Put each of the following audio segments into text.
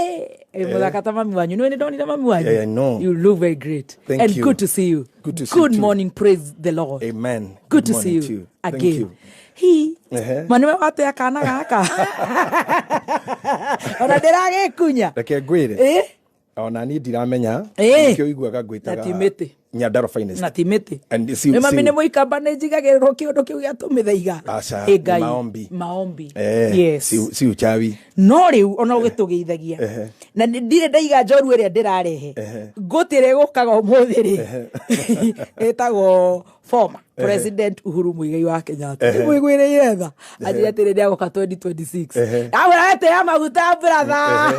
Hey, mũthaka ta mami wanyu. Nĩ ndonire mami wanyu. Yeah, I know. You look very great. Thank And you. good to see you. Good to see Good you too. morning, praise the Lord. Amen. Good to see morning you, to you. Thank again. you. Hi. Ehe. Maniwe watea kana gaka. Ona ndĩragĩkunya. Reke ngwĩre. Eh? Ona niĩ ndiramenya. Eh. Nĩkĩo ũiguaga ngwĩtaga Na ti mĩtĩ. Nyandarua finest. Na ti mĩtĩ. And si- Nĩ mami si- nĩ mũikamba nĩ njigagĩrĩrwo kĩũndũ kĩu gĩa tũmĩthaiga. Aca, Ĩ nĩ Ngai. maombi. Maombi. Eh, Yes. si uchawi. No rĩu ona ũgĩtũgeithagia Ehe. na ndirĩ ndaiga njoru ĩrĩa ndĩrarehe ngũtĩ ĩrĩa ĩgũkaga ũmũthĩ rĩ ĩtagwo former President Uhuru Muigai wa Kenyatta. Nĩmũiguĩrĩire tha anjĩre atĩrĩ nĩagoka 2026. Ndamwĩra etĩya maguta, brother.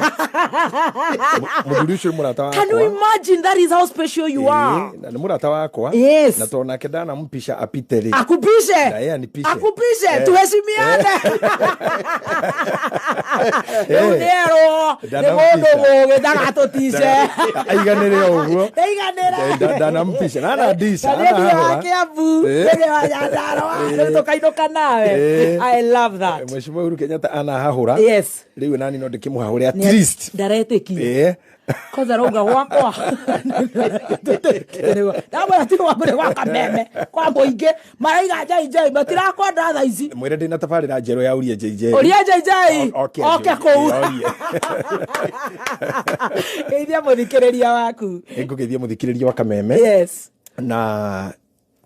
Mũthuri ũcio nĩ mũrata wakwa. Can you imagine? That is how special you are. Eh, na nĩ mũrata wakwa. Yes. Na tondũ nake ndanampisha apite rĩ. Akupishe. Na yeye anipishe. Akupishe. Eh. Tuheshimiane. Rĩu nĩerwo nĩ Ndanampisha. mũndũ mũgĩ ndagatũtice. Aiganĩre o ũguo. Ndaiganĩra. Ndanampisha. Na anandica. Na niĩ ndirĩ wa anahũra. Kiambu, Eh. ndirĩ wa Nyandarua, rĩu tũkainũka nawe. Eh. I love that. Mheshimiwa Uhuru Kenyatta anahahũra. Yes. Rĩu nani no ndĩkĩmũhahũre at least. Ndaretĩkia. Eh. Kwanza rauga gwakwa ndamwĩra ti gwaku nĩ gwa Kameme kwa mũingĩ maraiga njai matirakwenda thaa ici. Mwĩre ndĩna tabarĩra njerũ ya Uria JJ. Ũria JJ Oke oke kũu. Orie. Geithia mũthikĩrĩria waku. Nĩngũgeithia mũthikĩrĩria wa Kameme. Yes. Na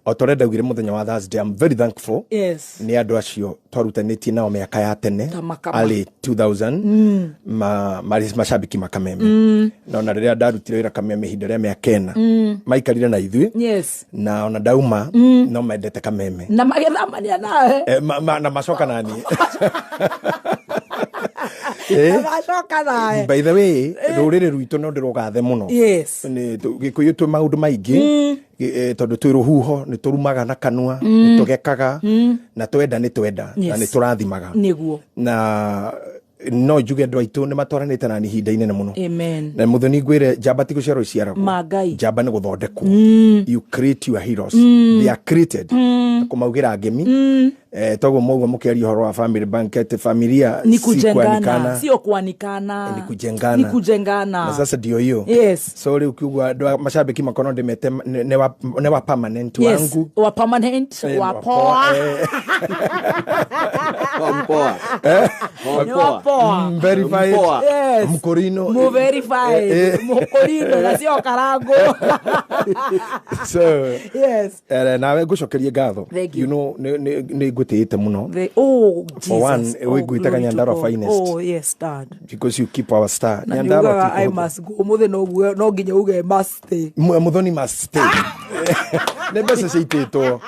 o ta ũrĩa ndaugire mũthenya wa Thursday, I'm very thankful Yes. nĩ andũ acio twarutanĩtie nao mĩaka ya tene Ta Makama. early 2000 marĩ macambĩki ma Kameme. Na ona rĩrĩa ndarutire wĩra Kameme ihinda rĩa mĩaka 4 maikarire na ithuĩ. Yes. Na ona ndauma no mendete Kameme. Na magĩthamania nawe. Eh, na macoka nani. Na macoka nawe. By the way, rũrĩrĩ rwitũ no ndĩrũgathe mũno. Yes. Nĩ Gĩkũyũ twĩ maũndũ maingĩ, tondũ twĩ rũhuho, nĩ tũrumaga na kanua, nĩ tũgekaga, na twenda nĩ twenda na Yes. nĩ tũrathimaga. Nĩguo. Na no njuge andũ aitũ nĩ matwaranĩte nani ihinda inene mũno. Amen. Na mũthoni ngwĩre njamba ti gũciarwo iciaragwo. Ma Ngai. Njamba nĩ gũthondekwo. You create your heroes. They are created. Na kũmaugĩra ngemi. Eh, toguo mauga mũkĩaria ũhoro wa family banquet, familia Ni si kujengana, kuanikana. sio kuanikana. Ni kujengana. Ni kujengana. Na sasa ndio hiyo. Yes. So rĩu kiugo andũ a mashabiki makorwo ndĩmete nĩ wa permanent Yes. wangu. Wa permanent, Eh, wa wa poa. poa, eh. Wa mpoa. Wa Ni wa mpoa. poa. Verified. Mpoa. Yes. Mkorino. Mu verified. Eh, eh. Mukorino na sio karango. So Yes. nawe ngũcokerie ngatho. Thank you. You know nĩ ngũtĩĩte mũno. Oh, Jesus. For one, Oh, we gwĩtaga glory to Nyandarua God. finest. Oh, yes, Dad. Because you keep our star. Na Nyandarua nĩugaga ti I kũhũthũ. must go. Ũmũthĩ no uge no nginya uge must stay. Muthoni must stay. Nĩ mbeca ciaitĩtwo.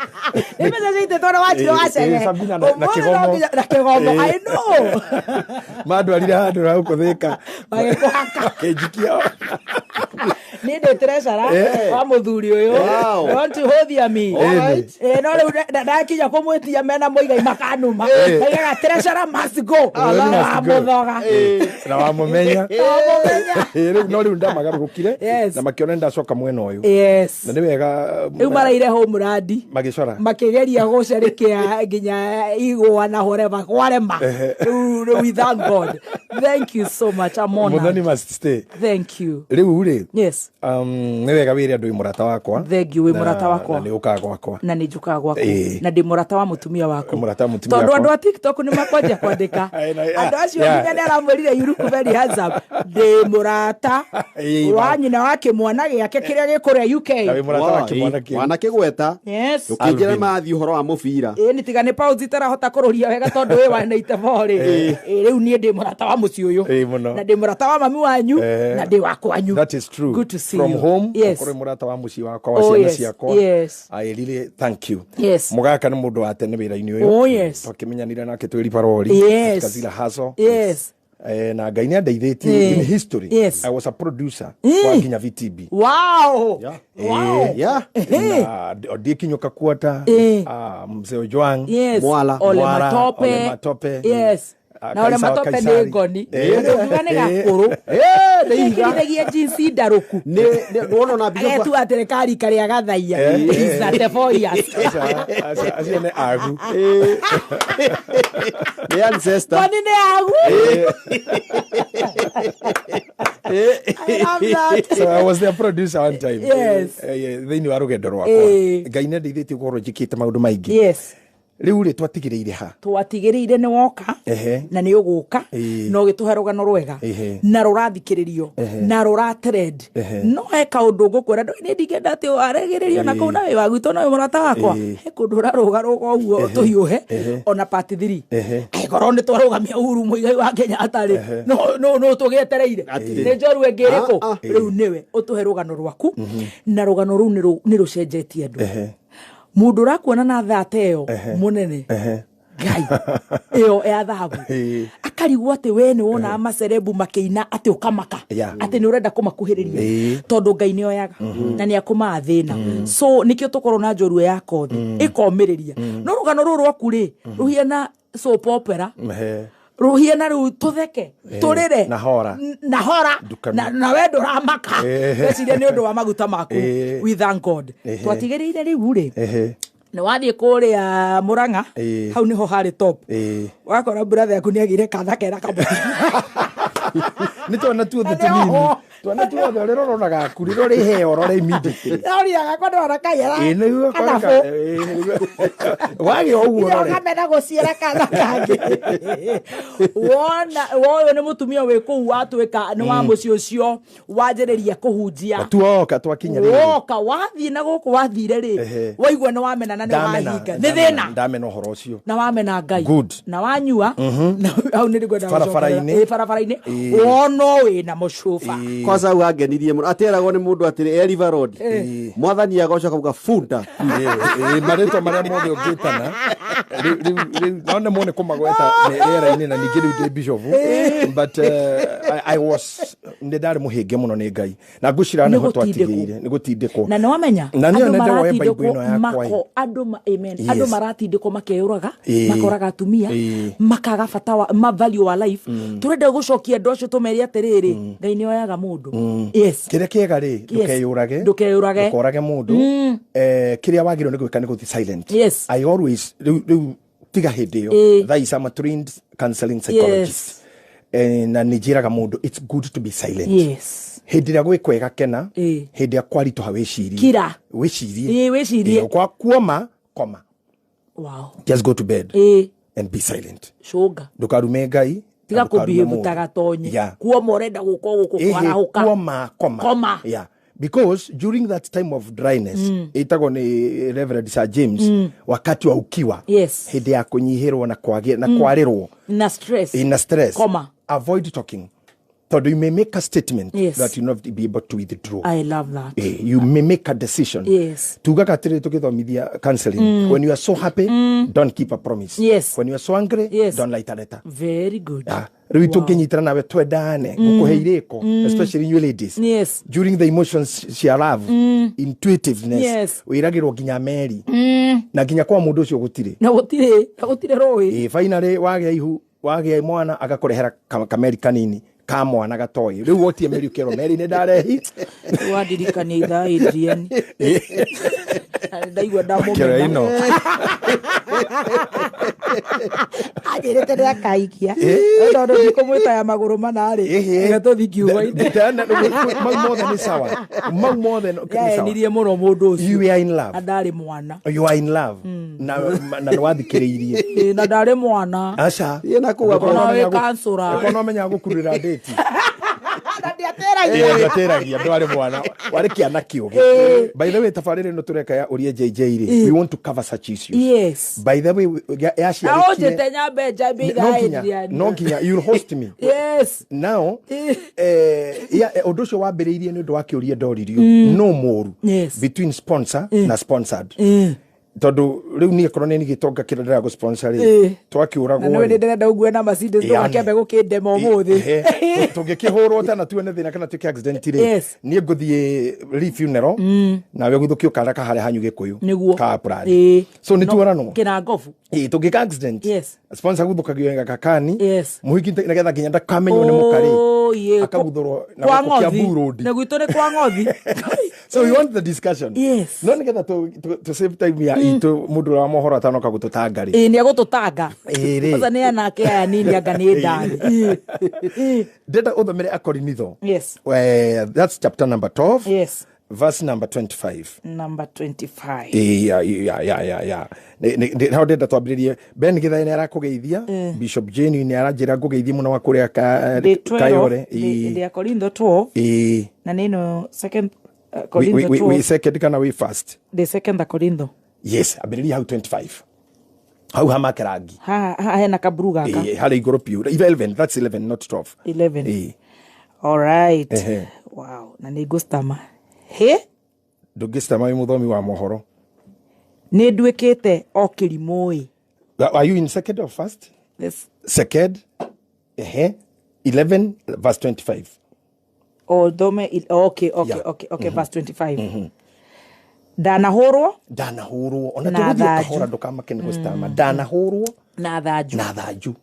Nĩ mbeca ciaitĩtwo na wanjirũ Eh, wacege. eh, Sabina na Ũmũthĩ no kĩgomo. nginya- na kĩgomo. Eh. I know. Mandwarire handũ ha gũkũthĩka. Magĩkũhaka. Makĩnjikia. Niĩ ndĩ treasurer Eh. wa mũthuri ũyũ. Wow. Don't you hũthia me. Alright. Eh, no rĩu ndakinya kũmwĩtia mena mũigai makanuma. Maigaga treasurer must go. Muthoni Na must go. wamũthoga. Na wamũmenya. Wamũmenya. Eh, rĩu no rĩu ndamagarũrũkire Yes. na makĩona nĩndacoka mwena ũyũ. Yes. Na nĩ wega Rĩu maraire homeland magĩcora. makĩgeria gũcerekea nginya igwa na whatever kwarema. Rĩu we thank God. Thank you so much. I'm Muthoni honored. must stay. Thank you. Rĩu rĩ Yes. nĩ wega wĩre andũ wĩ mũrata wakwa. Thank you, wĩ mũrata wakwa. Na nĩ ũkaga gwakwa. Na nĩ njũkaga gwaku. Ĩĩ. Na ndĩ mũrata wa mũtumia waku. Mũrata wa mũtumia Tondũ wakwa. andũ a TikTok nĩ makwanjia kwandĩka. Ĩĩ, Andũ acio yeah. nginya nĩ aramwĩrire you look very handsome. Ndĩ mũrata Ĩĩ, wa nyina wa kĩmwana gĩake kĩrĩa gĩkũrĩa UK. Na wĩ mũrata wa kĩmwana kĩu. Wanakĩgweta. Yes. Ũkĩnjĩra Alvin. mathiĩ ũhoro wa mũbira. Ĩĩ nĩ tiga nĩ pause itarahota kũrũria wega tondũ wĩ wa 94 rĩ. Ĩĩ rĩu niĩ ndĩ mũrata wa mũciĩ ũyũ. Ĩĩ, mũno. Na ndĩ mũrata wa mami wanyu Eh. na ndĩ wa kwanyu. That is true. Good to see From you. home, Yes. ũkorwo wĩ mũrata wa mũciĩ wakwa wa Oh, ciana yes. ciakwa. Yes. I really thank you. Yes. Mũgaka nĩ mũndũ wa tene wĩra-inĩ ũyũ. Oh, yes. Twakĩmenyanire nake twĩ Rivaroli. Yes. Katika zile hustle. Yes. Eh, na Ngai nĩ andeithĩtie Eh. in history. Yes. I was a producer wa nginya VTB. Wow. Yeah. Wow. Eh, Yeah. Na Odie Kinyuka Kuota, Eh. Mzee Ojwang, Yes. Mwala. Ole Mwala, Matope. Ole Matope. Yes. Na ũrĩa Kaisa wa matope nĩ Kaisari. ngoni. Eh. Ũngiuga nĩ gakũrũ. Eh, nĩ ihiga. Kĩrithagia jinsi ndarũku. Nĩ wona na bishop Agetua atĩrĩ karika rĩa gathaia. He's 34 years. Aca, aca, acio nĩ agu. Nĩ ancestor. Ngoni nĩ agu. I love that. So I was their producer one time. Yes. Thĩinĩ wa rũgendo rwakwa. Eh. Ngai nĩ andeithĩtie gũkorwo njĩkĩte maũndũ maingĩ. Yes. Rĩu rĩ twatigĩrĩire ha? Twatigĩrĩire nĩ woka Ehe. na nĩ ũgũka Ĩĩ. na ũgĩtũhe rũgano rwega Ehe. na rũrathikĩrĩrio na rũratrend. Ehe. No he kaũndũ ngũkwĩra, ndũĩ nĩ ndingĩenda atĩ waragĩrĩrio na kũu na wĩ wa gwitũ na wĩ mũrata wakwa. Ĩĩ. He kũndũ ũrarũgarũga ũguo tũhiũhe ona part 3. Ehe. Angĩkorwo nĩ twarũgamia Uhuru Muigai wa Kenyatta rĩ, no tũgĩetereire Atĩ. nĩ njorua ĩngĩ ĩrĩkũ? Ah, ah. Rĩu nĩwe ũtũhe rũgano rwaku, na rũgano rũu nĩ rũcenjetie andũ. Ehe. Mũndũ ũrakuona na thata ĩyo mũnene Ehe. ngai ĩyo ya thahabu, Ĩĩ. akarigwo atĩ we nĩ wonaga macerebu makĩina atĩ ũkamaka Yeah. atĩ nĩ ũrenda kũmakuhĩrĩria, Ĩĩ. tondũ Ngai nĩ oyaga na nĩ akũmaga thĩna. So nĩkĩo tũkorwo na njorua ya kothi ĩkomĩrĩria. No rũgano rũrũ rwaku rĩ rũhiana soap opera. Ehe. Rũhiana rĩu tũtheke, tũrĩre. Na hora. Na hora. Ndukanu. Na we ndũramaka. Ehe. Weciria nĩ ũndũ wa maguta maku. Ĩĩ. We thank God. Ehe. Twatigĩrĩire rĩu rĩ Ehe. nĩ wathiĩ kũrĩa Mũrang'a. Ĩĩ. Hau nĩho harĩ top. Ĩĩ. Wakora brother yaku nĩ agĩire kana kera kamwe. Nĩ twana tuothe Na nĩ tũnini. oho. Twana tuothe rĩrĩa ũrona gaku rĩrĩa ũrĩheo ũrore immediately. Noria gakwa ndona kaiyara. Ĩĩ, nĩguo Kanabũ. ĩĩ, nĩguo. Wagĩa ũguo ũrore. Kamena gũciara kana kangĩ. Wona woyũ nĩ mũtumia wĩ kũu watuĩka nĩ wa mũciĩ ũcio wanjĩrĩria kũhunjia. Tuoka twakinya rĩrĩ. Woka wathiĩ na gũkũ wathire rĩ, Ehe. waigua nĩ wamena na nĩ Ndamena, wahinga nĩ thĩna ndamena ũhoro ũcio. Na wamena Ngai. Good. Na wanyua na hau nĩ ngwenda Barabara-inĩ. gũcokerera. Ĩ, barabara-inĩ Ĩ. wona wĩna mũcuba. Ĩĩ. Kwanza hau angenirie mũno ateragwo nĩ mũndũ atĩrĩ e River Road, mwathani agoca kauga bunda. Ĩĩ, ĩĩ, marĩtwa marĩa mothe ũngĩtana rĩu no nĩ mone kũmagweta rĩera-inĩ, na ningĩ rĩu ndĩ bishop, but I was nĩ ndarĩ mũhĩnge mũno nĩ Ngai na ngũcira Nĩ nĩho gũtindĩkwo. twatigĩire nĩ gũtindĩkwo. Na nĩ wamenya Na nĩyo andũ nende woe Bible maratindĩkwo ĩno yakwa ĩ. mako andũ amen. Yes. Andũ maratindĩkwo makeyũraga, Ĩĩ. makoraga atumia, Ĩĩ. makaga bata wa ma value wa life. Tũrenda gũcokia andũ acio tũmerie atĩrĩrĩ, Ngai nĩ oyaga mũndũ. Yes. Kĩrĩa kĩega rĩ, ndũkeyũrage. Ndũkeyũrage. Ndũkorage mũndũ. Kĩrĩa wagĩrĩirwo nĩ gwĩka nĩ gũthiĩ silent. Yes. I always rĩu tiga hĩndĩ ĩyo. Ĩĩ. Thaa ici I'm a trained counseling psychologist. Na nĩ njĩraga mũndũ it's good to be silent. Yes. Hĩndĩ ĩrĩa gwĩ kwega kena. Ĩĩ. Hĩndĩ ĩrĩa kwaritũha wĩcirie. Kira. Wĩcirie. Ĩĩ, wĩcirie. Ĩĩ, kwa kuoma koma. Wow. Just go to bed Ĩĩ. and be silent. Cũnga. Ndũkarume Ngai na Tiga ndũkarume kũbihĩvu mũndũ. ta gatonye. Yeah. Kuoma ũrenda gũka gũkũ Ĩhĩ, kwarahũka. kuoma koma. Koma. Yeah, because during that time of dryness, ĩtagwo nĩ Reverend Sir James wakati wa ukiwa, Yes. hĩndĩ ya kũnyihĩrwo na kwagĩ na kwarĩrwo Na stress. in stress, Koma. avoid talking, tondũ you may make a statement Yes. that you not be able to withdraw. I love that. You may make a decision. Yes. Tugaga atĩrĩ tũgĩthomithia counseling, when you are so happy, don't keep a promise. Yes. When you are so angry, Yes. don't write a letter. Very good. Ah, rĩu tũngĩnyitana nawe twendane ngũkũhe irĩko, especially you ladies, Yes. during the emotions cia love, intuitiveness, Yes. wĩragĩrwo nginya meri na nginya kwa mũndũ ũcio gũtirĩ. Na gũtirĩ rũĩ. Ĩ, finally wagĩa ihu, wagĩa mwana, agakũrehera kameri kanini ka mwana gatoĩ. Rĩu wotie meri ũkerwo meri nĩ ndarehi. Wandirikania ithaa Adrian. Na ndaigua Kĩro ndamũmena. ĩno. Anjĩrĩte nĩ akaikia tondũ ndikũmwĩta ya magũrũ mana rĩ, reke tũthiĩ kiugo-inĩ. Mau mothe nĩ sawa, mau mothe nĩ sawa. Yaenirie mũno mũndũ ũcio. You are in love. Na ndarĩ mwana. You are in love na nĩ wathikĩrĩirie. Ĩ, na ndarĩ mwana. Aca. Ĩ, na kũu Ona wĩ kansũra. Ũkorwo no menya gũkurĩra ndĩti. Na ndiatĩragia. Ndatĩragia ndwarĩ mwana, warĩ kĩana kĩũgĩ. By the way, tabarĩra ĩno tũreka ya ũria JJ rĩ, we want to cover such issues. Yes. By the way, Na yaciarĩkire ũnjĩte nyambe njambie no ithaa nginya Adrian. no nginya you'll host me. Yes. Now ũndũ ũcio wambĩrĩirie nĩ ũndũ wa kĩũria ndoririo no mũru Yes. between sponsor na sponsored. Tondũ rĩu niĩ korwo nĩ niĩ gĩtonga kĩrĩa ndĩragũ sponsor rĩ, Ĩĩ. twakiũragwo Na nĩ rĩ. ndĩrenda ũgue na Mercedes, Ĩĩ, ndũgakĩambe gũkĩndema ũmũthĩ. Tũngĩkĩhũrwo tana tuone thĩna kana tuĩke accident rĩ, Yes. niĩ ngũthiĩ ri funeral, nawe ũgũthũkio kara kaharĩa hanyu gĩkũyũ Nĩguo. ka brand. Ĩĩ. So nĩ No, tuoranwo. kĩnangobu. Ĩĩ, tũngĩka accident, Yes. sponsor guthũkagio gakakani, Yes. mũhiki nĩgetha nginya ndakamenywo nĩ mũkarĩ, Oh, yeah. akaguthũrwo na Kwa gũkũ ng'othi. Kiambu Road. Na gwitũ nĩ kwa ng'othi. So we want the discussion. Yes. No nĩgetha to save time ya itũ, mũndũ ũrĩa wa mohoro atanoka gũtũtanga rĩ. Ĩĩ, nĩ egũtũtanga. Ĩĩ rĩ. Kwanza nĩ anake aya nini, anga nĩ ndani. Ĩĩ. Ĩĩ. Ndĩrenda ũthomere Akorinitho. Yes. That's chapter number 12, Yes. verse number 25. Number 25. Ya. Hau ndĩrenda twambĩrĩrie. Ben Gĩthaĩ nĩ arakũgeithia, Bishop Jane nĩ aranjĩra ngũgeithie mũno wa kũrĩa Ndĩ 12, Kayore. ndĩ ya Korintho 12, Ĩĩ. na nĩ ĩno second Wĩ- Korintho wĩ 12. Second kana wĩ first? Ndĩ second Korintho. Yes, ambĩrĩria hau 25, hau hamake rangi. Haha hena kaburu gaka. Ĩĩ, harĩa igũrũ piũ. 11, that's 11, not 12. 11. Ĩĩ. All right. Ehe. Wow, na nĩ ngũstama hĩ. Ndũngĩcitama, wĩ mũthomi wa mohoro. Nĩ nduĩkĩte o kĩrimũ ĩ. Are you in second or first? This- Second. Ehe, 11 verse 25. O thome okay. Yeah. Okay, verse 25. Ndanahũrwo Ndanahũrwo ona Na tũgũthiĩ thanju. kahora, ndũkamake nĩ gũcitama. Ndanahũrwo na thanju na thanju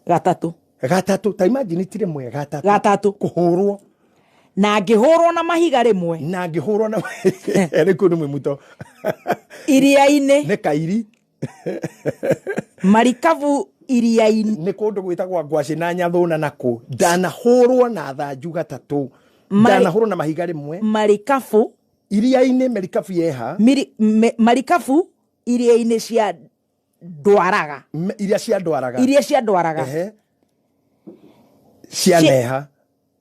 gatatũ. Gatatũ, ta imagine, ti rĩmwe, gatatũ. Gatatũ. Kũhũrwo. Na ngĩhũrwo na mahiga rĩmwe. Na ngĩhũrwo na rĩ kũu nĩ mwĩmuto. Iria-inĩ. Nĩ kairi. Marikabu iria-inĩ. Nĩ kũndũ gwĩtagwo ngwacĩ na nyathũna nakũ. Ndanahũrwo na thanju gatatũ, ndanahũrwo na mahiga rĩmwe. Marikabu. Iria-inĩ, merikabu yeha? Marikabu iria-inĩ cia ndwaraga. Iria cia ndwaraga. Iria cia ndwaraga. Ehe. Cia neha.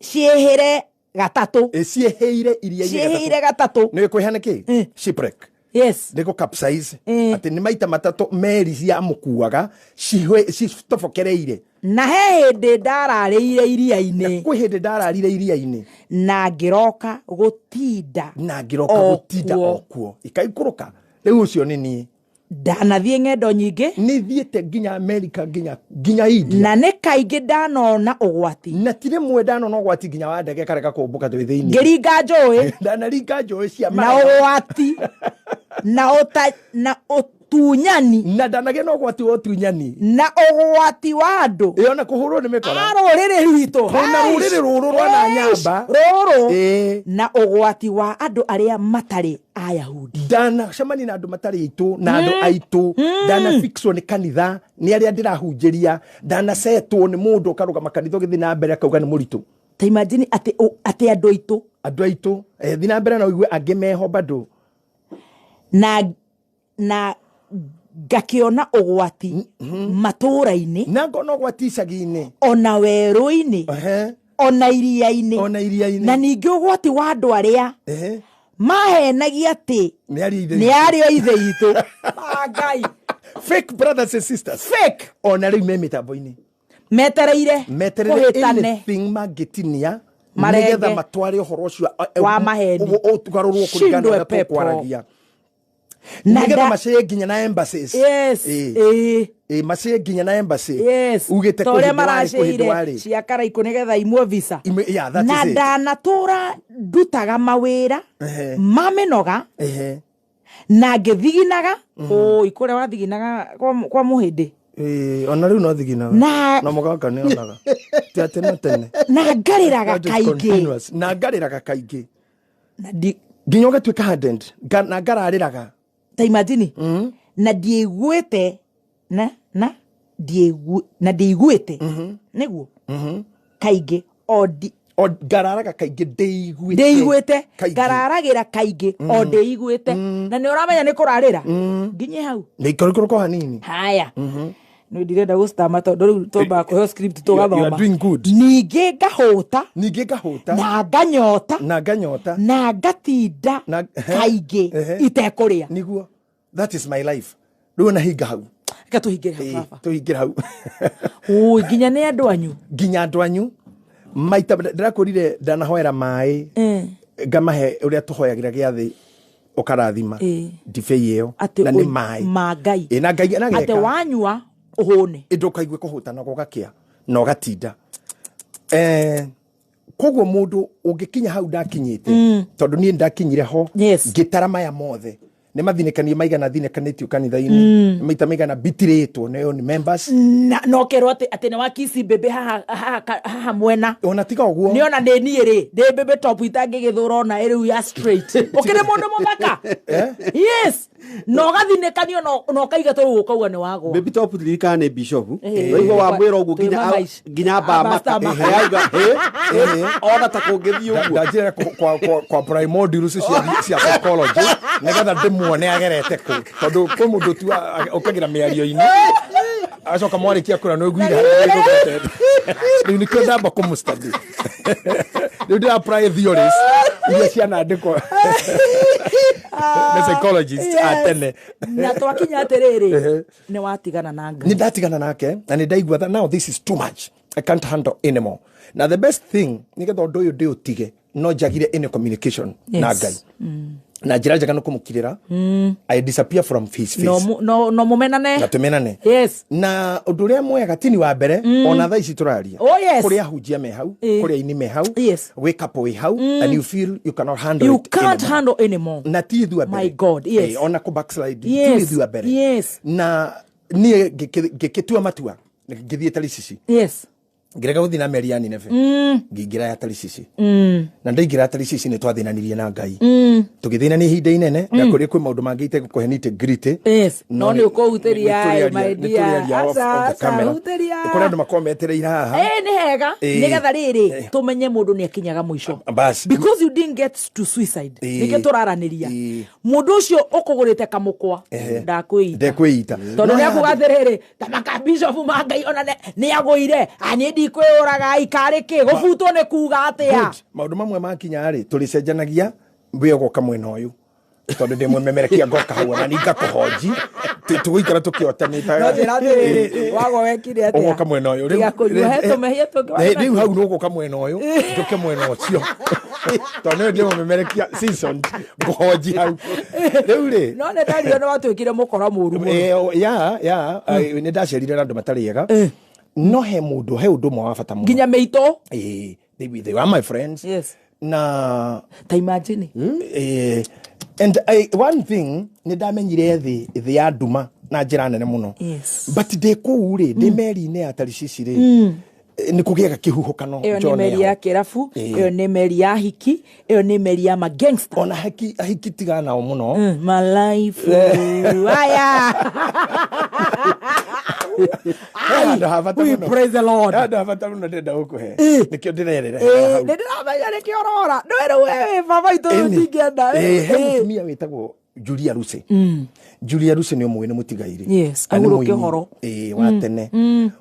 Ciĩhĩre gatatũ. Ĩ, ciĩhĩire iria-inĩ. Ciĩhĩire gatatũ. Nĩ kwĩha nĩkĩ? Shipwreck. Yes. Nĩ gũ capsize. Eh. Atĩ nĩ maita matatũ meri ciamũkuaga citobokereire. Na he hĩndĩ ndararĩire iria-inĩ. Kwĩ hĩndĩ ndararire iria-inĩ. Na ngĩroka gũtinda Na ngĩroka o gũtinda kuo. o kuo ikaikũrũka. Rĩu ũcio nĩ niĩ. Ndanathiĩ ng'endo nyingĩ. Nĩ thiĩte nginya America, nginya India. Na nĩ kaingĩ ndanona ũgwati. Na ti rĩmwe ndanona ũgwati, nginya wa ndege karega kũmbũka twĩ thĩinĩ. Ngĩringa njũĩ. Ndanaringa njũĩ cia Na marega. ũgwati na ũta na ũtunyani. Na ndanagĩa na ũgwati wa ũtunyani. Na ũgwati wa andũ Ĩ, ona kũhũrwo nĩ mĩkora. a rũrĩrĩ rwitũ. Ona rũrĩrĩ rũrũ rwa Nanyamba. Rũrũ. Ĩ. Na ũgwati wa andũ arĩa matarĩ ayahudi. Ndanacemania na andũ matarĩ aitũ na andũ aitũ. Ndanafikswo nĩ kanitha nĩ arĩa ndĩrahunjĩria. Ndanacetwo nĩ mũndũ ũkarũgama kanitha ũgĩthiĩ na mbere akauga nĩ mũritũ. Ta imagine atĩ andũ aitũ. Andũ aitũ. Thiĩ na mbere na ũigue angĩ meho bado. Na ngakĩona ũgwati matũũra-inĩ. Na ngona ũgwati icagi-inĩ. Ona werũ-inĩ. Ona iria-inĩ. Ona iria-inĩ. Na ningĩ ũgwati wa andũ arĩa mahenagia atĩ Nĩ arĩa ithe nĩ witũ. arĩ o ithe itũ. Ah, Ngai. Fake brothers and sisters. Fake. Ona rĩu me mĩtambo-inĩ. Metereire meterere kũhĩtane. anything mangĩtinia Marenge. nĩgetha matware ũhoro ũcio Wa maheni. ũgarũrwo kũringana na Shindwe ũrĩa pepo. tũkwaragia, Na nĩgetha macĩe nginya na embassies. Yes. Ĩĩ. Ĩĩ. Ĩĩ, macĩe nginya na embassy. Yes. Ugĩte Ta kwĩ ũrĩa hĩndĩ warĩ, kwĩ hĩndĩ maracĩire warĩ. cia karaikũ nĩgetha imwe visa. Yeah, that Na is it. ndanatũra ndutaga mawĩra ma mĩnoga. Na ngĩthiginaga ũi kũrĩa wathiginaga kwa mũhĩndĩ. Ĩĩ, ona rĩu no thiginaga. Na mũganga nĩ onaga ti atĩ no tene. Na ngarĩraga That is kaingĩ. continuous. Na ngarĩraga kaingĩ. Na ndi- Nginya ũgatuĩka hardened. Na ngararĩraga. Ta imagine, na ndiĩiguĩte na ndiĩgu na ndiĩiguĩte nĩguo kaingĩ o ndi O ngararaga kaingĩ ndĩiguĩte. ndĩiguĩte. Kaingĩ. Ngararagĩra kaingĩ o ndĩiguĩte, na nĩ ũramenya nĩ kũrarĩra nginye hau. Nĩ ikorokoro hanini. Haya, nĩ ndirenda gũcitama tondũ rĩu twambaga kũheo script You are tũgathoma. doing good. Ningĩ ngahũta. Ningĩ ngahũta. Na nganyota. Na nganyota. Na ngatinda kaingĩ itekũrĩa. Niguo, that is my life. Rĩu ona hinga hau. Reke tũhingĩre hau, Ĩĩ, baba. tũhingĩre hau. Ui, nginya nĩ andũ anyu. Nginya andũ anyu. Maita ndĩrakwĩrire ndanahoera maĩ, ngamahe ũrĩa tũhoyagĩra gĩathĩ. Ũkarathima ndibei ĩyo Atĩ na nĩ maĩ ma Ngai. Ĩ, na Ngai Atĩ ageka wanyua ũhũne. Ĩndĩ ũkaigue kũhũtana gũgakĩa na ũgatinda. Koguo mũndũ ũngĩkinya hau ndakinyĩte, tondũ niĩ ndakinyire ho, ngĩtara maya mothe nĩ mathinĩkanie maigana thinĩkanĩtio kanitha-inĩ, nĩ maita maigana mbitirĩtwo nĩ own members. Na ũkerwo atĩ nĩ wakici mbĩmbĩ haha haha haha mwena. Ona tiga ũguo. Nĩ ona ndĩ niĩ rĩ, ndĩ mbĩmbĩ top itangĩgĩthũra ona ĩrĩu ya straight, ũkĩrĩ mũndũ mũthaka, yes, na ũgathinĩkanio na ũkaiga tũrĩu ũkauga nĩ wagwa. Baby top, ririkana nĩ bishop. Waigua wamwĩra ũguo nginya Twĩ maica. nginya Amba mbamaka stama. auga ona ta kũngĩthiĩ ũguo. Ndanjĩra kwa primordials cia psychology nĩgetha ndĩmuone agerete kũ, tondũ kwĩ mũndũ tu ũkagĩra mĩario-inĩ, acoka mwarĩkia kũra nĩ ũiguire harĩa ũiguĩte. Rĩu nĩkĩo ndamba kũmũstudy, rĩu ndĩra apply theories iria cianandĩkwo nĩ psychologist a tene. Na twakinya atĩrĩrĩ, nĩ watigana na Nĩ Ngai. ndatigana nake na nĩ ndaigua that now this is too much, I can't handle anymore. Na the best thing nĩgetha ũndũ ũyũ ndĩũtige, no njagire any communication na Ngai na njĩra njega nĩ kũmũkirĩra. I disappear from his face. No mũmenane. Na tũmenane. Na ũndũ ũrĩa mwega tini wa mbere, ona thaa ici tũraria, Oh, yes. kũrĩ ahunjia me hau, kũrĩ aini me hau, gwĩ couple wĩ hau, and you feel you cannot handle You it can't anymore. handle anymore. Na ti ithuĩ a mbere. My God, yes. Ona kũ backslide ti ithuĩ a mbere. Na niĩ ngĩkĩtua matua, ngĩthiĩ Taricici, ngĩrega gũthiĩ na meri ya Nineve, ngĩingĩra ya Taricici. Na ndaingĩra ya Taricici nĩ twathĩnanirie na Ngai, tũgĩthĩnania ihinda inene, na kũrĩ kwĩ maũndũ mangĩ itegũkũhe nitĩ gritty. No nĩ ũkũhutĩria, my dear. Aca, aca, hutĩria. Kũrĩ andũ makorwo metereire haha. Nĩ hega nĩgetha rĩrĩ tũmenye mũndũ nĩ akinyaga mũico, Bas. because you didn't get to suicide. Nĩkĩo tũraranĩria. Mũndũ ũcio ũkũgũrĩte kamũkwa ndakwĩita. Ndekwĩita. Tondũ nĩ akuga atĩrĩrĩ, ta makabishopu ma Ngai ona nĩ agũire, niĩ ndikwĩyũraga ikarĩ kĩ gũbutwo nĩ kuga atĩa. Good. Maũndũ mamwe makinya rĩ, tũrĩcenjanagia, we ũgoka mwena ũyũ tondũ ndĩ mwĩmemerekia, ngoka hau ona ni ngakũhonji. Tũgũikara tũkĩotanĩte. No njĩra atĩrĩrĩ, wagwa wekire atĩa? Ũgoka mwena ũyũ. Tiga kũnyua, he tũmehia tũngĩ Rĩu hau nĩ ũgũka mwena ũyũ, njũke mwena ũcio, tondũ nĩwe ndĩ mũmemerekia seasoned, ngũhonji hau rĩu rĩ. No nĩ ndario nĩ watuĩkire mũkora mũru mũno. Ya, nĩ ndacerire na andũ matarĩ ega, no he mũndũ, he ũndũ ũmwe wa bata mũno. Nginya mĩitũ. They were my friends. Na Ta imagine. And one thing nĩ ndamenyire thĩ ya nduma na njĩra nene mũno. But ndĩ kũu rĩ, ndĩ meri-inĩ ya Tarishishi rĩ, nĩ kũgĩaga kĩhuhũkano. Ĩyo nĩ John meri eho. ya kĩrabu, ĩyo nĩ meri ya hiki, ĩyo nĩ meri ya magangster. Ona haki ahiki tigana nao mũno. My life aya. He handũ ha bata We mũno. praise the Lord. He handũ ha bata mũno ndĩrenda gũkũhe, nĩkĩo ndĩrerera hau. Nĩ ndĩramenya nĩkĩo ũrora nĩwe rĩu we wĩ baba itũ rĩu. Ĩni. Ndingĩenda. He mũtumia wĩtagwo Julia Ruse. Julia Ruse nĩ ũmũĩ, nĩ mũtigairĩ. Yes, Na nĩ ahurũke mũini, ũhoro. wa tene.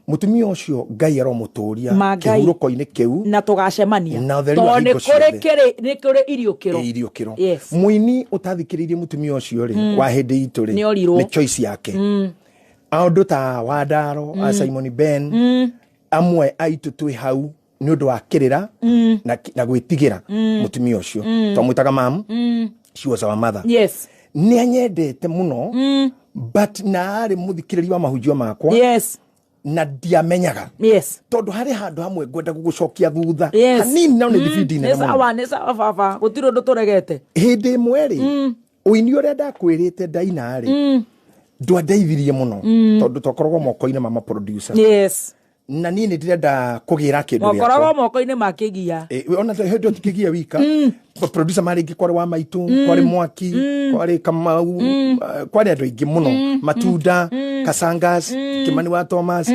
Mũtumia ũcio Ngai aromũtũria Ma Ngai. kĩhurũko-inĩ kĩu. Na tũgacemania. Na ũtheri wa Tondũ nĩ hingo kũrĩ ciothe. nĩ kũrĩ iriũkĩro. Iriũkĩro. Mũini ũtathikĩrĩirie mũtumia ũcio rĩ, wa hĩndĩ itũ rĩ, Nĩ orirwo. nĩ choice yake. Aũndũ ta Wandaro, a Simon Ben, amwe aitũ twĩ hau nĩ ũndũ wa kĩrĩra na gwĩtigĩra mũtumia ũcio. Twamwĩtaga mam. She was our mother. Nĩ anyendete mũno, but na arĩ mũthikĩrĩria wa mahunjio makwa, na ndiamenyaga, tondũ harĩ handũ hamwe ngwenda gũgũcokia thutha hanini, no nĩ thibindi Nĩ nene mũno. sawa, nĩ sawa baba, gũtirĩ ũndũ tũregete. Hĩndĩ ĩmwe rĩ, ũini ũrĩa ndakwĩrĩte ndaina rĩ, ndwandeithirie mũno, tondũ twakoragwo moko-inĩ ma maproducer. Na niĩ nĩ ndĩrenda kũgĩra kĩndũ Mokoragwo gĩakwa. moko-inĩ ma kĩgia. Ona hĩndĩ ĩyo ti kĩgia wika. Producer marĩ ingĩ, kwarĩ wa maitũ, kwarĩ Mwaki, kwarĩ Kamau, kwarĩ andũ aingĩ mũno, Matunda, Kasangas, Kimani wa Thomas,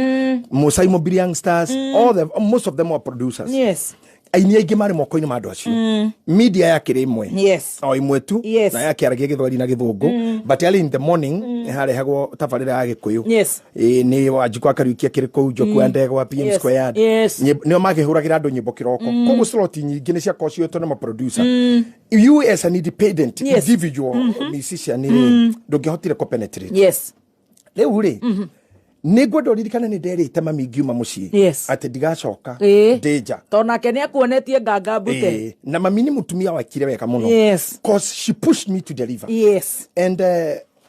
Musaimo, Bill Youngsters, all the, most of them were producers. Aini aingĩ marĩ moko-inĩ ma andũ acio. Media yakĩrĩ ĩmwe, o ĩmwe tu. Na yakĩaragia Gĩthweri na Gĩthũngũ, but early in the morning nĩ harehagwo tabarĩra ya Gĩkũyũ. Nĩ Wanjikũ Akariuki akĩrĩ kũu, Njoku ya Ndegwa, PM Squared. Nĩo makĩhũragĩra andũ nyĩmbo kĩroko. Koguo slot nyingĩ nĩ ciakorwo cioetwo nĩ maproducer. You as an independent individual musician rĩ, ndũngĩhotire kũpenetrate. Rĩu rĩ, Nĩ ngwenda ũririkane nĩ nderĩte mami ngiuma mũciĩ Yes. atĩ ndigacoka Ĩĩ. ndĩ nja. Tondũ nake nĩ akuonetie nganga mbute. Ĩĩ. Na mami nĩ mũtumia wakire wega mũno. Yes. Cause she pushed me to deliver. Yes. And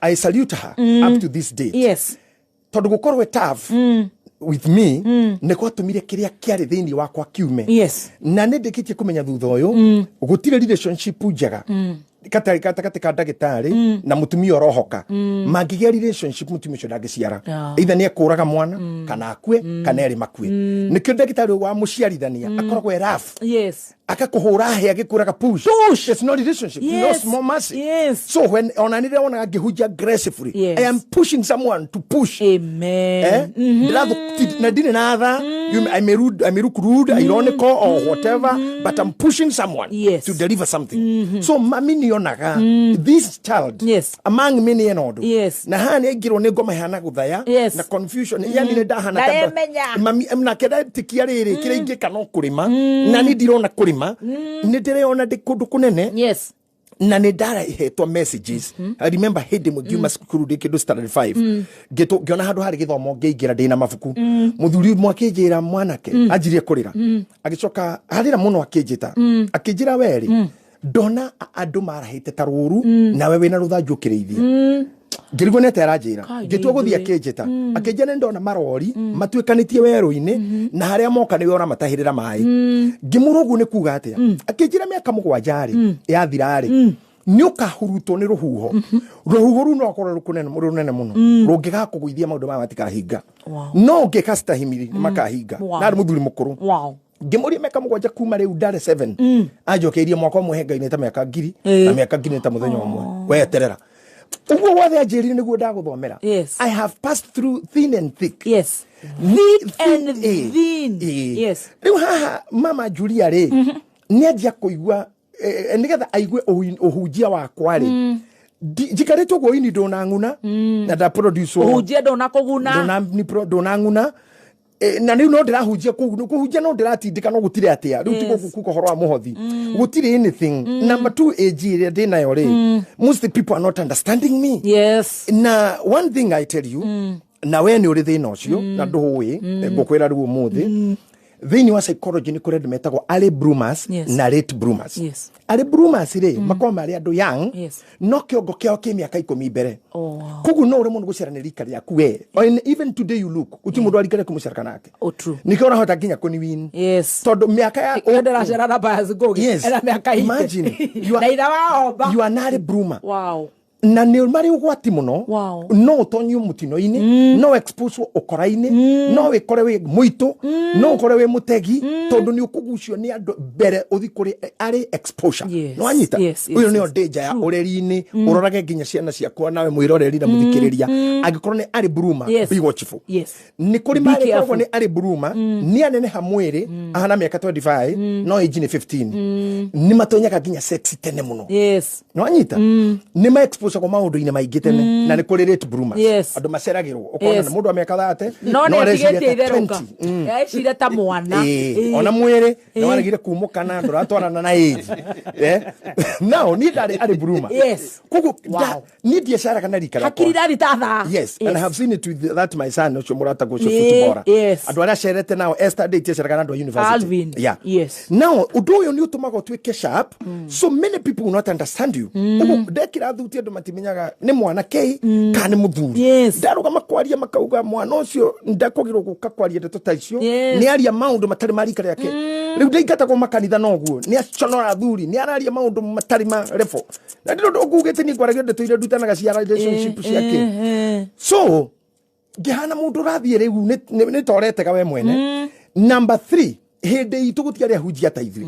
I salute her up to this date. Yes. Tondũ gũkorwo e tough with me nĩ gwatũmire kĩrĩa kĩarĩ thĩinĩ wakwa kiume. Yes. Na nĩ ndĩkĩtie kũmenya thutha ũyũ gũtirĩ relationship njega gatagatĩ ka ndagĩtarĩ na mũtumia ũrohoka. Mangĩgĩa relationship, mũtumia ũcio ndangĩciara. Ah. Either nĩ ekũraga mwana kana akue kana erĩ makue. Nĩkĩo ndagĩtarĩ wa mũciarithania akoragwo e rough, Yes. akakũhũra hĩa agĩkũraga push. Push. There's no relationship. Yes. No small mercy. Yes. So when ona nĩ ndĩrona ngĩhunjia aggressively, Yes. I am pushing someone to push. Amen. Eh? Na ndirĩ na tha. I may look rude, ironical or whatever, but I'm pushing someone Yes. to deliver something. So mami nĩonaga this child Yes. among many ena ũndũ. Yes. Na haha nĩ aingĩrwo nĩ ngoma ihana gũthaya Yes. na confusion, yani nĩ ndahana ta Ndaremenya. mami nake ndetĩkia rĩrĩ kĩrĩa ingĩka no kũrĩma, na niĩ ndirona kũrĩma, nĩ ndĩreyona ndĩ kũndũ kũnene Yes. na nä ndarahetwo messages. I remember hĩndĩ ĩmwe ngiuma cukuru ndĩ kĩndũ standard 5, ngĩona handũ harĩ gĩthomo, ngĩingĩra ndĩ na mabuku. Mũthuri ũmwe akĩnjĩra, mwanake, anjirie kũrĩra, agĩcoka arĩra mũno, akĩnjĩta, akĩnjĩra, werĩ ndona andũ marahĩte ta rũru nawe wĩna rũthanju ũkĩrĩithia. Ngĩrigwo nĩ atĩa aranjĩra. Kai, Ngĩtua gũthiĩ, nĩ akĩnjĩta, akĩnjĩra nĩ ndona marori matuĩkanĩtie werũ-inĩ na harĩa moka nĩwe ũramatahĩrĩra maĩ. Ngĩmũra ũguo nĩ kuga atĩa? Akĩnjĩra mĩaka 7 rĩ yathira rĩ, nĩ ũkahurutwo nĩ rũhuho. Rũhuho rũu no akorwo rũnene mũno rũngĩgakũgũithia, maũndũ maya matikahinga. Wow. No ũngĩka stahimiri nĩ makahinga. Wow. Na arĩ mũthuri mũkũrũ. Wow. Ngĩmũria mĩaka 7 kuma rĩu ndarĩ 7, anjokeirie mwaka ũmwe he Ngai nĩ ta mĩaka 1000 Ĩĩ. na mĩaka 1000 nĩ ta mũthenya ũmwe. Weterera ũguo wothe anjĩrire nĩguo ndagũthomera. Yes. I have passed through thin and thick. Yes. Thick and thin. Yes. Rĩu haha mama Julia rĩ, nĩ anjia kũigua nĩgetha aigue ũhunjia wakwa rĩ, njikarĩte ũguo ini ndũnang'una na nda produce Ũhunjie ndũnakũguna. Ndũnang'una. Na rĩu no ndĩrahunjia kũu kũhunjia, no ndĩratindĩka, no gũtirĩ atĩa rĩu ti Yes. gũkũ kuga ũhoro wa mũhothi, gũtirĩ anything. Number two, age ĩrĩa ndĩnayo rĩ, most people are not understanding me. Yes. Na one thing I tell you, na we nĩ ũrĩ thĩna ũcio na ndũhũĩ, ngũkwĩra rĩu ũmũthĩ, thĩinĩ wa psychology nĩ kũrĩ andũ metagwo early bloomers Yes. na late bloomers. Yes. Early bloomers rĩ, makoragwo marĩ andũ young, Yes. no kĩongo kĩao kĩ mĩaka 10 mbere. Oh, wow. Koguo no ũremwo nĩ gũciara nĩ rika rĩaku we. And even today you look, gũtirĩ mũndũ wa rika rĩaku mũciara nake. Oh, true. Nĩkĩo ũrahota nginya kũniwin Yes. tondũ mĩaka ya Ĩyo ndĩracera na Pius Ngugi. Yes. Ena mĩaka ite. Imagine, you are- Na ithe wa homba. you are an early bloomer. Wow. Na nä marä å gwati må no. Wow. No å tonyio må tino-inä, no expose å kora-inä, no wä kore wä må itå, no å kore wä må tegi, tondå nä å kå gucio nä andå mbere å thi kå rä arä exposure. Yes. Nä wanyita? Yes, Å yå nä yo danger ya å reri-inä. Å rorage nginya ciana ciakwa nawe mwä roreri na må thikä rä ria, angä korwo nä arä bloomer, Yes. be watchful. Yes. Nä kå rä Be marä koragwo careful. nä arä bloomer, nä aneneha mwä rä ahana mä aka 25 no age nä 15, nä matonyaga nginya sex tene må no. Yes. Nĩwanyita? Nĩ maexposagwo maũndũ-inĩ maingĩ tene. Na nĩ kũrĩ late bloomers, Yes. andũ maceragĩrwo, ũkona Yes. nĩ mũndũ wa mĩaka 30 No nĩ areciria atigĩtie ta itherũka. 20. Ecire ta mwana. Ĩĩ, ona mwĩrĩ nĩ waregire kumũkana, ndũratwarana na age. Eh? Now niĩ ndarĩ arĩ bloomer. Yes. Koguo Wow. niĩ ndiecaraga na rika rĩakwa. Hakiri irathi ta thaa. Yes, and I have seen it with that my son ũcio mũratagwo ũcio Ĩĩ, footballer. yes. Andũ arĩa acerete nao, Esther Ndĩtie aceraga na andũ a university. Alvin. Yeah. Yes. Now ũndũ ũyũ nĩ ũtũmaga ũtuĩke sharp. So many people will not understand you. Ũguo ndekĩra thuti andũ matimenyaga nĩ mwanake kana nĩ mũthuri. Yes. Ndarũgama kwaria makauga mwana ũcio ndakũgirwo gũka kwaria ndeto ta icio. Yes. Nĩ aria maũndũ matarĩ ma rika rĩake. Rĩu ndaingatagwo makanitha noguo nĩ aconora athuri, nĩ araria maũndũ matarĩ ma level. Na ndĩrĩ ũndũ ũngugĩte, niĩ ngwaragia ndeto iria ndutanaga cia relationship ciake. So ngĩhana mũndũ ũrathiĩ rĩu nĩ ta ũretega we mwene. Number 3, hĩndĩ itũ gũtiarĩ ahunjia ta ithuĩ.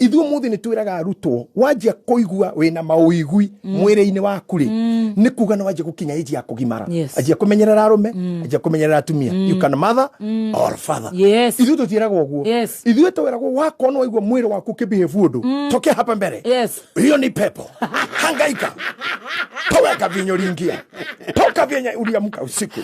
Ithuĩ ũmũthĩ nĩ twĩraga arutwo, wanjia kũigua wĩna maũigui mwĩrĩ-inĩ waku rĩ, nĩ kuga nĩ wanjia gũkinya age ya kũgimara. Yes. Anjia kũmenyerera arũme, anjia kũmenyerera atumia. You can mother or father. Yes. Ithuĩ tũtiĩragwo ũguo. Yes. Ithuĩ twĩragwo wakorwo nĩ waigua mwĩrĩ waku ũkĩbehave ũndũ, tokea hapa mbere, Yes. hiyo ni pepo, hangaika, toweka vinyo lingia, toka vyenye uliamka usiku,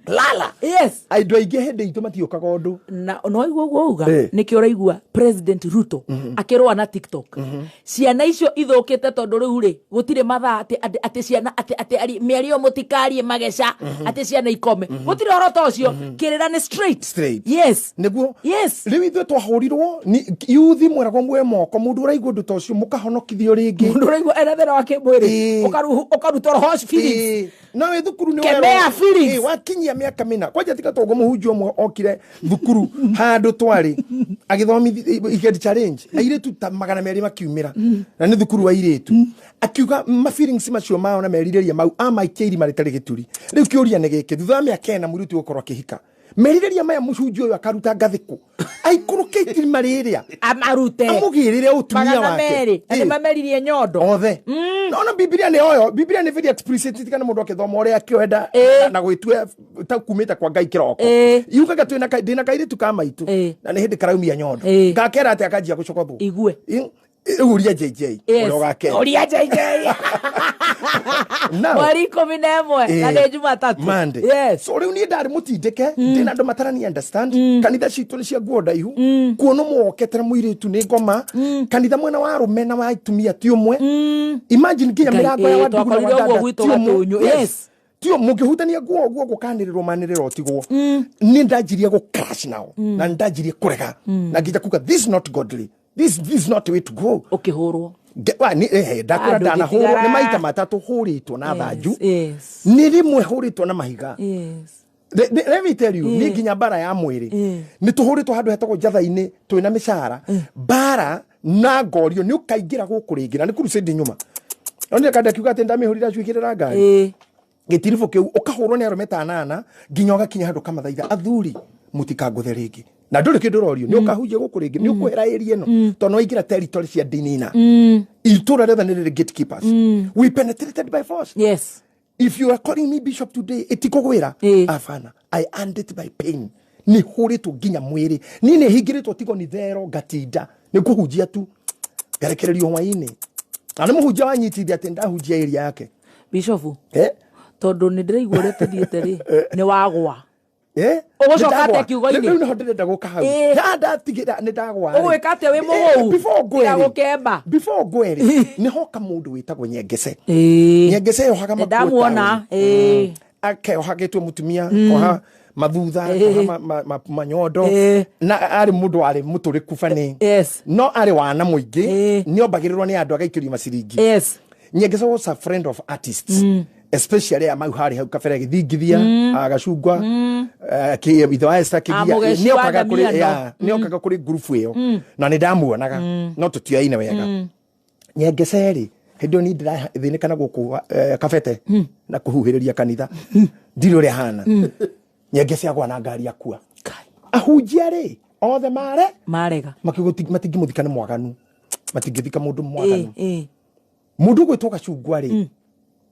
lala. Yes. Andũ aingĩ hĩndĩ itũ matiũkaga ũndũ. Na no igua ũguo uga. Kuga nĩkĩo ũraigua President Ruto akĩrũa na TikTok. Ciana icio ithũkĩte tondũ rĩu rĩ gũtirĩ mathaa atĩ atĩ ciana atĩ atĩ mĩario mũtikarie mageca atĩ ciana ikome. Gũtirĩ ũhoro ta ũcio. Kĩrĩra nĩ straight. Straight. Yes. Nĩguo. Yes. Rĩu ithuĩ twahũrirwo yuthi mweragwo muoe moko mũndũ ũraigua ũndũ ta ũcio mũkahonokithio rĩngĩ. Mũndũ ũraigua ena thĩna wa kĩmwĩrĩ ũkarutwo roho feelings. Ĩĩ. Na wĩ thukuru nĩ Kemea werwo- feelings. Ĩĩ, wakinyia mĩaka mĩna kwanja tiga toguo mũhunjia ũmwe okire thukuru handũ twarĩ agĩthomithia igedi challenge airĩtu ta 200 makiumĩra na nĩ thukuru wa airĩtu akiuga ma feelings macio mao na merirĩria mau amaikia irima rĩtarĩ gĩturi. Rĩu kĩũria nĩ gĩkĩ, thutha wa mĩaka 4 mũirĩtu ũgũkorwo akĩhika, merirĩria maya mũhunjia ũyũ akaruta ngathĩkũ aikũrũke irima rĩrĩa Amarute amũgĩrĩre ũtumia magana wake merĩ na Ĩĩ. nĩmameririe nyondo. Othe no Bibilia nĩ oyo. Bibilia nĩ very explicit, tiga nĩ mũndũ akĩthoma ũrĩa akĩenda na gwĩtua ta kumĩte kwa Ngai kĩroko. Yugaga twĩna ndĩna kairĩtu ka maitũ na nĩ hĩndĩ karaumia nyondo. Ngakera atĩ akanjia gũcokothwo. Igue. Rĩu ũria JJ Yes. ũrĩa ũgakera. Ũria JJ. Now, Mweri 11 na nĩ Jumatatũ. Monday. Yes. So rĩu niĩ ndarĩ mũtindĩke ndĩna andũ matarani understand. Kanitha citũ nĩ cia nguo ndaihu kuona mwoketera mũirĩtu nĩ ngoma kanitha mwena wa arũme na wa atumia ti ũmwe. Imagine nginya Ngai, mĩrango ya wandugu na twakorire ũguo wandanda gwitũ ti ũmwe. Gatũnyũ. Yes. Tio mũngĩhutania nguo ũguo gũkanĩrĩrwo manĩrĩro tigwo. Nĩ ndanjirie gũ crash nao na nĩ ndanjirie kũrega na nginya kuga this is not godly, this is not the way to go. Ũkĩhũrwo. Ndakwĩra Ah, ndanahũrwo ndũngĩtigara. nĩ maita matatũ hũrĩtwo na thanju. Yes. Nĩ rĩmwe hũrĩtwo na mahiga. Yes. Let me tell you, nĩ nginya mbara ya mwĩrĩ nĩ tũhũrĩtwo handũ hetagwo njatha-inĩ twĩna mĩcara mbara na ngorio nĩ ũkaingĩra gũkũ rĩngĩ na nĩ crusade nyuma onire kanda kiuga atĩ ndamĩhũrire acuigĩrĩra ngari gĩtiribũ kĩu ũkahũrwo nĩ arũme ta anana nginya ũgakinya handũ kamathaitha athuri mũtikangũthe rĩngĩ na ndũrĩ kĩndũ ũrorio nĩ ũkahunjia gũkũ rĩngĩ nĩ ũkwehera area ĩno tondũ nĩwaingĩra territory cia ndinina itũra rĩothe nĩ rĩrĩ gatekeepers. We penetrated by force. Yes. If you are calling me bishop today, itikũgwĩra abana. I earned it by pain. Nĩ hũrĩtwo nginya mwĩrĩ niĩ nĩ hingĩrĩtwo tigo nĩ thero ngatinda nĩ kũhunjia tu ngarekererio hwainĩ na nĩ mũhunjia wanyitithia atĩ ndahunjia area yake. Bishop, Eh? tondũ nĩ ndĩraigua ũrĩa tũthiĩte rĩ nĩ wagwa. Eh? Ũgũcoka Nĩ ndagwa. atĩa kiugo-inĩ? Rĩu nĩho ndĩrenda gũka hau. Ndatigĩra nĩ ndagwa rĩ. Ũgwĩka atĩa wĩ mũgũu? Before ngwe Tiga rĩ. gũkemba. Before ngwe rĩ, nĩ hoka mũndũ wĩtagwo Nyengece. Nyengece yohaga Nĩ makuo ndamuona. taũni. Akeoha gĩtue mũtumia koha mathutha koha manyondo na arĩ mũndũ warĩ mũtũrĩku bani. Yes. No arĩ wana mũingĩ nĩ ombagĩrĩrwo nĩ andũ agaikĩrio maciringi. Yes. Nyengece was a friend of artists, especially a mau harĩ hau kabere gĩthingithia agacungwa ithe wa Esther Ah, Kĩgia Mũgeci nĩ wa okaga kũrĩ Damiano. yeah, nĩ okaga kũrĩ ngurubu ĩyo na nĩ ndamuonaga no tũtioaine wega. Nyengece rĩ hĩndĩ ĩyo niĩ ndĩrathĩnĩka na gũkũ kabete na kũhuhĩrĩria kanitha ndirĩ ũrĩa hana. Nyengece agwa na ngari akua. Kai. Ahunjia rĩ othe mare Marega. matingĩmũthika nĩ mwaganu matingĩthika mũndũ mwaganu. Mũndũ ũgwĩtwo Gacungwa rĩ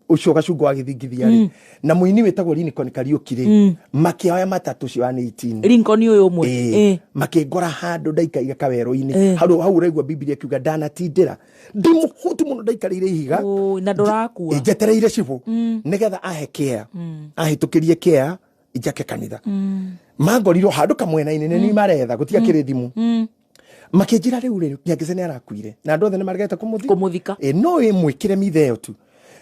ũcio Gacungwa wa gĩthingithia rĩ na mũini wĩtagwo Lincoln Kariũki rĩ makĩoya matatũ cio wa 18 Lincoln ũyũ ũmwe. Makĩngora handũ ndaikaire kawerũ-inĩ hau hau ũraigua Bibilia ĩkiuga ndanatindĩra ndĩ mũhũtu mũno ndaikarĩire ihiga. Ũ, na ndũrakua. Njetereire cibũ nĩgetha ahe kea ahĩtũkĩrie kea njake kanitha mangorirwo handũ kamwena-inĩ nĩ niĩ maretha gũtiakĩrĩ thimũ makĩnjĩra rĩu rĩ Nyangece nĩ arakuire na andũ othe nĩ maregete Kũmũthika. No ĩmwĩkĩre mitha ĩyo tu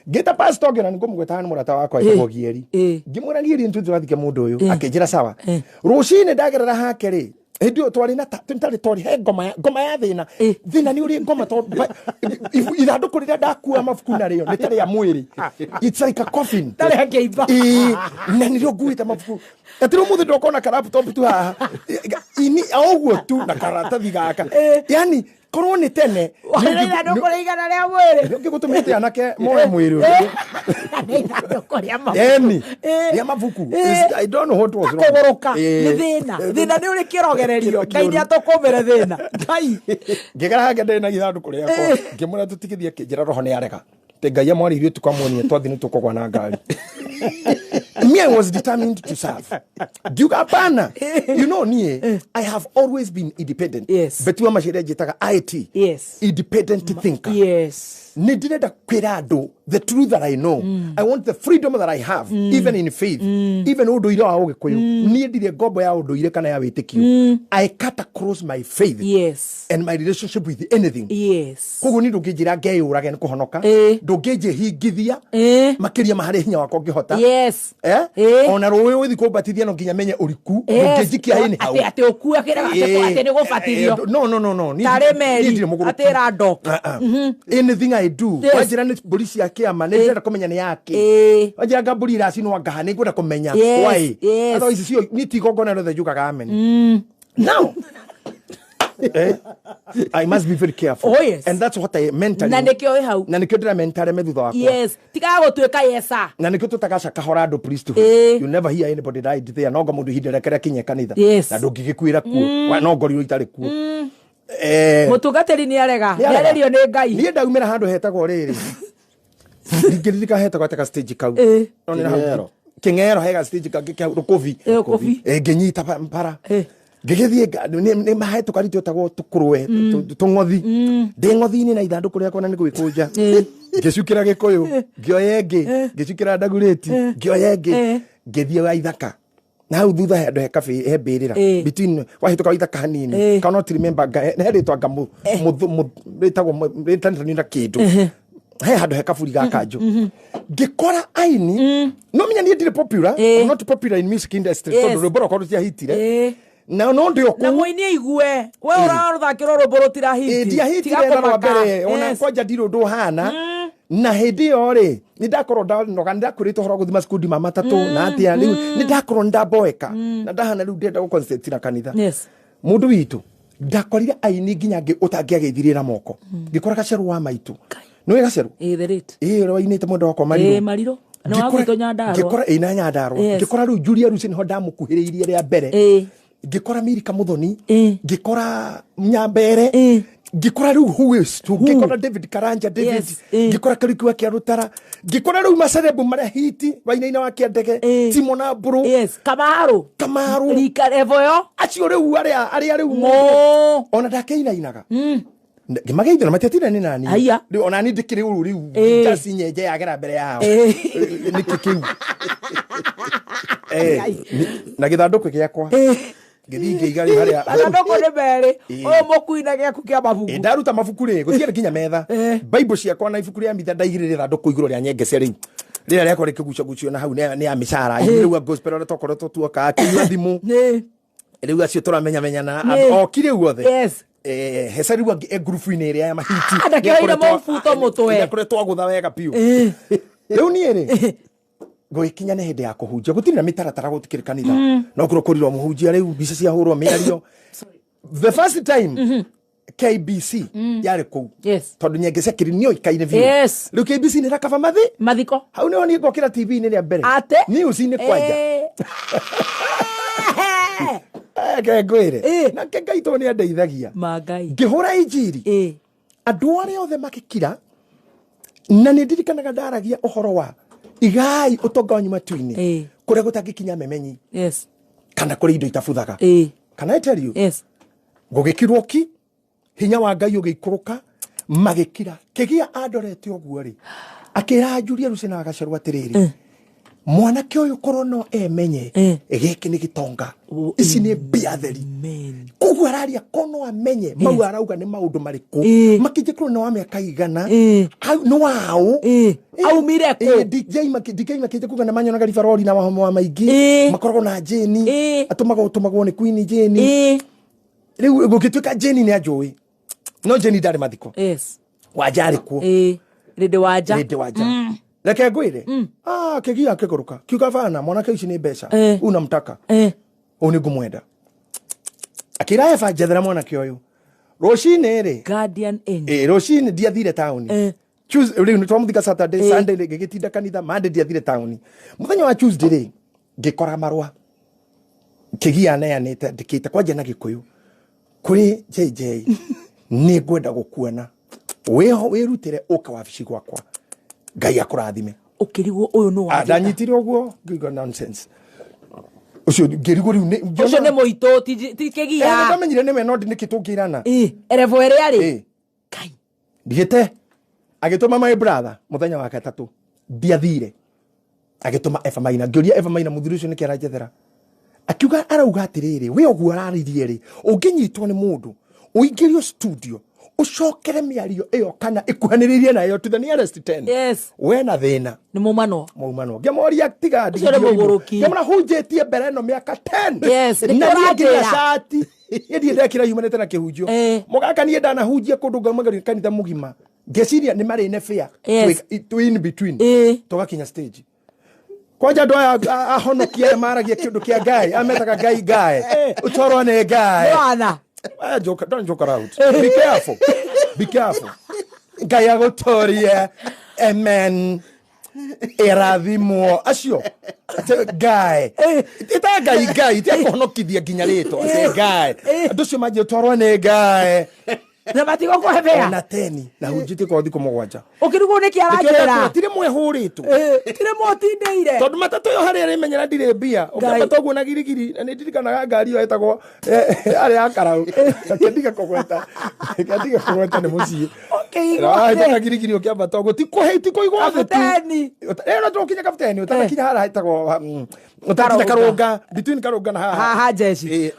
ngĩta pastor ngĩona nĩ ngũmũgweta nĩ mũrata wakwa etagwo Gieri ngĩmwĩra Gieri nĩ tũrathike mũndũ ũyũ akĩnjĩra sawa rũcinĩ ndagerera hake rĩ hĩndĩ ĩyo twarĩ na twarĩ twarĩ he ngoma ya ngoma ya thĩna thĩna nĩ ũrĩ ngoma tondũ ithandũkũ rĩrĩa ndakua mabuku narĩo nĩ ta rĩa mwĩrĩ, it's like a coffin. Ta rĩa kĩimba. Na nĩrĩo nguĩte mabuku atĩ rĩu mũthĩ ndokona ka laptop tu haha ini o ũguo tu na karatathi gaka yani korwo nĩ tene Warĩ ithandũkũ rĩa igana rĩa mwĩrĩ. ngĩgũtũmĩte anake moe mwĩrĩ ũyũ. Nĩ ithandũkũ rĩa mabuku. Eni rĩa mabuku. I don't know what was wrong. Kũgũrũka nĩ thĩna. Thĩna nĩ ũrĩ kĩrogererio. Ngai nĩ atũkũmĩre thĩna. Ngai. Ngĩgera hake ndĩ na ithandũkũ rĩakwa ngĩmwĩra tũtigithie akĩnjĩra roho nĩ arega atĩ Ngai amwarĩirie ũtukũ amuonie twathi nĩ tũkũgwa na ngari. And me, I was determined to serve. Ngiuga hapana. You know niĩ, I have always been independent. Betua maciria njĩtaga IT. Independent thinker. Nĩ ndĩrenda kwĩra andũ the truth that I know. I want the freedom that I have, even in faith, even ũndũire wa Ũgĩkũyũ. Niĩ ndirĩ ngombo ya ũndũire kana ya wĩtĩkio. I cut across my faith and my relationship with anything. Koguo niĩ ndũngĩnjĩra ngeyũrage nĩ kũhonoka, ndũngĩnjĩhingithia makĩria ma harĩa hinya wakwa ũngĩhota. Eh? Ona rũĩ ũgĩthiĩ kũmbatithia no nginya menye ũriku. Ndũngĩnjikia hĩnĩ hau. Atĩ atĩ ũkue kĩrĩa atĩ nĩ gũbatithio. No, niĩ Tarĩ meri, niĩ ndirĩ mũgũrũki. atĩ ĩra dock. Ah, ah. Anything I do, wanjĩra nĩ mbũri cia kĩama, nĩ ndĩrenda kũmenya nĩ yake. Wanjĩra nga mbũri iracinwo ngaha, nĩ ngwenda kũmenya why. Otherwise cio niĩ ti igongona rĩothe njugaga amen. Now, I must be very careful. Oh, yes. And that's what I mentally. Na nĩkĩo wĩ hau. Na nĩkĩo ndĩra mentally me thutha wakwa. Yes, tigaga gũtuĩka yesa. Na nĩkĩo tũtagaca kahora andũ priesthood. You never hear anybody died there. Nongo mũndũ ihinda rĩake rĩakinye kanitha. Na ndũngĩgĩkuĩra kuo. Wa, no ngorirwo itarĩ kuo. Mũtungatĩri nĩ arega. Nĩ arega. Nĩ arĩrio nĩ Ngai. Niĩ ndaumĩra handũ hetagwo rĩrĩ. Ndingĩririkana hetagwo atĩa ga stage kau. No nĩ hau. Kĩng'ero. Kĩng'ero he ga stage kangĩ kĩa Rũkũbi. Rũkũbi. Ngĩnyita bara. Ngĩgĩthiĩ nĩ mahe tũkari twĩtagwo tũkũrwe, tũng'othi. Ndĩ ng'othi-inĩ na ithandũkũ rĩakwa na nĩ gwĩkũnja. Ngĩcukĩra Gĩkũyũ, ngĩoya ĩngĩ, ngĩcukĩra ndagurĩti, ngĩoya ĩngĩ, ngĩthiĩ wa ithaka. Na hau thutha he handũ he cafe, he mbĩrĩra. Between wahĩtũka wa ithaka hanini. Cannot remember, he rĩtwa nga rĩtagwo rĩtanĩtwo na kĩndũ. He handũ he kaburi ga kanjũ. Ngĩkora aini, no menya niĩ ndirĩ popular, I'm not popular in music industry, tondũ rwĩmbo rwakwa rũtiahitire. Na no ndĩ o Na kũu. mũini aigue, we ũrathakĩrwo rwĩmbo rũtirahiti. Ĩ, ndiahitire Tiga na rwa kũmaka. mbere, ona kwanja ndirĩ ũndũ ũhana. Na hĩndĩ ĩyo rĩ, nĩ ndakorwo ndanoga, nĩ ndakwĩrĩte ũhoro wa gũthiĩ macikundi ma matatũ, na atĩa, rĩu nĩ ndakorwo nĩ ndamboeka. Na ndahana rĩu ndĩrenda gũ concentrate na kanitha. Mũndũ witũ, ndakorire aini nginya ũtangĩageithirie na moko. Ngĩkora Gacerũ wa maitũ. Nĩũĩ Gacerũ? Ĩ, the late. Ĩ, ũrĩa wainĩte mwendwa wakwa Marirũ. Ĩ, Marirũ. Nĩ wa gwitũ Nyandarũa. Ngĩkora, ĩ, na Nyandarũa. Ngĩkora rĩu Julia Rusi nĩho ndamũkuhĩrĩirie rĩa mbere. Ngĩkora Milika Muthoni. Ngĩkora Nyambere. Ngĩkora rĩu who is who? Ngĩkora David Karanja, David. Ngĩkora Kariuki wa Kĩarũtara. Ngĩkora rĩu macerebu marĩa hiti, wainaina wa Kĩandege, Timo na Mbũrũ. Kamaru. Kamaru. Rika level yo. Acio rĩu arĩa rĩu Mo. Ona ndakĩinainaga. Ngĩmageithia na matiatinda nĩ nani. Haiya. Rĩu ona niĩ ndĩkĩrĩ ũru rĩu. Njasi nyenje yagera mbere yao. Nĩkĩ kĩu? Na gĩthandũkũ gĩakwa. Ngĩthiĩ ngĩiga rĩu harĩa. Mathandũkũ nĩ merĩ. Ũyũ mũkui na gĩaku kĩa mabuku. Ndaruta mabuku rĩ, gũtiarĩ nginya metha. Bible ciakwa na ibuku rĩa mitha ndaigĩrĩire ithandũkũ igũrũ rĩa nyengece rĩu. Rĩrĩa rĩakwa rĩkĩgucagucio na hau nĩ ya mĩcara. Rĩu a gospel ũrĩa twakoretwo tuoka, akĩnyua thimũ. Rĩu acio tũramenyamenyana, oki rĩu othe. Hesa rĩu angĩ, ngurubu-inĩ ĩrĩa ya mahiti. Ndakĩoire Nĩakoretwo mũbuto mũtwe. Nĩakoretwo agũtha wega biũ. Rĩu niĩ rĩ, gũgĩkinya nĩ hĩndĩ ya kũhunjia, gũtirĩ na mĩtaratara, gũtikĩrĩ kanitha. No kũrwo kũrirwo mũhunjia rĩu, mbica ciahũrwo, mĩario. The first time, KBC yarĩ kũu. Tondũ nyenge cia kĩrĩ nĩoĩkaine biũ. Rĩu KBC nĩ ĩrakaba mathi. Mathiko. Hau nĩho niĩ ngokĩra T V-inĩ rĩa mbere. Ate? News-inĩ kwanja. Ke ngwĩre. Nake Ngai tondũ nĩ andeithagia. Ma Ngai. Ngĩhũra injiri. Andũ arĩa othe magĩkira, na nĩ ndirikanaga ndaragia ũhoro wa igai ũtonga wanyu matu-inĩ. Kũrĩa gũtangĩkinya memenyi. Kana kũrĩ indo itabuthaga. Can I tell you? Gũgĩkirwo ki, hinya wa Ngai ũgĩikũrũka, magĩkira. Kĩgia andorete ũguo rĩ, akĩra Julia Rusi na Gacerũ atĩrĩrĩ, mwanake ũyũ korwo no emenye, gĩkĩ nĩ gĩtonga. Ici nĩ mbia theri. Amen. Koguo araria korwo no amenye, mau arauga nĩ maũndũ marĩkũ. Makĩnjĩ korwo nĩ wa mĩaka igana, au, nĩ waũ. Aumire kũ? DJ DJ makĩnjĩ kuga nĩ manyonaga ribarori na mahomo wa maingĩ. Makoragwo na Jane. Atũmagwo, ũtũmagwo nĩ Queen Jane. Rĩu gũgĩtuĩka Jane nĩ anjũĩ. No Jane ndarĩ mathiko. Wanja arĩ kuo. Rĩndĩ wanja. Rĩndĩ wanja. Reke ngwĩre. Kĩgia kĩgũrũka. Kiuga bana, mwanake ici nĩ mbeca. Unamtaka. Ũyũ nĩ ngũmwenda. Akĩra Eva njethera mwanake ũyũ. Rũcinĩ rĩ. Guardian angel. Rũcinĩ ndiathire taũni. Tuesday, rĩu nĩ twamũthika Saturday, Sunday rĩ, ngĩgĩtinda kanitha, Monday ndiathire taũni. Mũthenya wa Tuesday rĩ, ngĩkora marũa. Kĩgia aneanĩte, ndĩkĩte kwanja na Gĩkũyũ. Kũrĩ JJ, nĩ ngwenda gũkuona. Wĩho, wĩrutĩre ũke wabici gwakwa. Ngai akũrathime. Ũkĩrigwo ũyũ nũ Ah, wanjĩta. Ndanyitire ũguo ngĩigua nonsense ũcio, ngĩrigwo rĩu Ũcio nĩ mũitũ, ti kĩgia. Ndamenyire nĩwe, no nĩkĩ tũngĩrana. Ĩ, erevo ĩrĩa rĩ. Kai. Ndigĩte agĩtũma my brother mũthenya wa gatatũ, ndiathire, agĩtũma Eva Maina. Ngĩũria Eva Maina, mũthuri ũcio nĩkĩ aranjethera? Akiuga arauga atĩrĩrĩ, we ũguo araririe rĩ, ũngĩnyitwo nĩ mũndũ ũingĩrio studio ũcokere mĩario ĩyo kana ĩkuhanĩrĩirie nayo to the nearest 10, we na thĩna. Nĩ mumano. Maumanwo ngĩmoria tiga. Ũcio nĩ mũgũrũki. Ngĩmũra hunjĩtie mbere ĩno mĩaka 10. Yes, nĩkĩo Na niĩ nginya ũranjĩra. cati niĩ ndekĩra yumanĩte na kĩhunjio. Mũgaka niĩ ndanahunjia kũndũ ngaumagaria kanitha mũgima, ngĩciria nĩ marĩ ne fair. Twĩ in between, tũgakinya stage kwanja andũ aya ahonokia aya maragia kĩũndũ kĩa Ngai, ametaga Ngai Ngai ũtwarwo nĩ Ngai. Bwana. Ah, joke, don't joke around. Be careful. Be careful. Ngai agũtorie. Amen. Ĩrathimwo. Acio. Ate Ngai. Ĩta Ngai Ngai, ti akũhonokithia nginya rĩtwa. Ate Ngai. Andũ acio manjie twarwo nĩ Ngai. Na matigũkũhe bea. Ona teni. Na hunjĩtie kwa thikũ 7. Ũkĩrigwo nĩkĩ aranjĩra. Tirĩ mwehũrĩtwo. Tirĩ mũtindĩire. Tondũ matatũ ĩyo harĩa ĩrĩmenyera ndirĩ mbia. Ũkĩambata ũguo na girigiri, na nĩ ndirikanaga ngari ĩyo ĩtagwo arĩ ya karau. Reke ndige kũgweta. Reke ndige kũgweta nĩ mũciĩ. Ũkĩigua Ahĩtũka girigiri ũkĩambata ũguo ti kũhĩ ti kũigwo thĩ tu. Kabuteni. Ĩno tũkinya kabuteni ũtanakinya harĩa hetagwo ũtanakinya Karũnga. Karũnga, between Karũnga na haha. Haha jeshi.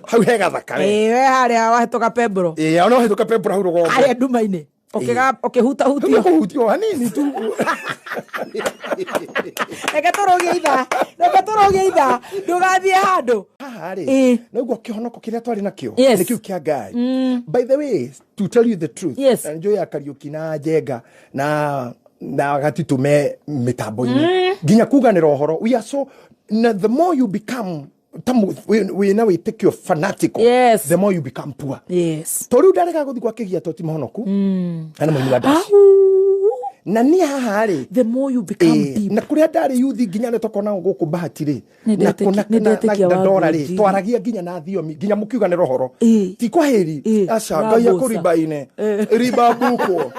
Hau he gathaka we. Ĩ, we harĩa wahĩtũka pembro. Ona ũhĩtũka pembro hau rũgongo. Harĩa nduma-inĩ. Ũkĩhutahutio. Kũhutio hanini tu. Reke tũrũgie ithaa, reke tũrũgie ithaa, ndũgathiĩ handũ. Haha rĩ, noguo kĩhonoko kĩrĩa twarĩ nakĩo nĩ kĩu kĩa Ngai. By the way, to tell you the truth, na njũĩ ya Kariũki na Njenga na Gatitũ me mĩtambo-inĩ nginya kuganĩra ũhoro, we are so, na the more you become ta wĩna wĩtĩkio fanatical, the more you become poor. To rĩu ndarega gũthiĩ gwa kĩgia to ti mũhonoku na nĩ mũini wa ndaci. Na niĩ haha rĩ, The more you become deep. Na kũrĩa ndarĩ yuthi nginya nĩ tokona gũkũ Bahati rĩ, Nĩ na nĩ ndetĩkia na wa ndora rĩ, Ngũnjiri. twaragia nginya na thiomi nginya mũkiuganĩra ũhoro ti kwahĩri. Aca Ngai Rambuca. akũribaine ribabukwo.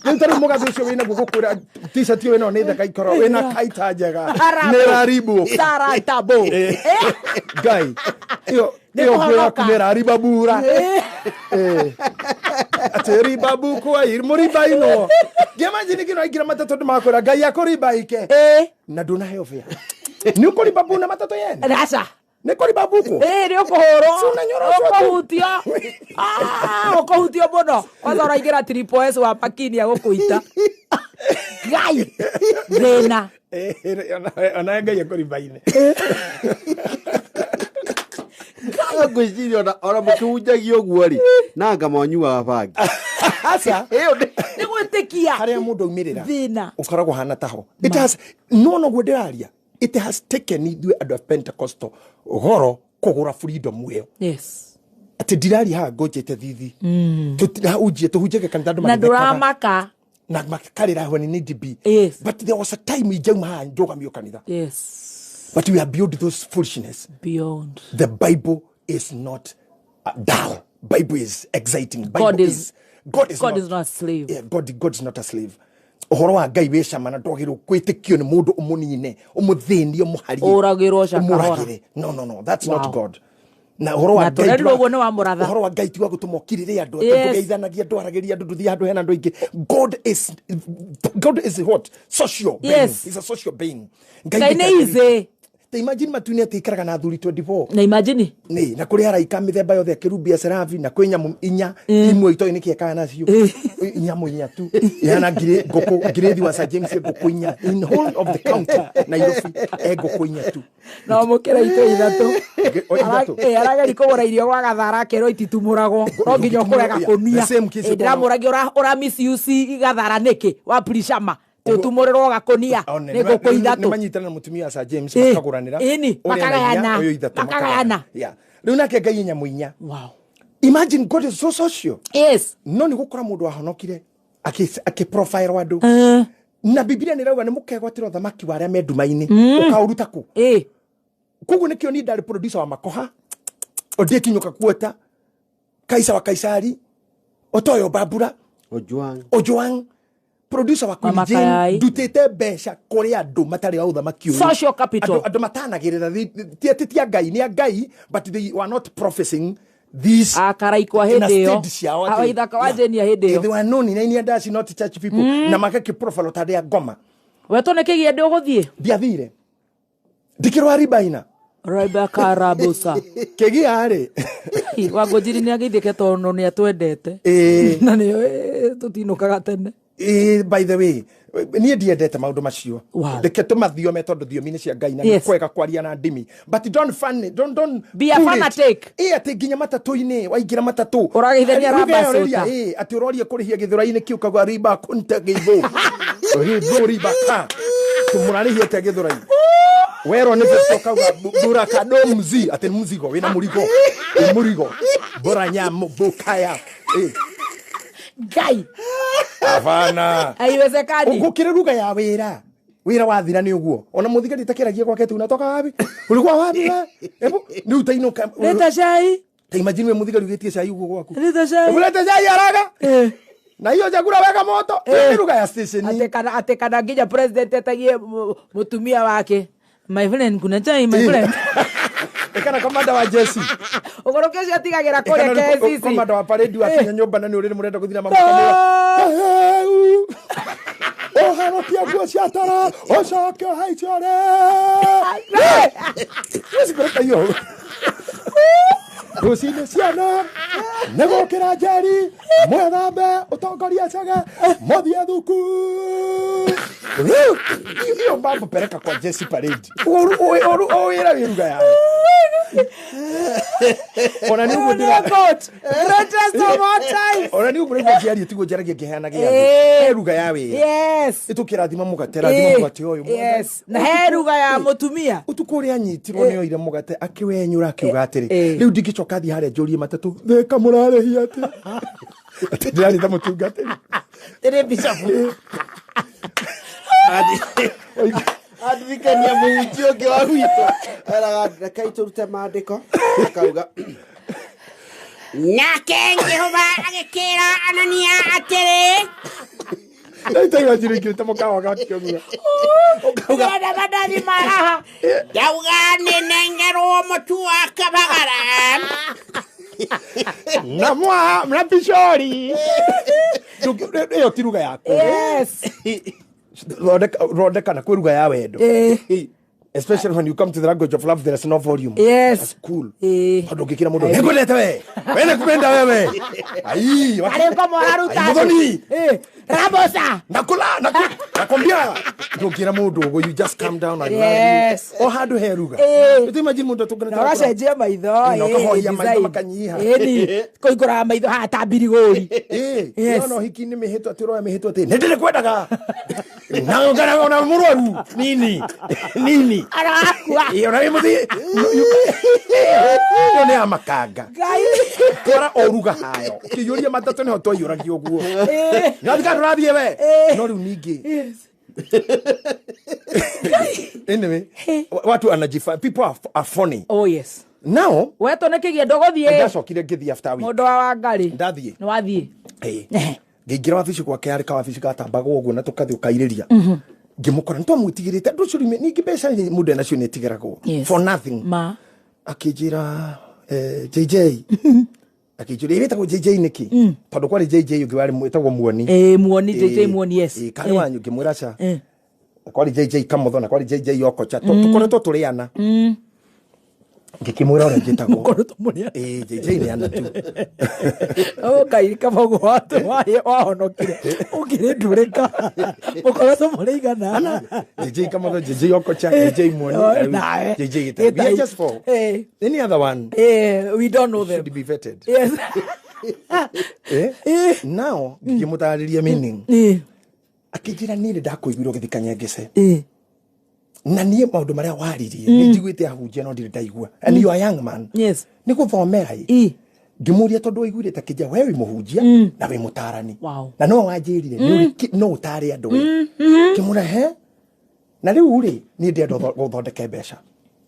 Rĩu ta rĩu mũgathĩ ũcio wĩnaguo gũkwĩra t-shirt ĩyo ĩno nĩ thaka ikoro wĩna kaita njega nĩ raribu. Sara Tabo. Ngai ĩyo Nĩ ĩyo nguo yaku kũhonoka. nĩ ĩraribabura. Atĩ ribabukwo mũribainwo ngĩmanjini kĩno aingĩra matatũ andũ makwĩra Ngai akũribaike na ndũnaheo bĩa nĩ ũkũribabu na matatũ yene. Aca. Nĩ kũribabukwo. Nĩ ũkũhũrwo. Si unanyoroshwa tu. Ũkũhutio. Ah, ũkũhutio mũno kwanza ũraingĩra triple S wa makini agũkũita Ngai thĩna. Ona Ngai akũribaine. Ngwĩciria ona mũkĩhunjagia ũguo rĩ, nanga mwanyuaga bangi. Aca. Ĩyo nĩ Nĩ gwĩtĩkia. Harĩa mũndũ aumĩrĩra Thĩna. ũkoragwo hana taho. It has no noguo ndĩraria, it has taken ithuĩ andũ a Pentecostal goro kũgũra freedom ĩyo. Atĩ ndiraria haha ngũnjĩte thithi tũtirahunjie, tũhunjagia kanitha andũ Na magĩthekaga. ndũramaka. Na makarĩra when need be. But there was a time injauma haha njũgamio kanitha. But we are beyond those foolishness. Beyond. The Bible is not dull. Bible is exciting. Bible God is- is, God is God not, is not a slave. Yeah, God is not a slave. Ũhoro wa Ngai wĩ cama na ndwagĩrĩirwo kwĩtĩkio nĩ mũndũ ũmũnine, ũmũthĩnie, ũmũharie. Ũragĩrwo cakahora. Ũmũragĩre. No, no, no, that's Wow. not God. Na ũhoro wa Na Ngai tũrerirwo ũguo nĩ wa mũratha. ũhoro wa Ngai ti wa gũtũma ũkirĩre andũ, ndũgeithanagie, ndwaragĩrie andũ, ndũthiĩ handũ hena andũ aingĩ. God is what? Social being. He's a social being. Ngai nĩ easy. Ta imagine matu-inĩ atĩ ikaraga na athuri 24. Na imagine. Nĩ na kũrĩ araika mĩthemba yothe, akĩrumbia serafi, na kwĩ nyamũ inya imwe itoĩ nĩkĩ ekaga nacio, nyamũ inya tu ihana ngiri ngũkũ ngirĩthi wa Sir James, ngũkũ inya in whole of the county Nairobi, e ngũkũ inya tu. No mũkĩra itũ ithatũ. O ithatũ. Arageri kũgũra irio gwa gathara akerwo ititumũragwo, no nginya ũkũre gakũnia. The same case. Ndĩramũragia ũra misuse gathara nĩkĩ wa prishama tũtumũrĩrwo gakũnia One, nĩ ngũkũ nĩ ithatũ. manyitana na mũtumia wa Sir James, makagũranĩra. Ĩni, ũrĩa na inya, makagayana. ũyũ ithatũ. Makagayana. Yeah. Rĩu nake Ngai nyamũ inya. Wow. Imagine, God is so social. No nĩ gũkora mũndũ wahonokire akĩ profile andũ na Bibilia nĩ rauga nĩ mũkegwatĩra ũthamaki wa arĩa me nduma-inĩ, ũkaũruta kũ? Koguo nĩkĩo niĩ ndarĩ producer wa Makoha, Ondieki Kuota, Kaisa wa Kaisari, Otoyo Babura, Ojwang. Ojwang. Producer wa Queen Mama Jane, Kayai. ndutĩte mbeca kũrĩ andũ matarĩ a ũthamaki ũyũ. Social capital. Andũ matanagĩrĩra, ti atĩ ti a Ngai, nĩ a Ngai, but they were not professing this Akaraikwa in a hĩndĩ ĩyo. state ciao atĩ- Ah, ithaka wa Yeah. Jane ya hĩndĩ ĩyo. They were known in any dash, not church people, na magakĩprofile ta arĩa ngoma. Wetwo nĩ kĩgĩa ndĩ ũgũthiĩ. Ndiathire, ndikĩrwa ribaina. Rebecca Rabusa. Kĩgia rĩ. Wangũnjiri nĩ ageithĩke tondũ nĩ atwendete. Ĩĩ. Na nĩyo tũtinũkaga tene. Ĩĩ, by the way, niĩ ndiendete maũndũ macio. Wow. Reke tũmathiome tondũ thiomi nĩ cia Ngai na nĩ kwega kwaria na ndimi, but don't fun, don't Be a pull it. fanatic. Ĩ, atĩ nginya matatũ-inĩ waingĩra matatũ Ũrageithania Ruga raba ĩyo rĩria, cũta. ĩ, atĩ ũroria kũrĩhia gĩthũra-inĩ kĩu kagwa riba kunta gĩthũ gĩthũ riba ka tũmũrarĩhia atĩa gĩthũra-inĩ werwo nĩ beto kauga buraka do mzi atĩ nĩ mũzigo wĩna mũrigo, wĩ mũrigo bora nyamu bukaya. Ĩ. Ngai. Hapana. Haiwezekani. Gukire ruga ya wira, wira wathira ni uguo ona muthigari takiragia gwake tu unatoka wapi, ulikuwa wapi we? Ebu ni utainuka. Leta cai. Ta imagine we muthigari ugitie cai uguo gwaku. Leta cai. Hebu leta cai haraka. Eh. Na hiyo chakula weka moto. Ni ruga ya station. Atĩ kana nginya president etagie mũtumia wake, "My friend, kuna chai, my friend?" Ikana komanda wa jesi. Ũgũrũki ũcio atigagĩra kũrĩa KCC. Komanda wa parade wakinya nyũmba na nĩ ũrĩrĩ mũrenda gũthira mamukamĩra ũharũkia nguo cia toro ũcoke ũhaice ũrĩ cikũreka iyo rũcinĩ ciana nĩ gũkĩra njeri mwethambe ũtongorie cege mũthiĩ thukuru. Rĩu, hiyo mambo peleka kwa jesi parade. O wĩra wĩ ruga yayo ona nĩ ũguo ndĩra Goat. Greatest of all time. Ona nĩ ũguo nĩguo ngĩaria tiguo njaragia ngĩheanaga andũ. Eh. He ruga ya wĩra. Ĩtũkĩrathima mũgate, rathima mũgate ũyũ. Yes, na he ruga ya mũtumia. Ũtukũ ũrĩa anyitirwo nĩ oire mũgate akĩwenyũra akiuga atĩrĩ, Eh. rĩu ndingĩcoka thiĩ harĩa njũrie matatũ thĩka mũrarĩhia atĩ atĩ ndĩrarĩ ta mũtungatĩri. Tĩrĩ bishop. Andirikania mũhunjia ũngĩ wa gwitũ eraga rekei tũrute maandĩko akauga Nake Jehova agĩkĩra Anania atĩrĩ, Ndaitaigua njirĩkĩrĩte mũkawa gake ũguo. Ndĩrenda mandathi ma haha. Ndauga nĩnengerwo mũtu wa kabagara. Na mwa na picori ĩyo ti ruga yaku. Thondeka na kwĩ ruga ya wendo. Especially when you come to the language of love, there is no volume. That's cool. Tondũ ũngĩkĩra mũndũ nĩngwendete we, we nĩkũmenda wewe ai Arĩ ngoma ũraruta. Ai, Muthoni. Rabosa. Nakula nakwambia ndũngĩra mũndũ ũguo, you just calm down and love you. O handũ he ruga. Nĩ imagine mũndũ atũnganĩte Na ũgacenjia maitho. Na ũkahoria maitho makanyiha. Ĩni kũingũraga maitho haha ta mbirigũri. Yes. No hiki-inĩ mĩhĩtwa atĩ ũroya mĩhĩtwa atĩ nĩ ndĩrĩkwendaga na ngara ona mũrwaru nini nini. Arakua. Ĩ, ona wĩ mũthii ĩyo nĩ ya makanga. Ngai. Twara o ruga hayo ũkĩiyũria matatũ nĩho twaiyũragia ũguo nĩwathika ndũrathiĩ we no rĩu ningĩ. Anyway, watu anajifa, people are funny. Oh yes. Now Wetwo nĩ kĩgia ndũgũthiĩ. Ndacokire ngĩthiĩ after a week. Mũndũ wa Wangarĩ. Ndathiĩ. Nĩ wathiĩ. Ĩĩ. Ngĩingĩra wabici gwake, yarĩ kawabici gatambagwo ũguo na tũkathiĩ ũkairĩria ngĩmũkora nĩtwamwĩtigĩrĩte andũ ũcio rĩu ningĩ mbeca mũndũ enacio nĩtigĩragwo for nothing. Ma. Akĩnjĩra JJ, akĩnjũria ĩtagwo JJ nĩkĩ tondũ kwarĩ JJ ũngĩ warĩ wĩtagwo Muoni. Ĩĩ, Muoni, JJ Muoni, yes. Ĩĩ, karĩ wanyu ngĩmwĩra ca. Eh. Kwarĩ JJ Kamotho na kwarĩ JJ Okocha. Tũkoretwo tũrĩ ana, ngĩkĩmwĩra ũrĩa njĩtagwo. Mũkoretwo mũrĩ ana. Ĩĩ, JJ nĩ ana tu. Oh, Ngai kaba ũguo wahonokire ũkĩrĩ ndũrĩka mũkoretwo mũrĩ igana. JJ Kamotho, JJ Okocha, JJ Muoni, Oh, na rĩu nawe. JJ Gĩtahi. We are just four. Eh. Any other one We don't know them. should be vetted. Eh? Eh. Now ngĩmũtarĩria meaning, akĩnjĩra niĩ nĩ ndakũiguire ũgĩthiĩ Kanyengece na niĩ maũndũ marĩa waririe nĩ njiguĩte ahunjia no ndirĩ ndaigua, and you are a young man. Nĩ gũthomera ĩ. Ngĩmũria tondũ waiguire ta kĩnja we wĩ mũhunjia na wĩ mũtarani na no wanjĩrire nĩ ũrĩ no ũtare andũ we ngĩmũra he na rĩu rĩ niĩ ndĩrenda gũthondeke mbeca.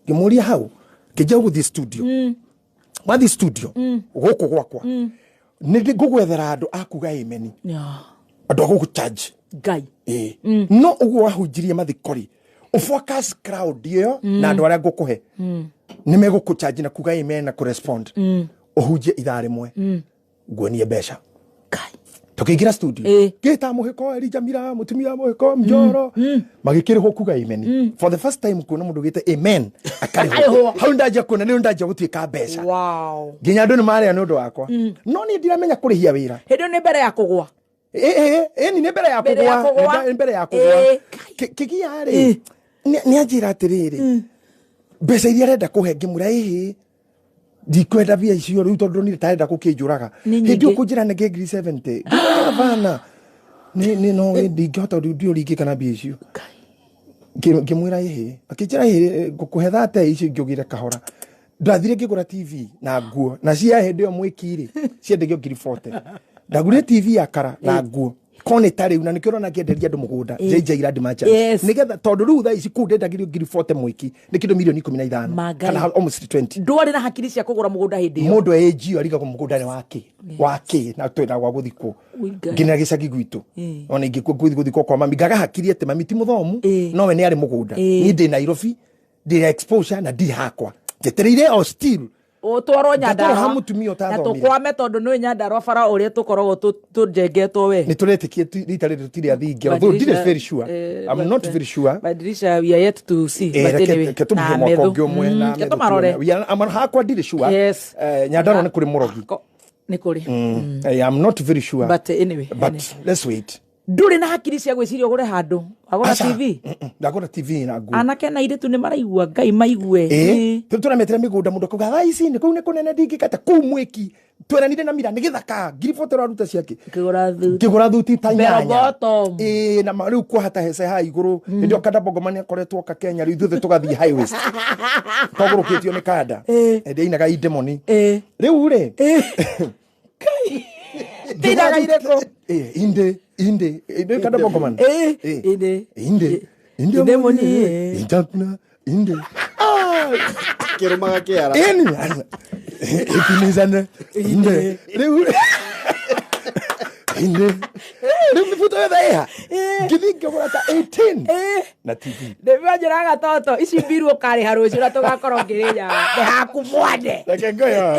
Ngĩmũria hau kĩnja ũgũthiĩ studio, wathiĩ studio gũkũ gwakwa nĩ ngũgwethera andũ a kuga ameni, andũ a gũgũcharge. Ngai. Ĩĩ. No ũguo wahunjirie mathiko rĩ, ũfocus crowd ĩyo na andũ arĩa ngũkũhe nĩ megũkũchanji na kuga amen na kũrespond. Ũhunjie ithaa rĩmwe, nguonie mbeca. Ngai. Tukĩingĩra studio, ngĩta mũhĩko Elijah Mira, mũtumia mũhĩko Mjoro, magĩkĩrĩhwo kuga amen for the first time. Kuona mũndũ gĩte amen akarĩhwo. Akarĩhwo. Hau ndanjia kuona nĩ ndanjia gũtuĩka mbeca. Wow. Nginya andũ nĩ marĩa nĩ ũndũ wakwa, no niĩ ndiramenya kũrĩhia wĩra. Hĩndĩ ĩyo nĩ mbere ya kũgwa. Ĩni nĩ mbere ya Mbere ya kũgwa. kũgwa. Nĩ mbere ya kũgwa. Kĩgia rĩ, nĩ anjĩra atĩrĩrĩ, mbeca iria arenda kũhe, ngĩmwĩra ĩhĩ, ndikwenda mbia icio rĩu tondũ nĩ tarenda gũkĩnjũraga. Nĩ Hĩndĩ ĩyo nyingĩ. kũnjĩra nĩ ngiri 70, ngĩmwĩra bana nĩ no ndingĩhota, ndiũ ringĩka na mbia icio. Ngĩmwĩra ĩhĩ, akĩnjĩra ĩhĩ, ngũkũhe thate icio ingĩũgĩre kahora. Ndathire ngĩgũra TV na nguo, na cia hĩndĩ ĩyo mwĩki rĩ ciendagio ngiri 40. Ndagũrire TV ya kara na nguo kone ta rĩu, na nĩkĩo ũrona ngĩenderia andũ mũgũnda JJ Land Merchants. Nĩgetha tondũ rĩu thaa ici kũu ndendagĩrio ngiri 40 mwĩki nĩ kĩndũ mirioni 15 Mangai. kana almost 20. Ndwarĩ na hakiri cia kũgũra mũgũnda hĩndĩ ĩyo. Mũndũ ĩnjio arigagwo mũgũnda nĩ wake wake na twĩna gwa gũthikwo nginya gĩcagi gwitũ. Ona ingĩkua ngũthiĩ gũthikwo kwa mami, ngaga hakiri atĩ mami ti mũthomu, nowe nĩ arĩ mũgũnda. Niĩ ndĩ Nairobi, ndĩ na exposure na ndirĩ hakwa njetereire o still. Ũtwarwo Ngatwarwo Nyandarũa. ha mũtumia Na ũtathomire. tũkwame tondũ nĩ Nyandarũa bara ũrĩa tũkoragwo tũnjengetwo we. Nĩ tũretĩkie rita rĩrĩ tũtirĩ athingi, although ndirĩ very sure. I'm not very sure. Madirisha we are yet to see. Eh, But anyway, reke tũmũhe na mwaka methu. ũngĩ ũmwe na Reke methu tũmarore. tuone. Hakwa ndirĩ sure. Yes. Nyandarũa nĩ kũrĩ mũrogi. Nĩ kũrĩ. I'm not very sure. But anyway, But anyway. let's wait. Ndũrĩ na hakiri cia gwĩciria ũgũre handũ wagũra Aca. TV. Ndagũra TV na nguo. Anake na airĩtu nĩ maraigua, Ngai maigue. Ĩ, tũrametera mĩgũnda, mũndũ akauga thaa ici nĩ kũu nĩ kũnene ndingĩkata kũu mwĩki tweranire na mira nĩ gĩthaka ngiri 40 ũraruta ciake. Ngĩgũra thuti. Ngĩgũra thuti ta Bell nyanya. bottom. Ĩ, na rĩu kwahata hece haha igũrũ, hĩndĩ ĩyo kanda bongomani akoretwo oka Kenya, rĩu ithuothe tũgathiĩ high waist twagũrũkĩtio nĩ kanda ĩndĩ ainaga indemoni. Rĩu rĩ Ndĩinaga irĩkũ? Ĩ, inde inde inde kanda bongoman. Inde. Inde inde. Indemoni, Injakna inde. Ah! Kĩrũmaga kĩara. Ĩni ikinizana inde rĩu inde rĩu mĩbuto yothe ĩha ngĩthiĩ ngĩgũra ta 18 na TV. Ndĩmanjĩraga toto ici mbiru ũkarĩha rũciũ na tũgakorwo ngĩrĩnyaga nĩ haku mwande. Reke ngoyo.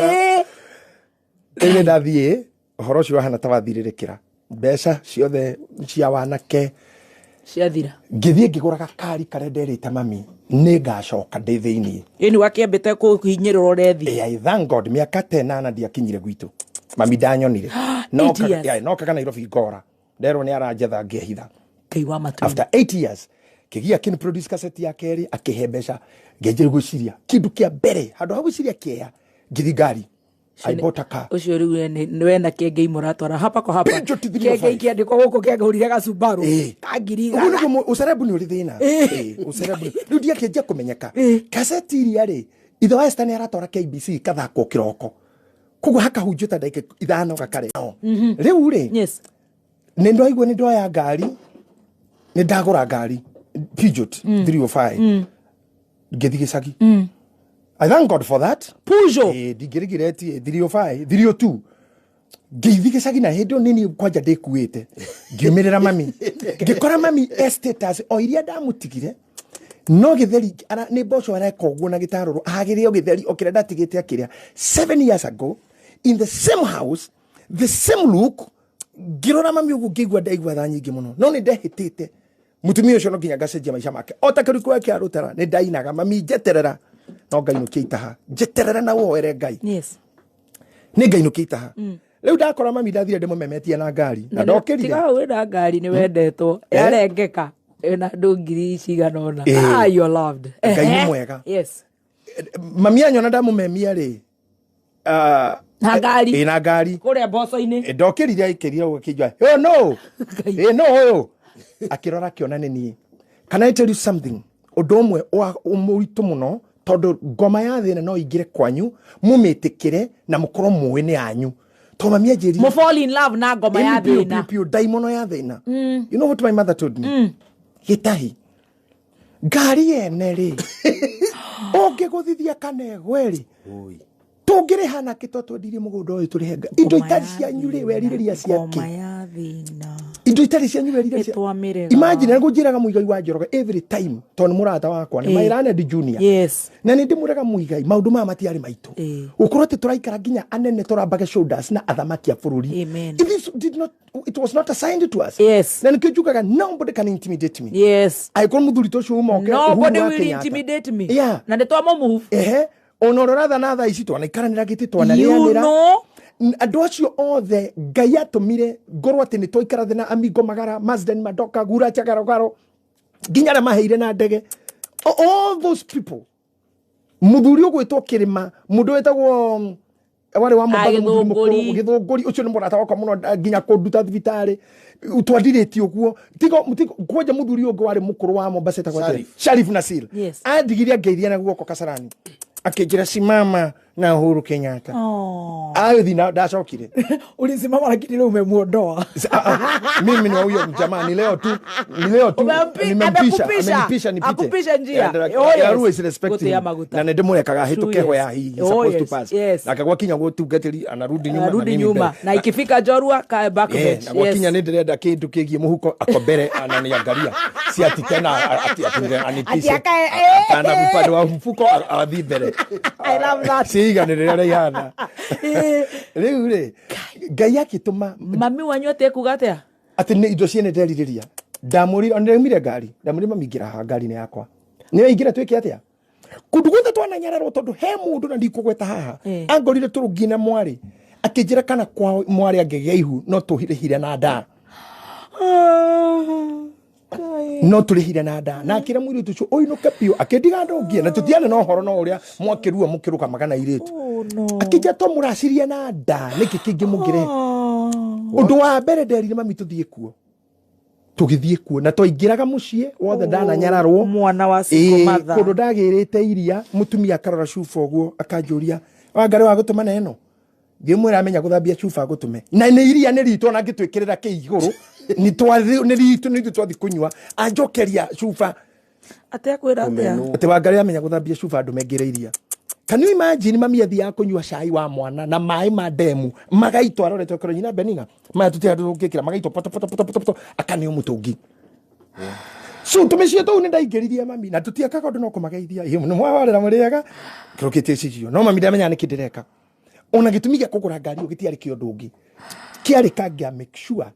Rĩu nĩ ndathiĩ ũhoro ũcio wahana ta wathirĩrĩkĩra mbeca ciothe cia wanake. Ciathira. Ngĩthiĩ ngĩgũra gakari karĩa nderĩte mami nĩ ngacoka ndĩ thĩiniĩ. Ĩni wakĩambĩte kũhinyĩrĩrwo rethi. I thank God mĩaka ta ĩnana ndiakinyire gwitũ, mami ndanyonire. 8 years. Nokaga Nairobi ngora nderwo nĩ aranjetha ngĩehitha. Ngai wa matu. After 8 years kĩgia kĩni produce cassette ya kerĩ, akĩhe mbeca, ngĩanjĩrĩria gwĩciria kĩndũ kĩa mbere handũ ha gwĩciria kĩea ngĩthi ngari. I bought a car. Ũcio rĩu we nĩ wena kĩengei mũratwara hapa kwa hapa. Peugeot 305. Kĩengei kĩandĩkwo gũkũ kĩangũrire gacubaru ka ngiri Ũguo igana. nĩguo ũcerebu nĩ ũrĩ thĩna. Ũcerebu rĩu ndiakĩanjia kũmenyeka. Kaseti iria rĩ ithe wa Esther nĩ aratwara KBC kathakwo kĩroko, koguo hakahunjio ta ndagĩka 5 gakare rĩu rĩ. Nĩ ndaigua nĩ ndoya ngari, nĩ ndagũra ngari Peugeot 305, ngĩthiĩ gĩcagi. I thank God for that. Peugeot. Ndingĩrigireti 305 302 ngĩithi gĩcagi, na hĩndĩ ĩyo nini kwanja ndĩkuĩte, ngiumĩrĩra mami, ngĩkora mami e status o iria ndamũtigire, no gĩtheri nĩ mboco areka ũguo na gĩtarũrũ agĩrĩo gĩtheri o kĩrĩa ndatigĩte akĩrĩa 7 years ago in the same house, the same look. Ngĩrora mami ũguo ngĩigua ndaigua tha nyingĩ mũno, no nĩ ndehĩtĩte mũtumia ũcio no nginya ngacenjia maica make o ta kĩrukũ kĩa rũtara. Nĩ ndainaga, mami njeterera no ngainũkia itaha, njeterera na woere Ngai. Nĩ ngainũkia itaha. Rĩu ndakora mami, ndathire ndĩmũmemetie na ngari na ndokĩrire. Tiga hau wĩna ngari nĩ wendetwo yarengeka ĩna andũ ngiri cigana ũna. Ah, you are loved. Ngai nĩ Ehe. mwega. Mami anyona ndamũmemia rĩ, Na ngari. Ĩ, na ngari. Kũrĩa mboco-inĩ. Ndokĩrire aikĩrire ũguo akĩnjua, oh no, ĩ no ũyũ akĩrora akĩona nĩ niĩ. Can I tell you something? Ũndũ ũmwe wa mũritũ mũno, tondũ ngoma ya thĩna no ingĩre kwanyu mũmĩtĩkĩre na mũkorwo mũĩ nĩ yanyu, tondũ mami anjĩrire Mo fall in love na ngoma ya Ĩni biũ, thĩna. biũ, biũ, ndaimono ya thĩna. You know what my mother told me? Gĩtahi ngari yene rĩ ũngĩgũthithia kana ĩgwe rĩ tũngĩrĩha nakĩ to twendirie mũgũnda ũyũ tũrĩhe indo Ngoma itarĩ ya cianyu rĩ thĩna, werirĩria ngoma ciake. ya thĩna. Indo itarĩ cianyu werire cia- Nĩtwamĩrega. Imagine ngũnjĩraga Muigai wa Njoroge every time tondũ nĩ mũrata wakwa nĩ my learned junior. Yes. Na nĩ ndĩmwĩraga Muigai maũndũ maya matiarĩ maitũ. Gũkorwo atĩ tũraikara nginya anene tũrambage shoulders na athamaki a bũrũri. Amen. It is, did not, it was not assigned to us. Yes. Na nĩkĩo njugaga nobody can intimidate me. Yes. Angĩkorwo mũthuri ta ũcio uma oke Uhuru Nobody wa will Kenyatta. intimidate me. Yeah. Na nĩ twamũ-move. Ehe, ona ũrĩa ũrathana thaa ici twanaikaranĩra gĩtĩ You twanarĩanĩra. know. Andũ acio othe Ngai atũmire ngorwo atĩ nĩ twaikara thĩ na Amigo Magara, Mazden Madoka, Gura Chagarogaro, nginya arĩa maheire na ndege, all those people, mũthuri ũgwĩtwo Kĩrĩma, mũndũ wĩtagwo warĩ wa Mombatha, mũthuri mũkũrũ. Gĩthũngũri. Gĩthũngũri ũcio nĩ mũrata wakwa mũno, nginya kũnduta thibitarĩ twandirĩtie ũguo tigo kwanja mũthuri ũngĩ warĩ mũkũrũ wa Mombasa etagwo atĩa? Sharif. Sharif Nasir. Yes. Andigire angeithia na guoko Kasarani, akĩnjĩra simama na Uhuru Kenyatta. Oh. Agĩthiĩ na ndacokire. Ulisimama lakini leo umemuondoa. Ah, ah, mimi ni wa huyo jamaa, ni leo tu, ni leo tu nimempisha. Amekupisha. Amenipisha nipite. Akupisha njia. Yeah, Oh, yes. I always respect Gũtĩa him. maguta. Na nĩndĩmũrekaga ahĩtũke True, where yes. he is Oh, supposed to yes, pass. yes. Nake gwakinya gũtungatĩri anarudi nyuma na Arudi mimi nyuma. mbere. Na ikifika Njorua kae back bench. Na gwakinya Yes. nĩ ndĩrenda kĩndũ kĩgiĩ mũhuko ako mbere ananiangaria si ati tena ati anipishe. Ati akae, eh. Kana upande wa mfuko athiĩ mbere. I love that. Ciiganĩrĩra ũrĩa ihana. Rĩu rĩ, Ngai akĩtũma Mami wanyu atekuga atĩa? Atĩ nĩ indo ciene nderirĩria ndamũrire, ona ndaumire ngari, ndamũrire mami ingĩra haha ngari-inĩ yakwa nĩyo ingĩra twĩke atĩa kũndũ guothe twananyararwo tondũ he mũndũ na ndikũgweta haha angorire tũrũngi na mwarĩ akĩnjĩra kana kwa mwarĩ angĩgĩa ihu no tũrĩhire na nda, no tũrĩhire na nda, na akĩra mũirĩtu ũcio ũinũke biũ, akĩndiga ndũngie na tũtiarĩ na ũhoro no ũrĩa mwakĩrua mũkĩrũgamaga na airĩtu. Oh no. Akĩnjĩra to mũraciria na nda nĩkĩ kĩngĩ mũngĩrehe. Ũndũ wa mbere nderire mami tũthiĩ kuo, tũgĩthiĩ kuo na twaingĩraga mũciĩ wothe ndananyararwo. Mwana wa single mother. Kũndũ ndagĩrĩte iria, mũtumia akarora cuba ũguo akanjũria, Wangarĩ wa gũtũma na ĩno ngĩmwĩra amenya gũthambia cuba gũtũme na nĩ iria nĩ ritũ ona ngĩtwĩkĩrĩra kĩ igũrũ nĩ twathi nĩ ritũ nĩ ithuĩ twathi kũnyua anjokeria cuba. Atekwĩra atĩa? Atĩ Wangarĩ amenya gũthambia cuba andũ mengĩre iria. Can you imagine mami athiaga kũnyua cai wa mwana na maĩ ma ndemu magaitwo aroretwo kĩro nyina Beninga maya tũtirĩ handũ tũngĩkĩra magaitwo poto poto poto poto poto akaneo mũtũngi. So tũmĩciĩ tũu nĩ ndaingĩririe mami na tũtiekaga ũndũ no kũmageithia, "Ĩ, nĩ mwawarĩra mũrĩega kĩrũkĩtie cicio," no mami ndamenyaga nĩkĩ ndĩreka. Ona gĩtũmi gĩa kũgũra ngari ĩyo gĩtiarĩ kĩa ũndũ ũngĩ, kĩarĩ kangĩa make sure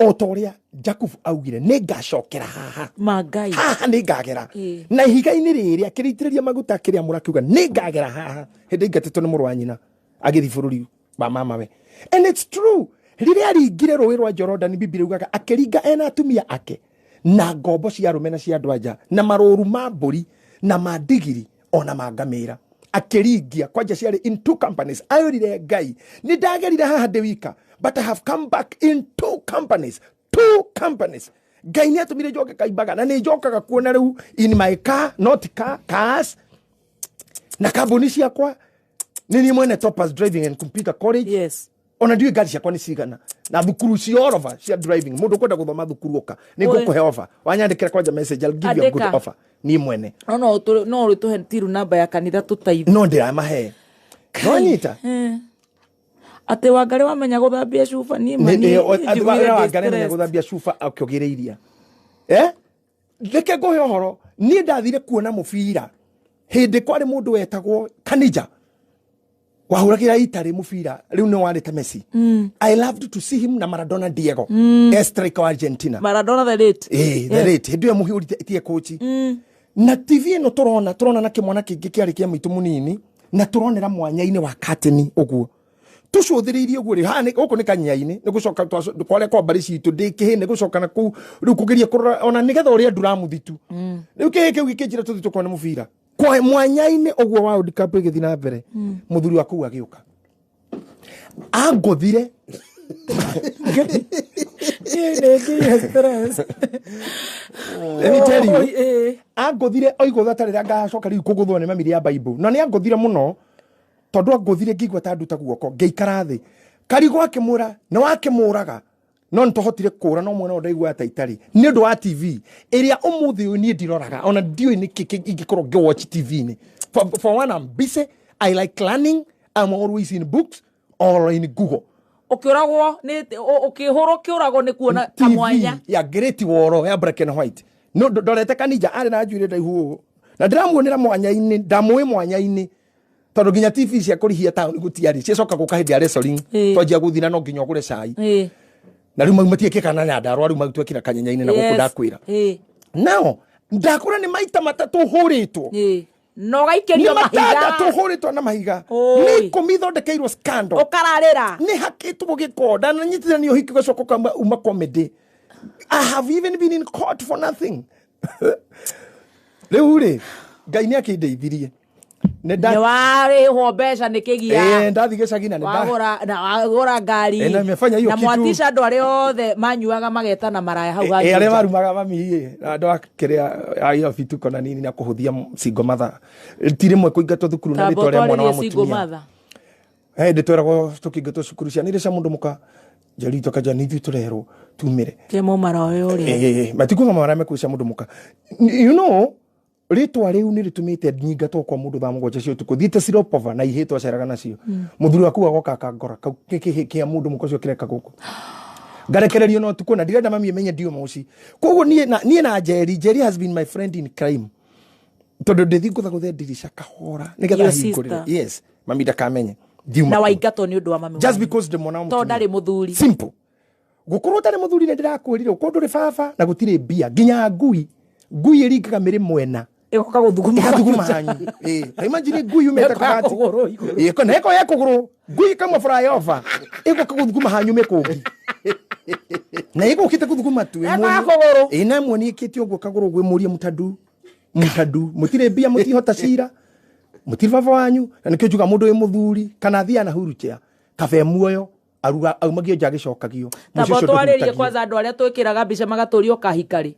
o ta ũrĩa Jacob augire nĩ ngacokera haha. Mangai. Haha nĩ ngagera na ihiga-inĩ rĩrĩ akĩrĩitĩrĩria maguta akĩrĩamũra akiuga nĩ ngagera haha hĩndĩ aingatĩtwo nĩ mũrũ wa nyina agĩthiĩ bũrũri wa mamawe. And it's true, rĩrĩa aringire rũĩ rwa Jorodani, Bibilia yugaga akĩringa ena atumia ake na ngombo cia arũme na cia andũ anja na marũru ma mbũri na ma ndigiri ona ma ngamĩra akĩringia kwanja ciarĩ in two companies. Ayũrire Ngai nĩ ndagerire haha ndĩ wika, but I have come back in two companies, two companies. Ngai nĩ atũmire njoke Kaimbaga na nĩ njokaga kuona rĩu in my car, not car, cars na kambuni ciakwa nĩ niĩ mwene Toppers Driving and Computer College. Yes. Ona ndiũĩ ngari ciakwa nĩ cigana na thukuru cia all over cia driving. Mũndũ ũkwenda gũthoma thukuru ũka nĩ Oi. ngũkũhe offer, wanyandĩkĩra kwanja message, I'll give you a good Andĩka. offer niĩ mwene. No ũrĩtũhe tiru namba ya kanitha tũteithie. No ndĩramahe nonyita. Atĩ Wangarĩ wamenya gũthambia cuba niĩ ma niĩ njiguire ndĩ Wangarĩ amenya stressed. gũthambia cuba akĩogĩre iria. Eh? Reke ngũhe ũhoro, niĩ ndathire kuona mũbira hĩndĩ kwarĩ mũndũ wetagwo Kanija wahũragĩra itarĩ mũbira rĩu nĩ warĩ ta Messi. I loved to see him na Maradona Diego, striker wa Argentina. Maradona the late. Eh, the late hĩndĩ ĩyo mũhũri tie kochi na TV ĩno tũrona na kĩmwana kĩngĩ kĩarĩ kĩa maitũ mũnini na tũronera mwanya-inĩ wa kateni ũguo tũcũthĩrĩirie ũguo rĩ haha gũkũ nĩ kanyia-inĩ nĩ gũcoka kwarĩa kwa mbarĩ citũ ndĩ kĩhĩ nĩ gũcoka na kũu rĩu kũgeria kũrora ona nĩgetha ũrĩa ndũramũthitu rĩu kĩhĩ kĩu gĩkĩnjĩra tũthiĩ tũkone mũbira kwa mwanya-inĩ ũguo wa World Cup ĩgĩthiĩ na mbere. Mũthuri wa kũu agĩũka angũthire. Niĩ nĩ ngĩire stress. Let me tell you, Eh. angũthire oigũtha ta rĩrĩa ngacoka rĩu kũgũthwo nĩ mami rĩa Bible na nĩ angũthire mũno tondũ angũthire ngĩigua ta nduta guoko ngĩikara thĩ karigũ akĩmwĩra nĩ wakĩmũraga no nĩ tũhotire kũra no mwena ũyũ ndaiguaga ta itarĩ nĩ ũndũ wa TV ĩrĩa ũmũthĩ ũyũ niĩ ndiroraga ona ndiũĩ nĩkĩ ingĩkorwo ngĩwatch TV-inĩ. For one, I'm busy. I like learning. I'm always in books or in Google. Ũkĩũragwo nĩ ũkĩhũrwo kĩũragwo nĩ kuona kamwanya. TV ya Great Wall ya black and white. No ndorete kanija arĩ na njuĩrĩ ndaihu ũũ na ndĩramuonera mwanya-inĩ, ndamũĩ mwanya-inĩ tondũ nginya TV cia kũrihia taũni gũtiarĩ, ciacoka gũka hĩndĩ ya wrestling. Twanjia gũthira no nginya ũgũre cai. Na rĩu mau matiĩkĩka na Nyandarũa, rĩu mau twekĩra kanyenya-inĩ na gũkũ ndakwĩra. Nao ndakũra nĩ maita matatũ hũrĩtwo. Na ũgaikĩrio Nĩ mahiga. matandatũ hũrĩtwo na mahiga. Oi. Nĩ ikũmi thondekeirwo scandal. Ũkararĩra. Nĩ hakĩtwo gĩkonda na nyitithanio ũhiki ũgacoka ũkauma uma comedy. I have even been in court for nothing. Rĩu rĩ, Ngai nĩ akĩndeithirie. Nĩ Nĩ warĩhwo mbeca nĩ kĩgia. Ndathi gĩcagi na nĩ Wagũra na wagũra ngari. Na nimefanya hiyo Na kitu. mwatisha andũ arĩa othe manyuaga magetana maraya hau Arĩa Juja. marumaga mami ĩ, na andũ a kĩrĩa a iyo bituko na nini na kũhũthia single mother. Ti rĩmwe kũingatwo thukuru na Tamba rĩtwa rĩa mwana wa ũtwarĩrie single mũtumia. mother. Ndĩ tweragwo tũkĩingatwo cukuru ciana iria cia mũndũ mũka njeri tũkanja nĩ ithuĩ tũrerwo tumĩre. Ke mũmara ũyũ ũrĩa. Matikuga mara mekuo cia mũndũ mũka. You know, rĩtwa rĩu nĩ rĩtũmĩte nyingatwo kwa mũndũ thaa mũgwanja cia ũtukũ thiĩte Siropova na ihĩ twaceraga nacio. Mũthuri waku agoka akangora kau kĩhĩ kĩa mũndũ mũka ũcio kĩreka gũkũ. Ngarekererio na ũtukũ na ndirenda mami amenye ndio mũci. Koguo niĩ na Njeri, Njeri has been my friend in crime. Tondũ ndĩthiĩ ngũthagũthe ndirica kahora nĩgetha Your ahingũrĩre. sister. Yes, mami ndakamenye. Ndiuma Na kũu. waingatwo nĩ ũndũ wa mami Just wanyu. because ndĩ mwana wa Tondũ mũtumia. ndarĩ mũthuri. Simple. Gũkorwo ũtarĩ mũthuri nĩ ndĩrakwĩrire, gũkorwo ndũrĩ baba na gũtirĩ mbia, nginya ngui. Ngui ĩringaga mĩrĩ mwena. Ĩgoka gũthuguma Ĩgathuguma hanyu. hanyu. Ta imagine ngui yumĩte Ĩkoya kabati. kũgũrũ igũrũ. Na ĩkoya kũgũrũ. Ngui ĩkauma flyover. Ĩgoka gũthuguma hanyu mĩkũngi. Na ĩgũkĩte gũthuguma tu. Ĩkoya kũgũrũ. Na ĩmwe ĩkĩte ũguo kagũrũ ũguo ĩmũrie mũtadu. Mũtadu. Mũtirĩ mbia, mũtihota cira. Mũtirĩ baba wanyu. Na nĩkĩo njuga mũndũ wĩ mũthuri kana athiaga na wheelchair. Kabe muoyo. Aruga aumagio nja agĩcokagio. Tamba Mũciĩ ũcio ũtwarĩrie ndũhutagio. kwanza andũ arĩa twĩkĩraga mbica magatũrio kahika rĩ.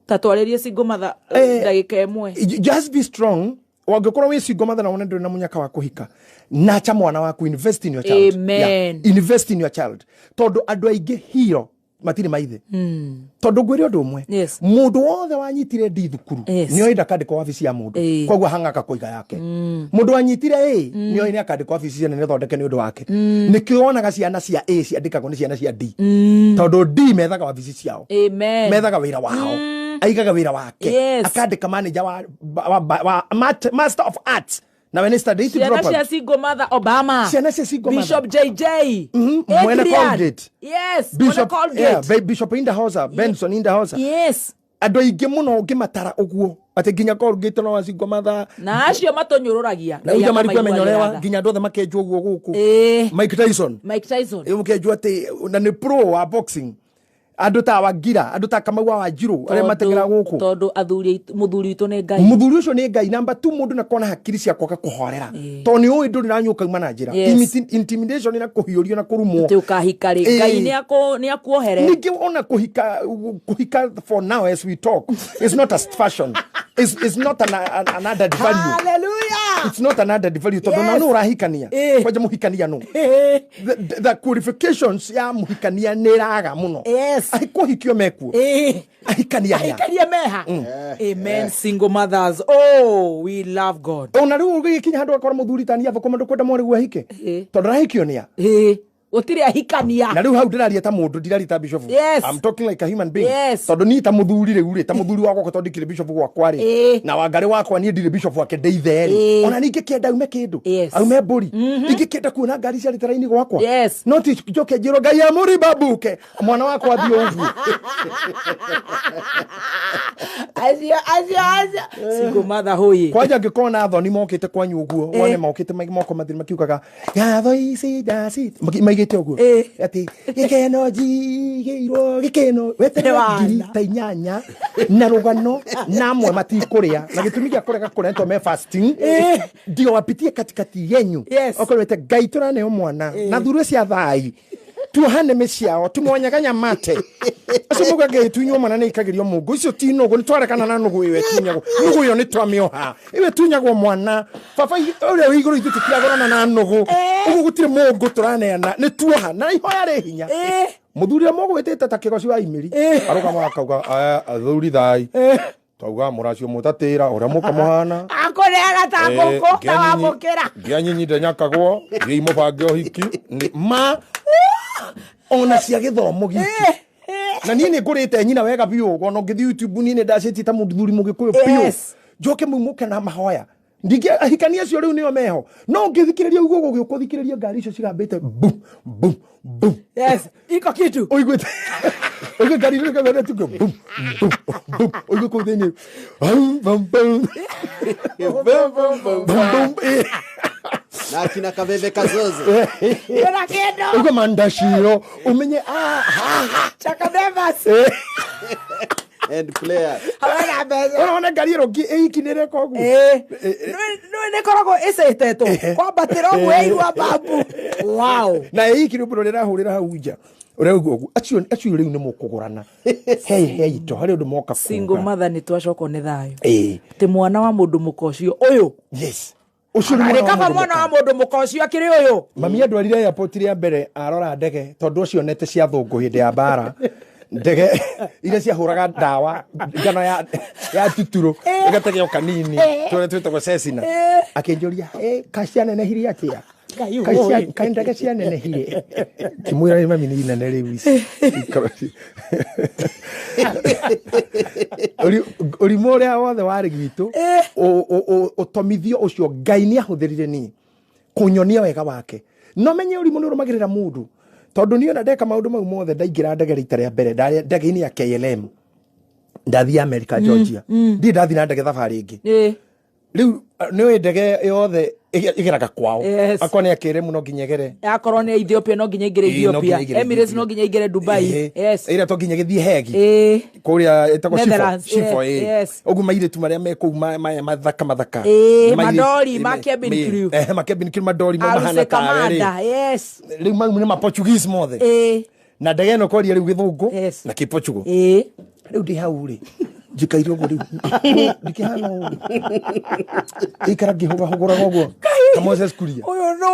Ta twarĩrie single mother ndagĩka ĩmwe. Just be strong. Wangĩkorwo wĩ single mother na wone ndũrĩ na mũnyaka wa kũhika, nacha mwana waku, invest in your child. Amen. Yeah. Invest in your child. Tondũ andũ aingĩ hero matirĩ maithe. Tondũ ngwĩre ũndũ ũmwe. Yes. Mũndũ wothe wanyitire D thukuru, Yes. nĩoĩ ndakandĩkwo wabici ya mũndũ. Koguo hang'aka kũiga yake. Mũndũ wanyitire A, nĩoĩ nĩakandĩkwo wabici cia nene thondeke nĩ ũndũ wake. Nĩkĩo wonaga ciana cia A ciandĩkagwo nĩ ciana cia D. Tondũ D methaga wabici ciao. Amen. Methaga wĩra wao. Aigaga wĩra wake. Yes. Akandĩka manager wa master of arts. Na we nĩ study Ciana drop out. cia single mother Obama. Ciana cia single mother. Bishop JJ. Mwene Adrian. Colgate. Yes. Mwene Bishop, Colgate. yeah, Bishop Indahosa, Benson Indahosa. Yes. Andũ aingĩ mũno ũngĩmatara ũguo atĩ nginya Colgate no wa single mother. Na acio matũnyũrũragia. Na uja marikwa Ngai menyorewa akamaiguagĩra tha. nginya andũ othe makenjwo ũguo gũkũ. Mike Tyson. Mike Tyson. Ũkenjwo atĩ na nĩ pro wa boxing. Andũ ta Wangira, andũ ta Kamau wa Wanjiru arĩa mateng'eraga gũkũ. Tondũ athuri aitũ, mũthuri witũ nĩ Ngai. Mũthuri ũcio nĩ Ngai. Namba tu mũndũ nakona hakiri cia kwaga kũhorera. Tondũ nĩ ũĩ ndũrĩ na nyũka uma na njĩra. Yes. Intimidation na kũhiũrio na kũrumwo. Atĩ ũkahika rĩ, Ngai nĩ akuohere. Ningĩ ona kũhika for now as we talk is not a fashion. It's not an added value. Hallelujah. It's not an added value tondũ Yes. na nũ ũrahikania. Kwanja mũhikania nũ. The qualifications ya mũhikania nĩ ĩraga mũno. Yes. Kũhikio mekuo. Ahikania aya. Ahikania meha. Amen. Single mothers. Oh, we love God. Ona rĩu ũgĩkinya handũ ũgakora mũthuri ta niĩ athũkũma ndũkwenda mwarĩ guo ahike. Tondũ arahikio nĩ a. Gũtirĩ ahikania. Na rĩu hau ndĩraria ta mũndũ, ndiraria ta bishop. Yes. I'm talking like a human being. Yes. Tondũ niĩ ta mũthuri rĩu rĩ, ta mũthuri wakwa tondũ ndikĩrĩ bishop gwakwa rĩ. Na wangarĩ wakwa niĩ ndirĩ bishop wake ndĩ ithe rĩ. Ona niĩ ingĩkĩenda aume kĩndũ. Yes. Aume mbũri. Ingĩkĩenda kuona ngari ciarĩte raini gwakwa. Yes. No ti njoke njĩrwo Ngai amũri babuke. Mwana wakwa athiĩ ũguo. Acio, acio, acio. Single mother hoye. Kwanja angĩkorwo na athoni mokĩte kwanyu ũguo, wone mokĩte moko mathiri makiugaga ngatho ici ndaci maigĩte ũguo. Atĩ gĩkeno njigĩirwo gĩkeno weterere Nĩ ngiri wana. ta inyanya na rũgano na amwe matikũrĩa na gĩtũmi gĩa kũrega kũrĩa nĩ tondũ me fasting. Ndio wapitie katikati yenyu. Yes. Okorwo wĩte Ngai tũraneo mwana na thurwe cia thai tuohane mĩciao tumonyaganya mate acio muga Ngai tunywo mwana nĩ ikagĩrio mũngũ icio ti nũgũ nĩ twarekana na nũgũ ĩyo ĩtunyagwo nũgũ ĩyo nĩ twamĩoha ĩyo ĩtunyagwo mwana baba ũrĩa wĩ igũrũ ithuĩ tũtiragũrana na nũgũ ũguo gũtirĩ mũngũ tũraneana nĩ tuoha na ihoya rĩ hinya. Mũthuri ũrĩa mũgwĩtĩte ta kĩgoci wa imĩri arũgama akauga aya athuri thai twauga mũracio mũtatĩra ũrĩa mũka mũhana Akũneana ta ngũkũ ta wamũkĩra. Ngia nyinyi ndenyakagwo thiĩi mũbange ũhiki nĩ ma Ona cia gĩthomo giki na niĩ nĩ ngũrĩte nyina wega biũ, ona ũngĩthiĩ YouTube niĩ nĩ ndacĩtie ta mũthuri mũgĩkũyũ biũ. Njoke mumũke na mahoya ndingĩ ahikania acio rĩu nĩo meho, no ũngĩthikĩrĩria ũguo gũgĩũka ũthikĩrĩrie ngari icio cigambĩte bu bu bu. Yes, iko kitu. Ũiguĩte ũigue ngari icio cigambĩte tu bu bu bu, ũigue kũu thĩinĩ bum bum bum Bum, bum, bum. bum bum. Na akina kabebe kazozo. Kuna kindu. Ũigue mandaciro ũmenye ah, ha, ha. Chaka Davis. And player. Hawana mbeca. Ũrona ngari ĩno ĩiki nĩ ĩreka ũguo. Nĩ nĩkoragwo ĩcĩtetwo kwambatĩra ũguo ĩirua babu, wow. Na ĩiki rwĩmbo rũrĩa ĩrahũrĩra hau nja ũrĩa ũguo acio rĩu nĩ mũkũgũrana hei hei to harĩ ũndũ moka Single kuga. mother nĩ twacokwo nĩ thayũ. Ĩĩ. Atĩ mwana wa mũndũ mũka ũcio ũyũ. Yes, ũcio nĩ Arĩ mwana wa kaba mũndũ mwana wa mũka. mũndũ mũka ũcio akĩrĩ ũyũ. Mami andwarire airport rĩa mbere arora ndege, tondũ acio onete cia thũngũ hĩndĩ ya mbara, ndege iria ciahũraga ndawa ngano ya tuturo ĩgategeo kanini tũrĩa twĩtagwo cecina. Akĩnjũria, "Eh, ka cianenehirie atĩa?" Ngai Kaĩ ũĩ. kaĩ ndege cianenehire? Kĩmwĩra, "Mami, nĩ inene rĩu ici." Ũrimũ ũrĩa wothe warĩ gwitũ, ũtomithio ũcio Ngai nĩ ahũthĩrire niĩ kũnyonia wega wake. No menye ũrimũ nĩ ũrũmagĩrĩra mũndũ, tondũ niĩ ona ndeka maũndũ mau mothe, ndaingĩra ndege rita rĩa mbere, ndarĩ ndege-inĩ ya KLM ndathiĩ America, Georgia. Ndirĩ ndathiĩ na ndege thabarĩ ĩngĩ. Rĩu nĩ ndege yothe ĩgeraga kwao. Akorwo nĩ akĩre mũno nginya ĩgere. Akorwo nĩ Ethiopia no nginya ingĩre. Ĩĩ, no nginya Ethiopia. ĩingĩre. Emirates Ethiopia. no nginya ingĩre Dubai. Ĩrĩa to nginya gĩthiĩ Hegi kũrĩa ĩtagwo Schiphol. Netherlands, Schiphol, yeah, ĩĩ. Ũguo mairĩtu marĩa me kũu maya mathaka mathaka. Ĩĩ, mandori ma cabin crew. Ehe, ma cabin crew, mandori mau mahana Aruse tawe rĩ. Kamanda, yes. Rĩu mau nĩ ma Portuguese mothe. Na ndege ĩno kwaria rĩu gĩthũngũ na kĩportugal. Rĩu ndĩ hau rĩ, njikaire ũguo, rĩu ndikĩhana ũũ, ikara ngĩhũgahũgũraga ũguo ta Moses Kuria. Ũyũ no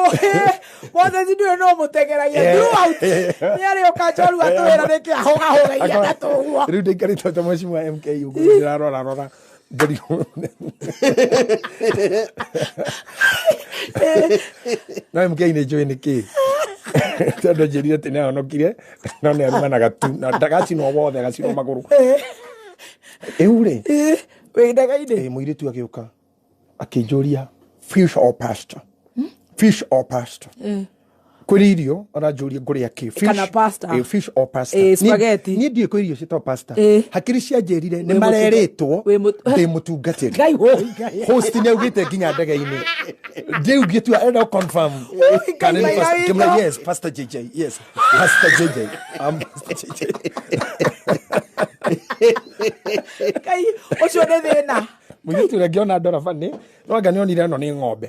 Moses ndũyũ no mũtengeragia throughout, nĩ arĩ ũka njorua atwĩra nĩkĩ ahũgahũgagia na tũguo. Rĩu ndaikarĩte ta mheshimiwa MK ũguo ndĩrarora rora ngĩrigwo. No MK nĩ njũĩ nĩ kĩ, tondũ njĩrire atĩ nĩ ahonokire, no nĩ arumanaga tu na ndagacinwo wothe, agacinwo magũrũ ĩu rĩ. Wĩ ndege-inĩ. Ĩ, mũirĩtu agĩũka akĩnjũria, "Fish or pasta? Fish or pasta?" Kwĩrĩ irio aranjũria ngũrĩa kĩ. Fish- Kana pasta. Fish or pasta. Spaghetti. Niĩ ndiũĩ kwĩ irio ciĩtagwo pasta. Hakiri cianjĩrire nĩ Wĩ marerĩtwo wĩ ndĩ mũtungatĩri. Ngai woi, Ngai. Host nĩ augĩte nginya ndege-inĩ rĩu ngĩtua enda confirm Ngai kana nĩ Ngai pastor. witũ. Ngĩmwĩra, "Yes, Pastor JJ, yes, Pastor JJ, I'm Pastor JJ." Ngai ũcio nĩ thĩna. Mũirĩtu ũrĩa ngĩona ndora bani no anga nĩonire ĩno nĩ ng'ombe.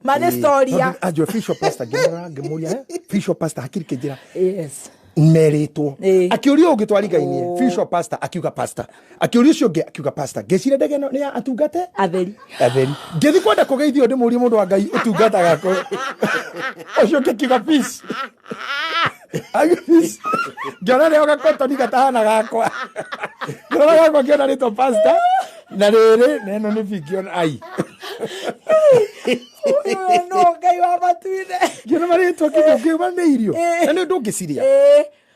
Ma nĩ storia. Anjå fish or pasta, ngĩmũrora ngĩmũria, "Eh, fish or pasta?" Hakiri kĩnjĩra merĩtwo. Akĩũria ũngĩ twarigainie, "Fish or pasta?" Akiuga pasta. Akĩũria ũcio ũngĩ, akiuga pasta. Ngĩciria ndege ĩno nĩ ya atungate atheri. Atheri. Ngĩthi kwenda kũgeithio ndĩmũrie, "Mũndũ wa Ngai, ũtungataga kũ?" Ũcio ũngĩ akiuga fish. Akiuga fish. Ngĩona rĩo gakotoni gatahana gakwa, ngĩrora gakwa ngĩona rĩtwa pasta na rĩrĩ na ĩno nĩ fi, ngĩona ai. Ũyũ no Ngai wa matuine. Ngĩona marĩtwa kinya ngĩuma nĩ irio na nĩ ũndũ ũngĩciria.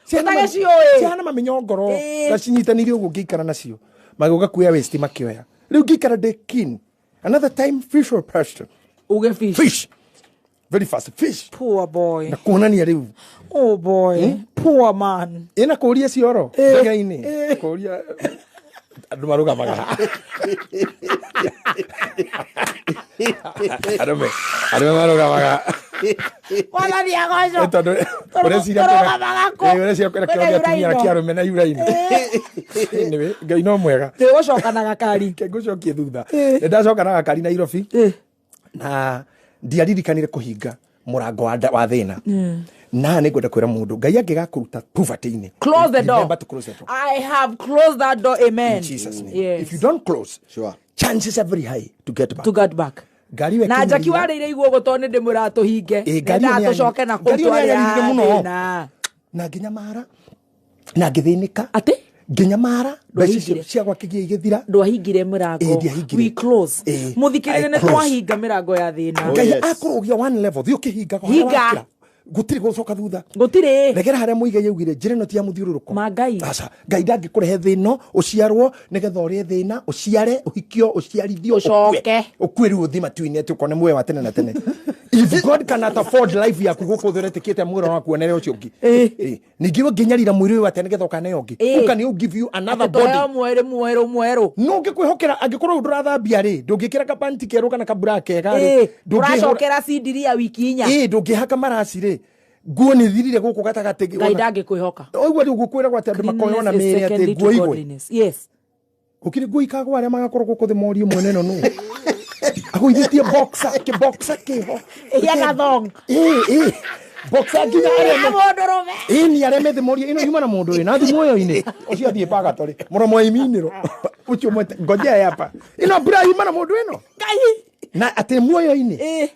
Ũtagĩciũĩ. Cihana maminyongoro ndacinyitanĩire ũguo ngĩikara nacio magĩũka kuoya waste makĩoya. Rĩu ngĩikara ndĩ keen, another time, fish or pasta? Uge fish. Fish, very fast, fish. Poor boy. Na kuonania rĩu. Oh boy, poor man. Ĩna kũria cioro ndege-inĩ, kũria andũ marũgamaga ha? Arũme marũgamaga. Mwathani agocwo. Tondũ ũreciria Tũrũgamaga kũ? Ũreciria kwĩna kĩoro Kwĩna gĩa atumia na yuraino. kĩa arũme na yuraino. Anyway, Ngai no mwega. Nĩ ũgũcoka na gakari. Reke ngũcokie thutha. Nĩ ndacoka na gakari Nairobi na ndiaririkanire kũhinga mũrango wa thĩna, na nĩ ngwenda kwĩra mũndũ Ngai angĩgakũruta poverty-inĩ, Close the door. remember to close the door. I have closed that door, amen. In Jesus' name. If you don't close, chances are very high to get back. To get back. Ngari ĩyo Na njaki ĩkĩnyarira- warĩire iguo ũguo tondũ nĩ ndĩmwĩraga tũhinge. Ĩ, ngari ĩyo Nendaga tũcoke na kũu ngari ĩyo twarĩ nĩyanyaririre mũno. thĩna. Na ngĩnyamara na ngĩthĩnĩka. Atĩ? Ngĩnyamara mbeca icio Ndwahingire. cia gwake igĩthira. Ndwahingire mũrango. Ĩ, ndiahingire. We close. Ĩ, Mũthikĩrĩrie I nĩ close. twahinga mĩrango ya thĩna. Ngai akũrũgia one level, thiĩ ũkĩhingaga harĩa Hinga. wakĩra. Gũtirĩ gũcoka thutha. Gũtirĩ. Regera harĩa mũigai augire njĩra ĩno ti ya mũthiũrũrũko. Ma Ngai. Aca, Ngai ndangĩkũrehe thĩ ĩno ũciarwo nĩgetha ũrĩe thĩna, ũciare, ũhikio, ũciarithio, Ũcoke. Ũkue rĩu ũthiĩ matu-inĩ atĩ ũkone muoyo wa tene na tene. If God cannot afford life yaku gũkũ thĩ ũretĩkĩte mwĩrĩ waku onere ũcio ũngĩ. Ningĩ ũngĩnyarira mwĩrĩ ũyũ atĩa nĩgetha ũkaneo ũngĩ? Who can you give you another body? Tũheo mwerũ mwerũ mwerũ. No ũngĩkwĩhokera angĩkorwo rĩu ndũrathambia rĩ, ndũngĩkĩra kapanti kerũ kana kabura kega rĩ, Ũracokera cindiria wiki 4. Ndũngĩhaka maraci rĩ, nguo nĩ thirire gũkũ gatagatĩ. Ngai ndangĩkwĩhoka. Ũguo rĩu gũkwĩragwo atĩ andũ makoyona Cleanliness is mĩĩrĩ atĩ secondary to nguo igwe. godliness. Yes. Gũkĩrĩ nguo ikagwa arĩa magakorwo gũkũ thĩ morie mwene ĩno nũ agũithĩtie boxer, kĩboxer kĩho. Ĩhiana thong. Ĩ boxer nginya arĩa Ya mũndũrũme. Ĩ ni arĩa methĩ morie ĩno yuma na mũndũ ĩ na thi muoyo-inĩ ũcio athiĩ pagatorĩ mũromo wa iminĩro ũcio mwete ngojea hapa ĩno mbura yuma na mũndũ ĩno Ngai. Na atĩ muoyo-inĩ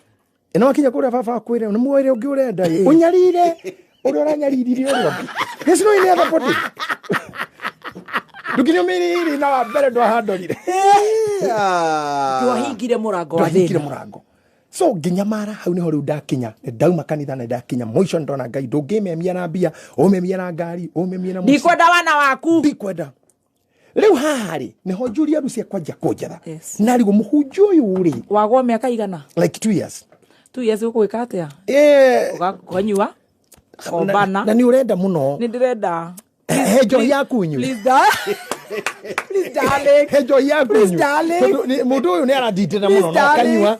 ĩno wakinya kũrĩa baba akwĩre nĩ muoyo ũngĩ ũrenda ĩ ũnyarire ũrĩa ũranyariririe ũrĩa ũngĩ. There's no any other body. Ndũkinya mĩrĩ na wa mbere ndwahandorire. Ndwahingire mũrango wa Ndwahingire thĩna. Mũrango. So nginyamara hau niho riu ndakinya, ndauma kanitha na ndakinya mũico, ndona Ngai ndũngĩmemia na mbia, ũmemia na ngari, ũmemia na mũciĩ. Ndikwenda wana waku. Ndikwenda rĩu haha rĩ nĩho Julia Rusia kwanjia kũnjetha. Yes. Na rĩu mũhunjia ũyũ rĩ Wagwo mĩaka igana? Like 2 years. 2 years ũgwĩka atĩa? Ũkanyua kombana. Na nĩ ũrenda mũno. Nĩ ndĩrenda. He njohi yaku nyue. Please, please, darling. He njohi yaku Please, nyue. darling. Tondũ mũndũ ũyũ nĩ arandindĩra Please, mũno na darling. akanyua.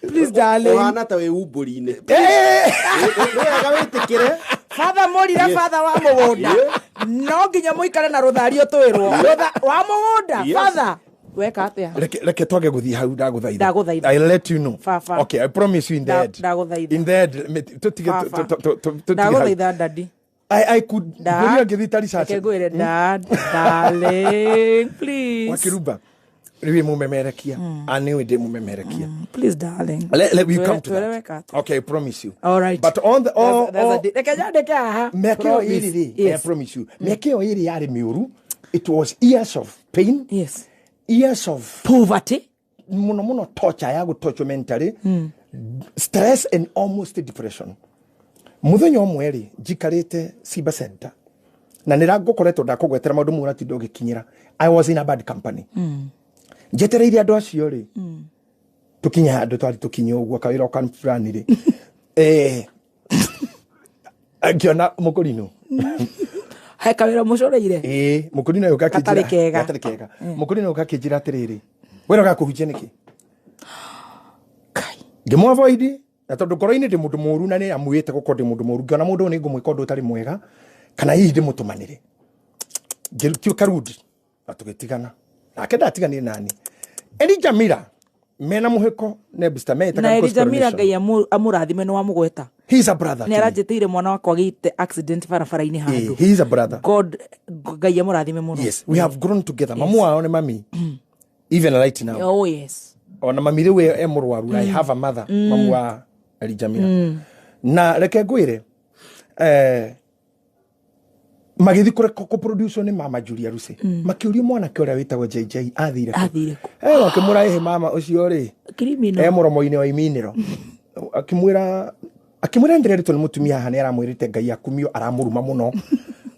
Please, darling. Ũhana ta wĩ umbũri-inĩ. Nĩ wega wĩtĩkĩre. Father mũrire, father wa mũgũnda, no nginya mũikare na rũthario twĩrwo Rũtha- wa mũgũnda. Father, weka atĩa? Reke twage gũthiĩ hau, ndagũthaitha. Ndagũthaitha. I let you know. Baba. Okay, I promise you in the end. Ndagũthaitha. In the end tũtige Baba. tũtige hau. Ndagũthaitha, daddy. I could ngũria ngĩthiĩ ta research. Reke ngwĩre, dad, darling, please. Wakiruba rĩu ĩ mũmemerekia anĩwe ndĩ mũmemerekia. Please, darling. Let we come to Twĩre that. weka atĩa. Okay, I promise you. All right. But on the all, There's a all, reke nyandĩke haha. Mĩaka ĩyo Promise. ĩrĩ rĩ, I promise you, mĩaka ĩyo ĩrĩ yarĩ mĩũru. It was years of pain, years of poverty, mũno mũno torture ya gũtorture mentally, stress and almost depression. Mũthenya ũmwe rĩ, njikarĩte Simba Center na nĩ ngũkoretwo ndakũgwetera maũndũ mau ũratinda ũgĩkinyĩra. I was in a bad company. Njetereire andũ acio rĩ, tũkinye handũ twarĩ tũkinye ũguo kawĩra o kan fulani rĩ, ngĩona mũkũrinũ. He kawĩra mũcoreire? Ĩĩ, mũkũrinũ ũyũ Gatarĩ kega. Gatarĩ kega. Mũkũrinũ ũyũ akĩnjĩra atĩrĩrĩ, wĩra gakũhunjia nĩkĩ? Kai. Ngĩmũ-avoid na tondũ ngoro-inĩ ndĩ mũndũ mũru na nĩ amuĩte gũkorwo ndĩ mũndũ mũru, ngĩona mũndũ ũyũ nĩ ngũmwĩka ũndũ ũtarĩ mwega kana hihi ndĩmũtũmanĩre, ngĩtuĩka rude na tũgĩtigana nake. Ndatiganire nani Elijah Mira mena mũhĩko Nebster metaga Na Gospel Elijah Mira, Nation. Ngai amũrathime nĩ wamũgweta. He is a brother Nĩ to me. aranjĩtĩire mwana wakwa agĩte accident barabara-inĩ handũ. He is a brother. God, Ngai amũrathime mũno. Yes, we have grown together. Mamu wao nĩ mami even right now. Oh yes. Ona mami rĩu e mũrwaru. I have a mother, mamu wa Elijah Mira. Na reke ngwĩre, magĩthiĩ kũproduce nĩ mama Julia Rusi, makĩũria mwanake ũrĩa wĩtagwo JJ athire kũ? Athire kũ? Makĩmũra ĩhĩ mama ũcio rĩ Criminal. e mũromo-inĩ wa iminĩro, akĩmwĩra ndĩreritwo nĩ mũtumia haha nĩ aramwĩrĩte Ngai akumio, aramũruma mũno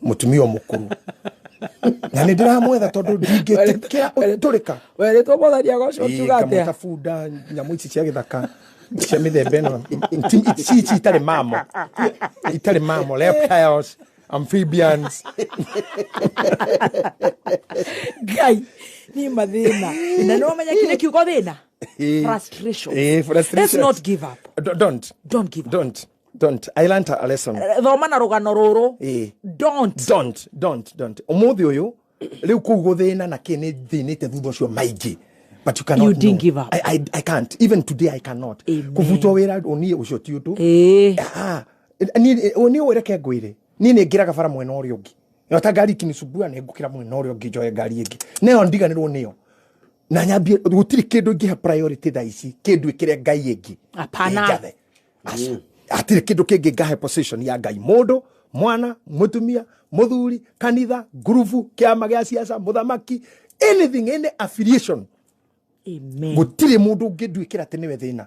mũtumia ũyũ mũkũrũ na nĩ ndĩramwetha tondũ ndingĩtĩkĩra ũtũrĩka. Werĩtwo mwathani agocwo kiuga Ngamwĩta atĩa? bunda, nyamũ ici cia gĩthaka cia mĩthemba ĩno ici itarĩ mamo, itarĩ mamo, reptiles, amphibians. Ngai niĩ mathĩna na nĩ wamenya kĩrĩ kiugo thĩna. Frustration. Frustration. Let's not give up. Don't. Don't give up. Don't. I learned a lesson. Thoma na rũgano rũrũ. Don't. Don't. Ũmũthĩ ũyũ rĩu kũu gũthĩna na kĩ nĩ thĩnĩte thutha ũcio maingĩ, but you cannot You didn't know. give up. I can't even today, I cannot. Amen. Kũbutwo wĩra niĩ ũcio ti ũndũ. Ah, niĩ niĩ reke ngwĩre, niĩ nĩ ngĩraga bara mwena ũrĩa ũngĩ no ta ngari ikinicubua nĩ ngũkĩra mwena ũrĩa ũngĩ njoe ngari ĩngĩ nayo ndiganĩrwo nĩyo na nyambie. Gũtirĩ kĩndũ ingĩhe priority thaa ici kĩndũ ĩkĩre Ngai ĩngĩ. Hapana. Ĩnjathe. Aca. Hatirĩ kĩndũ kĩngĩ ngahe position ya Ngai, mũndũ, mwana, mũtumia, mũthuri, kanitha, ngurubu, kĩama gĩa ciaca, mũthamaki, anything, any affiliation. Amen. Gũtirĩ mũndũ ũngĩnduĩkĩra atĩ nĩwe thĩna.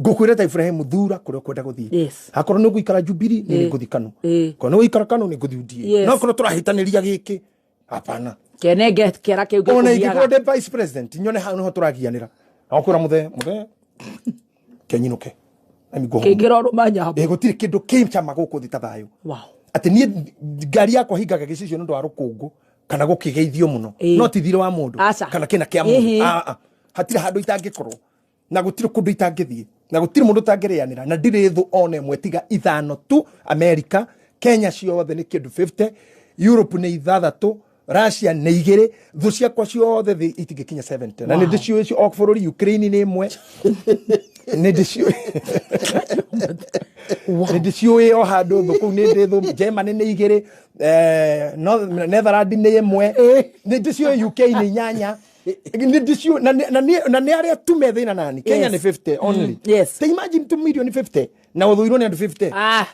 Ngũkwĩra ta Ibrahimu, thura kũrĩa ũkwenda gũthiĩ. Akorwo nĩ ũgũikara Jubilee, niĩ nĩ ngũthiĩ Kanu. Korwo nĩ ũgũikara Kanu, nĩ ngũthiĩ UDA. No korwo tũrahĩtanĩria gĩkĩ, hapana. Kenenge kĩara kĩu Ona gĩkũgiaga. ingĩkorwo ndĩ vice president, nyone hau nĩho tũragianĩra, na kwĩra mũthee, mũthee kenyinũke. Let me go home. Kĩngĩrorwo manyambo. Ĩ, gũtirĩ kĩndũ kĩ cama gũkũ thĩ ta thayũ. Atĩ niĩ ngari yakwa hingaga gĩcicio nĩ ũndũ wa rũkũngũ kana gũkĩgeithio mũno. No ti thirĩ wa mũndũ Aca. kana kĩna kĩa mũndũ. Ah, ah. Hatirĩ handũ itangĩkorwo na gũtirĩ kũndũ itangĩthiĩ na gũtirĩ mũndũ ũtangĩrĩanĩra, na ndirĩ thũ ona ĩmwe tiga ithano tu: America, Kenya ciothe nĩ kĩndũ 50, Europe nĩ ithathatũ, Russia nĩ igĩrĩ. Thũ ciakwa ciothe thĩ itingĩkinya 70, na nĩ ndĩciũĩ o bũrũri. Ukraine nĩ ĩmwe, nĩ ndĩciũĩ, nĩ ndĩciũĩ o handũ thũ kũu nĩ ndĩ thũ. Germany nĩ igĩrĩ, Netherland nĩ ĩmwe, nĩ ndĩciũĩ. UK nĩ inyanya, nĩ ndĩciũĩ, na nĩ arĩa tu me thĩna nani. Kenya nĩ 50 only. Ta imagine 2 million 50 na ũthũirwo nĩ andũ 50. Ah,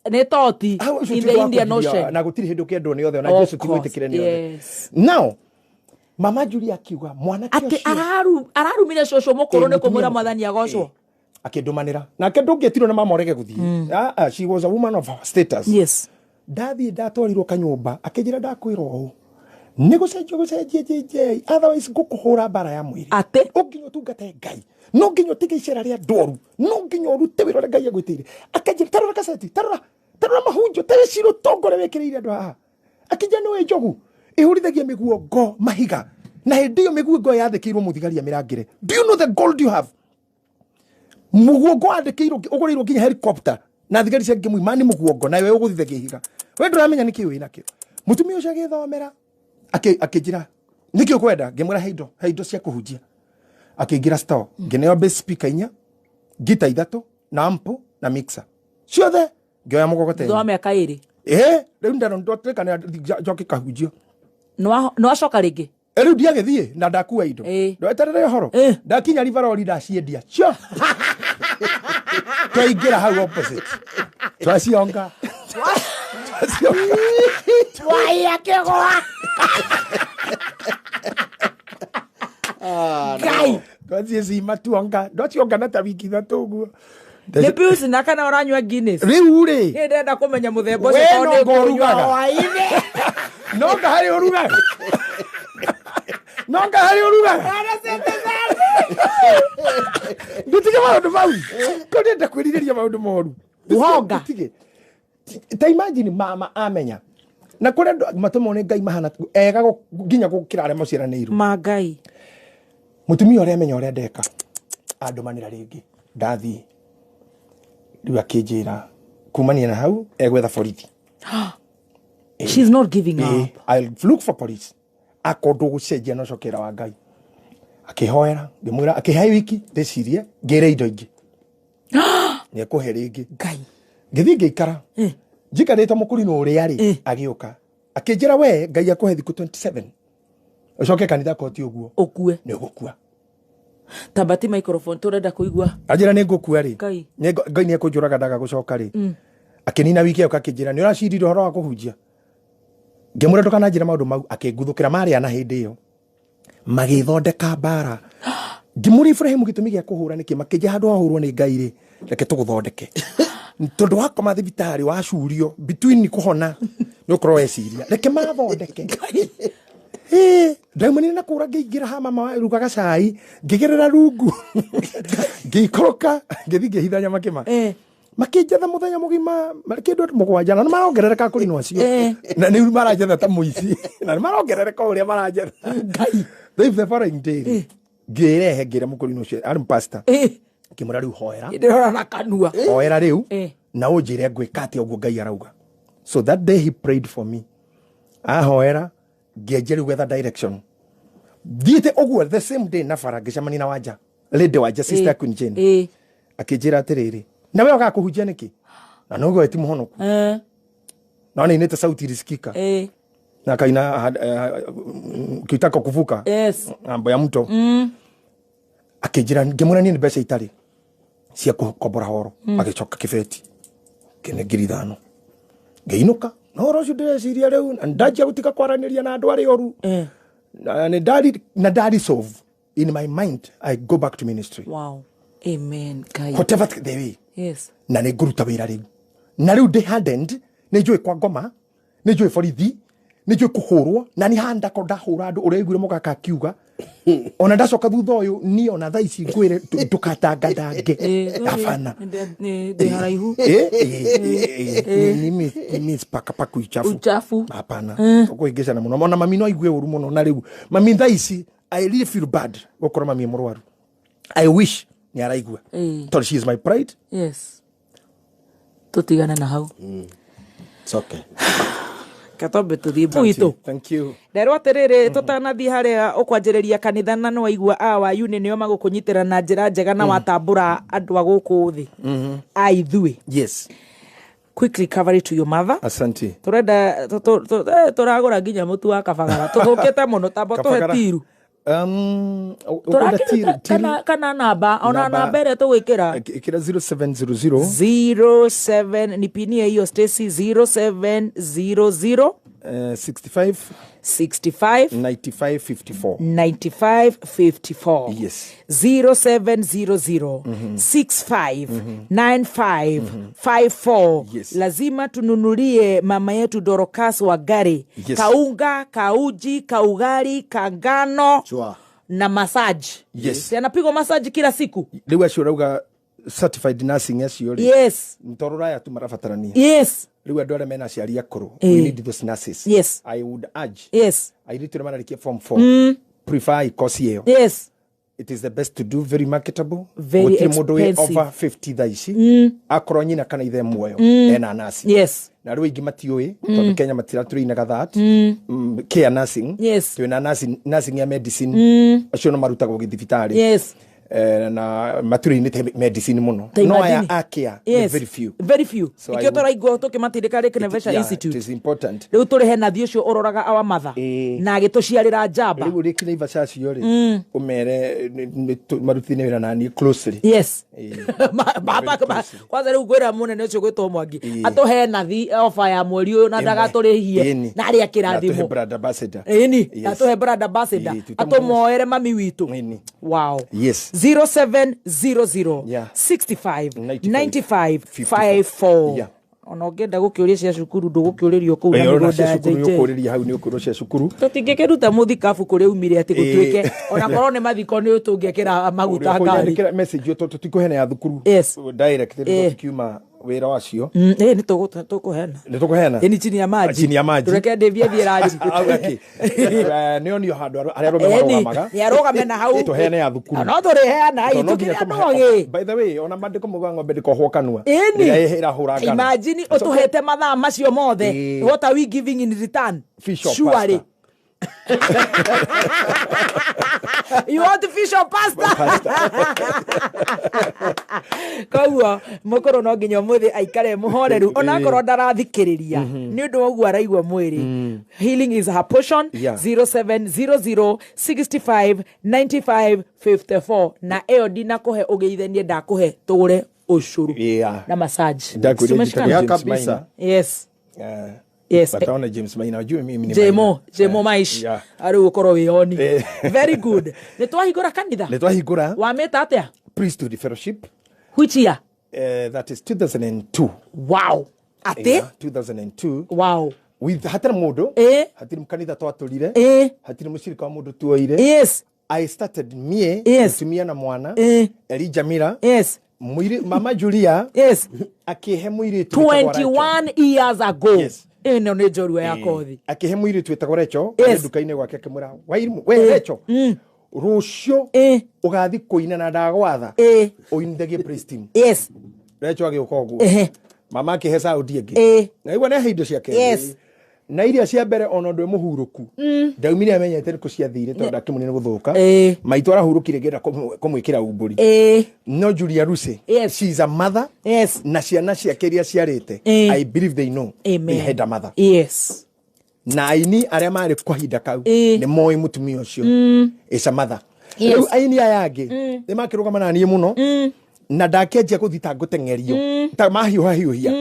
nĩ toti Hau ũcio in ti the ũndũ wa Indian kũgiria, Ocean. na gũtirĩ hĩndĩ ũkendwo nĩ othe, ona Of Jesu ti course, gwĩtĩkĩre nĩ othe. Now mama Julia akiuga mwanake Atĩ ũcio ararumire cũcũ mũkũrũ Ĩ, nĩ mũtumia kũmwĩra mũkũrũ. mwathani agocwo. Akĩndũmanĩra nake ndũngĩetirwo na mama ũrege gũthiĩ. Ah, ah, she was a woman of status. Ndathiĩ ndatwarirwo kanyũmba, akĩnjĩra, ndakwĩra ũũ, nĩ gũcenjia gũcenjia JJ, otherwise ngũkũhũra mbara ya mwĩrĩ. Atĩ? Ũnginya ũtungate Ngai, no nginya ũtige icera rĩa ndwaru, no nginya ũrute wĩra ũrĩa Ngai agwĩtĩire. Akĩnjĩra, tarora kaseti, tarora, tarora mahunjio, tarĩcira ũtonga ũrĩa wĩkĩrĩire andũ haha. Akĩnjĩra, nĩ wĩ njogu ĩhũrithagia mĩguongo mahiga, na hĩndĩ ĩyo mĩguongo yathĩkĩirwo mũthigari amĩrangĩre. Do you know the gold you have? Mũguongo wandĩkĩirwo, ũgũrĩirwo nginya helicopter na thigari cia ngĩmũima nĩ mũguongo, nawe ũgũthithagia ihiga. We ndũramenya nĩkĩ wĩ nakĩo. Mũtumia ũcio agĩthomera, akĩnjĩra, nĩkĩ ũkwenda? Ngĩmwĩra he indo, he indo cia kũhunjia. Akĩingĩra store, ngĩneo bass speaker inya, ngita ithatũ, na amp na mixer ciothe, ngĩoya mũgogoteni. Thutha wa mĩaka 2. Ĩ, rĩu ndano ndwatuĩka nĩ njoke kahunjio. Nĩ wacoka rĩngĩ? Rĩu ndiagĩthiĩ na ndakua indo. Ndweterere ũhoro. Ndakinya ribarori, ndaciendia cio, twaingĩra hau opposite, twacionga, twacionga. Twaiya kĩgwa. Ngai. Twathiĩ cima tuonga, ndwacionga na ta wiki 3 ũguo. Nĩ Pilsner kana ũranyua Guinness? Rĩu rĩ, Niĩ ndĩrenda kũmenya mũthemba we ũcio tondũ no nĩ ngũnyua ngorugaga. hwaĩ-inĩ. No nga harĩ ũrugaga, no nga harĩ ũrugaga. Ndutige maũndũ mau, ko ndĩrenda kwĩrirĩria maũndũ moru. Guhonga. Ndutige. Ta imagine mama amenya na kũrĩa andũ matũmwo nĩ Ngai mahana ega nginya gũkĩra arĩa maciaranĩirwo. Ma Ngai. Mũtumia ũrĩa amenya ũrĩa ndeka, andũmanĩra rĩngĩ, ndathiĩ rĩu akĩnjĩra kumania na hau egwetha borithi. She's not giving up. I'll look for police akorwo ndũgũcenjia no cokera wa Ngai. Akĩhoera, ngĩmwĩra, akĩhe wiki ndĩcirie, ngĩre indo ingĩ nĩekũhe rĩngĩ. Ngai. Ngĩthiĩ ngĩikara njikarĩte mũkũrinũ ũrĩa rĩ, agĩũka akĩnjĩra, we Ngai akũhe thikũ 27 ũcoke kanitha, koti ũguo Ũkue. nĩ ũgũkua. Tambati microphone, tũrenda kũigua. Anjĩra nĩ ngũkua rĩ. Ngai. Ngai nĩ ekũnjũraga ndaga gũcoka rĩ. Akĩnina wiki ĩyo, akĩnjĩra, nĩ ũracirire ũhoro wa kũhunjia? Ngĩmwĩra, ndũkananjĩra maũndũ mau. Akĩnguthũkĩra marĩa, na hĩndĩ ĩyo magĩthondeka mbara. Ngĩmũria, Ibrahimu, gĩtũmi gĩa kũhũra nĩkĩ? Makĩnjia handũ hahũrwo nĩ Ngai rĩ, reke tũgũthondeke, tondũ wakoma thibitarĩ wacurio between kũhona nĩ ũkorwo weciria, reke mathondeke. Ĩĩ, ndaumanire na kũra, ngĩingĩra ha mama rugaga cai, ngĩgerera rungu, ngĩikũrũka, ngĩthiĩ ngĩhitha nyamakĩma. Makĩnjetha mũthenya mũgima marĩ kĩndũ andũ 7, na nĩ marongerereka kũrinwo acio. Na nĩ maranjetha ta mũici, na nĩ marongerereka o ũrĩa maranjetha. Ngai. Rĩu the following day rĩ, ngĩrehe, ngĩra mũkũrinũ ũcio arĩ pastor, ngĩmwĩra, rĩu hoera. Ndĩrora na kanua. Hoera rĩu na ũnjĩre ngwĩka atĩa ũguo Ngai arauga. So that day he prayed for me, ahoera, ngĩanjia rĩu gwetha direction. Thiĩte ũguo, the same day na bara ngĩcemania na Wanja, Lady Wanja, sister Queen Jane. Akĩnjĩra atĩrĩrĩ, na we ũgaga kũhunjia nĩkĩ na noguo ti mũhonoku? No nĩ sauti ilisikika na kaina ukitaka kuvuka ng'ambo ya mto. Akĩnjĩra, ngĩmwĩra niĩ nĩ mbeca itarĩ cia kũkombora horo. Agĩcoka kĩbeti kĩne 5,000, ngĩinũka na ũhoro ũcio ndĩreciria rĩu, na ndanjia gũtiga kwaranĩria na andũ arĩa oru. Na nĩ ndari na ndari solve in my mind, I go back to ministry. Wow. Amen. Ngai. Whatever the way. Yes. Na nä ngå ruta wä ra rä u, na rä u ndä hardened, nä njå kwa ngoma, nä njå borithi, nä njå kå hå rwo, na nä handa ko ndahå ra andå å rä a iguire må gaka akiuga ona ndacoka thutha å yå niä ona thaa ici ngwä re ndå Eh, abana. Ndä haraihu. Pakapaku ichafu. Uchafu. Hapana, kuingicana muno, ona mami no aigue uru muno. Na riu mami thaa ici I really feel bad gukorwo mami e mũrwaru. I wish nĩ araigua, tondũ she is my pride. Yes, tũtigane na hau. It's okay. Katombe tũthiĩ gwitũ. Thank you. Nderwo atĩrĩrĩ, tũtanathiĩ harĩa ũkwanjĩrĩria kanitha, na nĩwaigua a wayuni nĩo magũkũnyitĩra na njĩra njega na watambũra andũ a gũkũ thĩ a ithuĩ. Yes. Quick recovery to your mother. Asante. Tũrenda tũragũra nginya mũtu wa kabagara, tũthũkĩte mũno, tamba tũhe Kabagara. tiru. Ũkwenda Tũrakĩruta tiru? kana namba ona Namba. namba ĩrĩa tũgwĩkĩra. Ĩkĩra 0700. 07, nipinie hiyo Stacy, 0700. 65. 65. 95 54. 9554. Yes. 0700 65 95 54. Yes. Lazima tununulie mama yetu Dorocas Wangari Yes. kaunga, kauji, kaugali, kangano Chua. na massage. Yes. Si anapigwa massage kila siku? Rĩu acio ũrauga certified nursing acio rĩ, Yes. toro raya tu marabatarania. Rĩu andũ arĩa mena aciari akũrũ, we need those nurses. I would urge airĩtu arĩa mararĩkia form 4, prefer course ĩyo. It is the best to do, very marketable. Very Gũtirĩ mũndũ wĩ expensive. over 50 thaa ici akorwo nyina kana ithe muoyo ena nasi. Na rĩu aingĩ matiũĩ tondũ Kenya matiratũinaga that care nursing. Twĩna nursing ya medicine, acio no marutagwo gĩthibitarĩ. Na matũrĩ-inĩ medicine mũno, Ta no aya imagine. a care nĩ very few. Very few. So I Ikio would- tũraigua tũkĩmatindĩka rĩ Kĩnevesha Yeah, it Institute. is important. Rĩu tũrĩhe nathi ũcio ũroraga our mother na agĩtũciarĩra njamba. Rĩu ũrĩki Naivasha acio rĩ, ũmere marutithanie wĩra naniĩ closely. Yes. Kwanza rĩu ngwĩra mũnene ũcio gwĩtwo Mwangi atũhe nathi ofa ya mweri ũyũ na ndagatũrĩhie Ĩni. na arĩa Na atũhe kĩrathimo. brand ambassador. Ĩni. Yes. Atũhe brand ambassador. Ĩĩ, tuta Atũmoere mami witũ. Ĩni. Wow. Yes. 0700 Yeah. 65 95 95 54. Yeah. Ona ũngĩenda gũkĩũria cia cukuru, ndũgũkĩũrĩrio kũu na Ĩĩ, ona mĩgũnda cia ya cukuru JJ. nĩ ũkũrĩria hau, nĩ ũkũrwo cia cukuru. Tũtingĩkĩruta mũthikabu kũrĩa umire atĩ gũtuĩke ona korwo nĩ mathiko nĩ tũngĩkĩra maguta ngari. Ũrĩa message ĩyo tũtikũheana ya thukuru Yes. direct, Ĩĩ. tũtikiuma wĩra wacio. Ĩ nĩ tũkũheana. Nĩ tũkũheana. Ĩni chini ya maji. Chini ya maji. Tũreke ndĩvie thiĩ ranji. Au, okay. Nĩ onio handũ harĩa arũme Ĩni, marũgamaga. nĩ arũgame na hau. Tũheane ya thukuru. No tũrĩheana Tondũ no nginya tũkĩrĩ andũ tũmahe- ogĩ. By the way, ona mandĩko maugaga ng'ombe ndĩkohwo kanua Ĩni. rĩrĩa ĩrahũra ngano. Imagine ũtũhete mathaa macio mothe. Ĩĩ. What are we giving in return? Fish or Surely. pasta? You want fish or pasta? Koguo mũkũrũ no nginya ũmũthĩ aikare mũhoreru onakorwo ndarathikĩrĩria nĩ ũndũ wa ũguo araigua mwĩrĩ. Healing is her portion. 0700 65 95 54, na ĩyo ndinakũhe ũgeithanie, ndakũhe tũgũre ũcũrũ na massage. Ndakwĩria Tumeshikana? njĩtagwo Yeah, James kabisa. Maina. Yes. Yes. Wataona James Maina, wajue mimi ni Jemo Maina. Jemo Maish arä u å korwo wä oni. Very good, nä twahingå ra kanitha. Nĩ twahingũra. Wamä ta atä a? Priesthood Fellowship. Which year? That is 2002. Wow, atä. Yeah, 2002. Wow. With hatirĩ mũndũ, hatirĩ kanitha twatũrire, hatirĩ mũcirika wa mũndũ tuoire. I started mie, mũtumia na mwana, Elijah Mira, mama Julia akĩhe mũirĩtu wĩtagwo Rachel. 21 years ago. Yes. Ĩno nä njorua ya kothi. Akĩhe mũirĩtu wĩtagwo Rachel Yes. arĩ nduka-inĩ gwake, akĩmwĩra, "Wairimũ, we Rachel, rũciũ ũgathiĩ kũina na ndagwatha ũinithagie praise team." Rachel agĩũka ũguo. Mama akĩhe saundi ĩngĩ. Na igua nĩahe indo ciake. Na iria cia mbere ona ũndũ mũhurũku ndaumire amenyete nĩ kũ ciathire tondũ ndakĩmũnire gũthũka. Maitũ arahurũkire ngĩenda kũmwĩkĩra umbũri. No Julia Ruse, she is a mother, na ciana ciake iria ciarĩte, I believe they know Amen. they had a mother. Na aini arĩa marĩ kahinda kau nĩ moĩ mũtumia ũcio is a mother. Rĩu aini aya angĩ nĩ makĩrũgama na niĩ mũno, na ndakĩanjia gũthiĩ ta ngũteng'erio ta mahiũhahiũhia,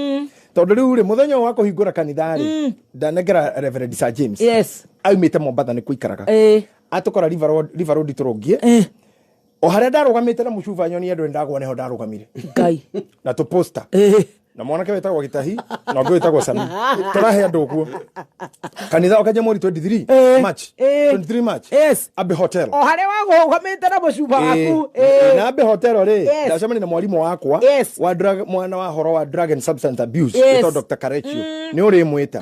tondũ rĩu rĩ mũthenya ũyũ wa kũhingũra kanitha rĩ, ndanengera Reverend Sir James aumĩte Mombatha nĩ kũikaraga, atũkora River Road, River Road tũrũngie. O harĩa ndarũgamĩte na mũcuba nyoni andũ ndagwa nĩho ndarũgamire Ngai. na tũ poster Eh. na mwanake wĩtagwo Gĩtahi na ũngĩ wĩtagwo Sami tũrahe andũ ũguo kanitha ũkanja mweri 23 Eh. March Eh. 23 March Yes. Abbey Hotel. O harĩa wagũgamĩte na mũcuba waku. Eh, Eh. na Abbey Hotel rĩ Yes. ndacemania na mwarimũ wakwa Yes. wa drug mwana wa horo wa drug and substance abuse Yes. wĩtagwo Dr. Karechio nĩ ũrĩmwĩta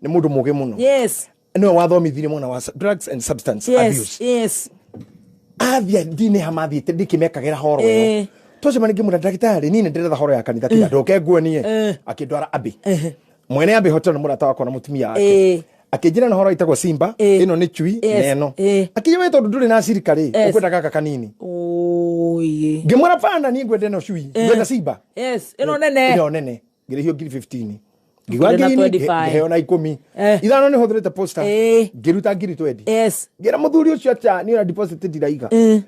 nĩ mũndũ mũgĩ mũno Yes. nĩwe wathomithirie mwena wa drugs and substance Yes. abuse Yes. athia ndinä ha mathiä ndä kä mekagä ra horo Eh. ä twacemania ngä mwä ra ndagätarä niä nä ndäretha horo ya kanitha tiga ndåke nguonie Eh. akä ndwara Abbey mwene Abbey Hotel nä må rata wakwa na må tumia wake Eh. akä njä ra na horo itagwo Simba Eh. ä no nä cui Yes. na ä no Eh. akä we tondå ndå rä na cirika rä Yes. å kwenda gaka kanini Oye. ngä mwä ra bana niä ngwenda ä no cui ngwenda Simba Yes. Ĩno nene. ä nene ngä rä hio ngiri 15 ngigua Ngĩrĩ na ngiri 25. ngĩheo na ikũmi Eh. ithano nä hå thä rä te poster Eh. ngä ruta ngiri 20 Yes. ngä ra må thuri å cio acha niä ona deposit ndiraiga Eh.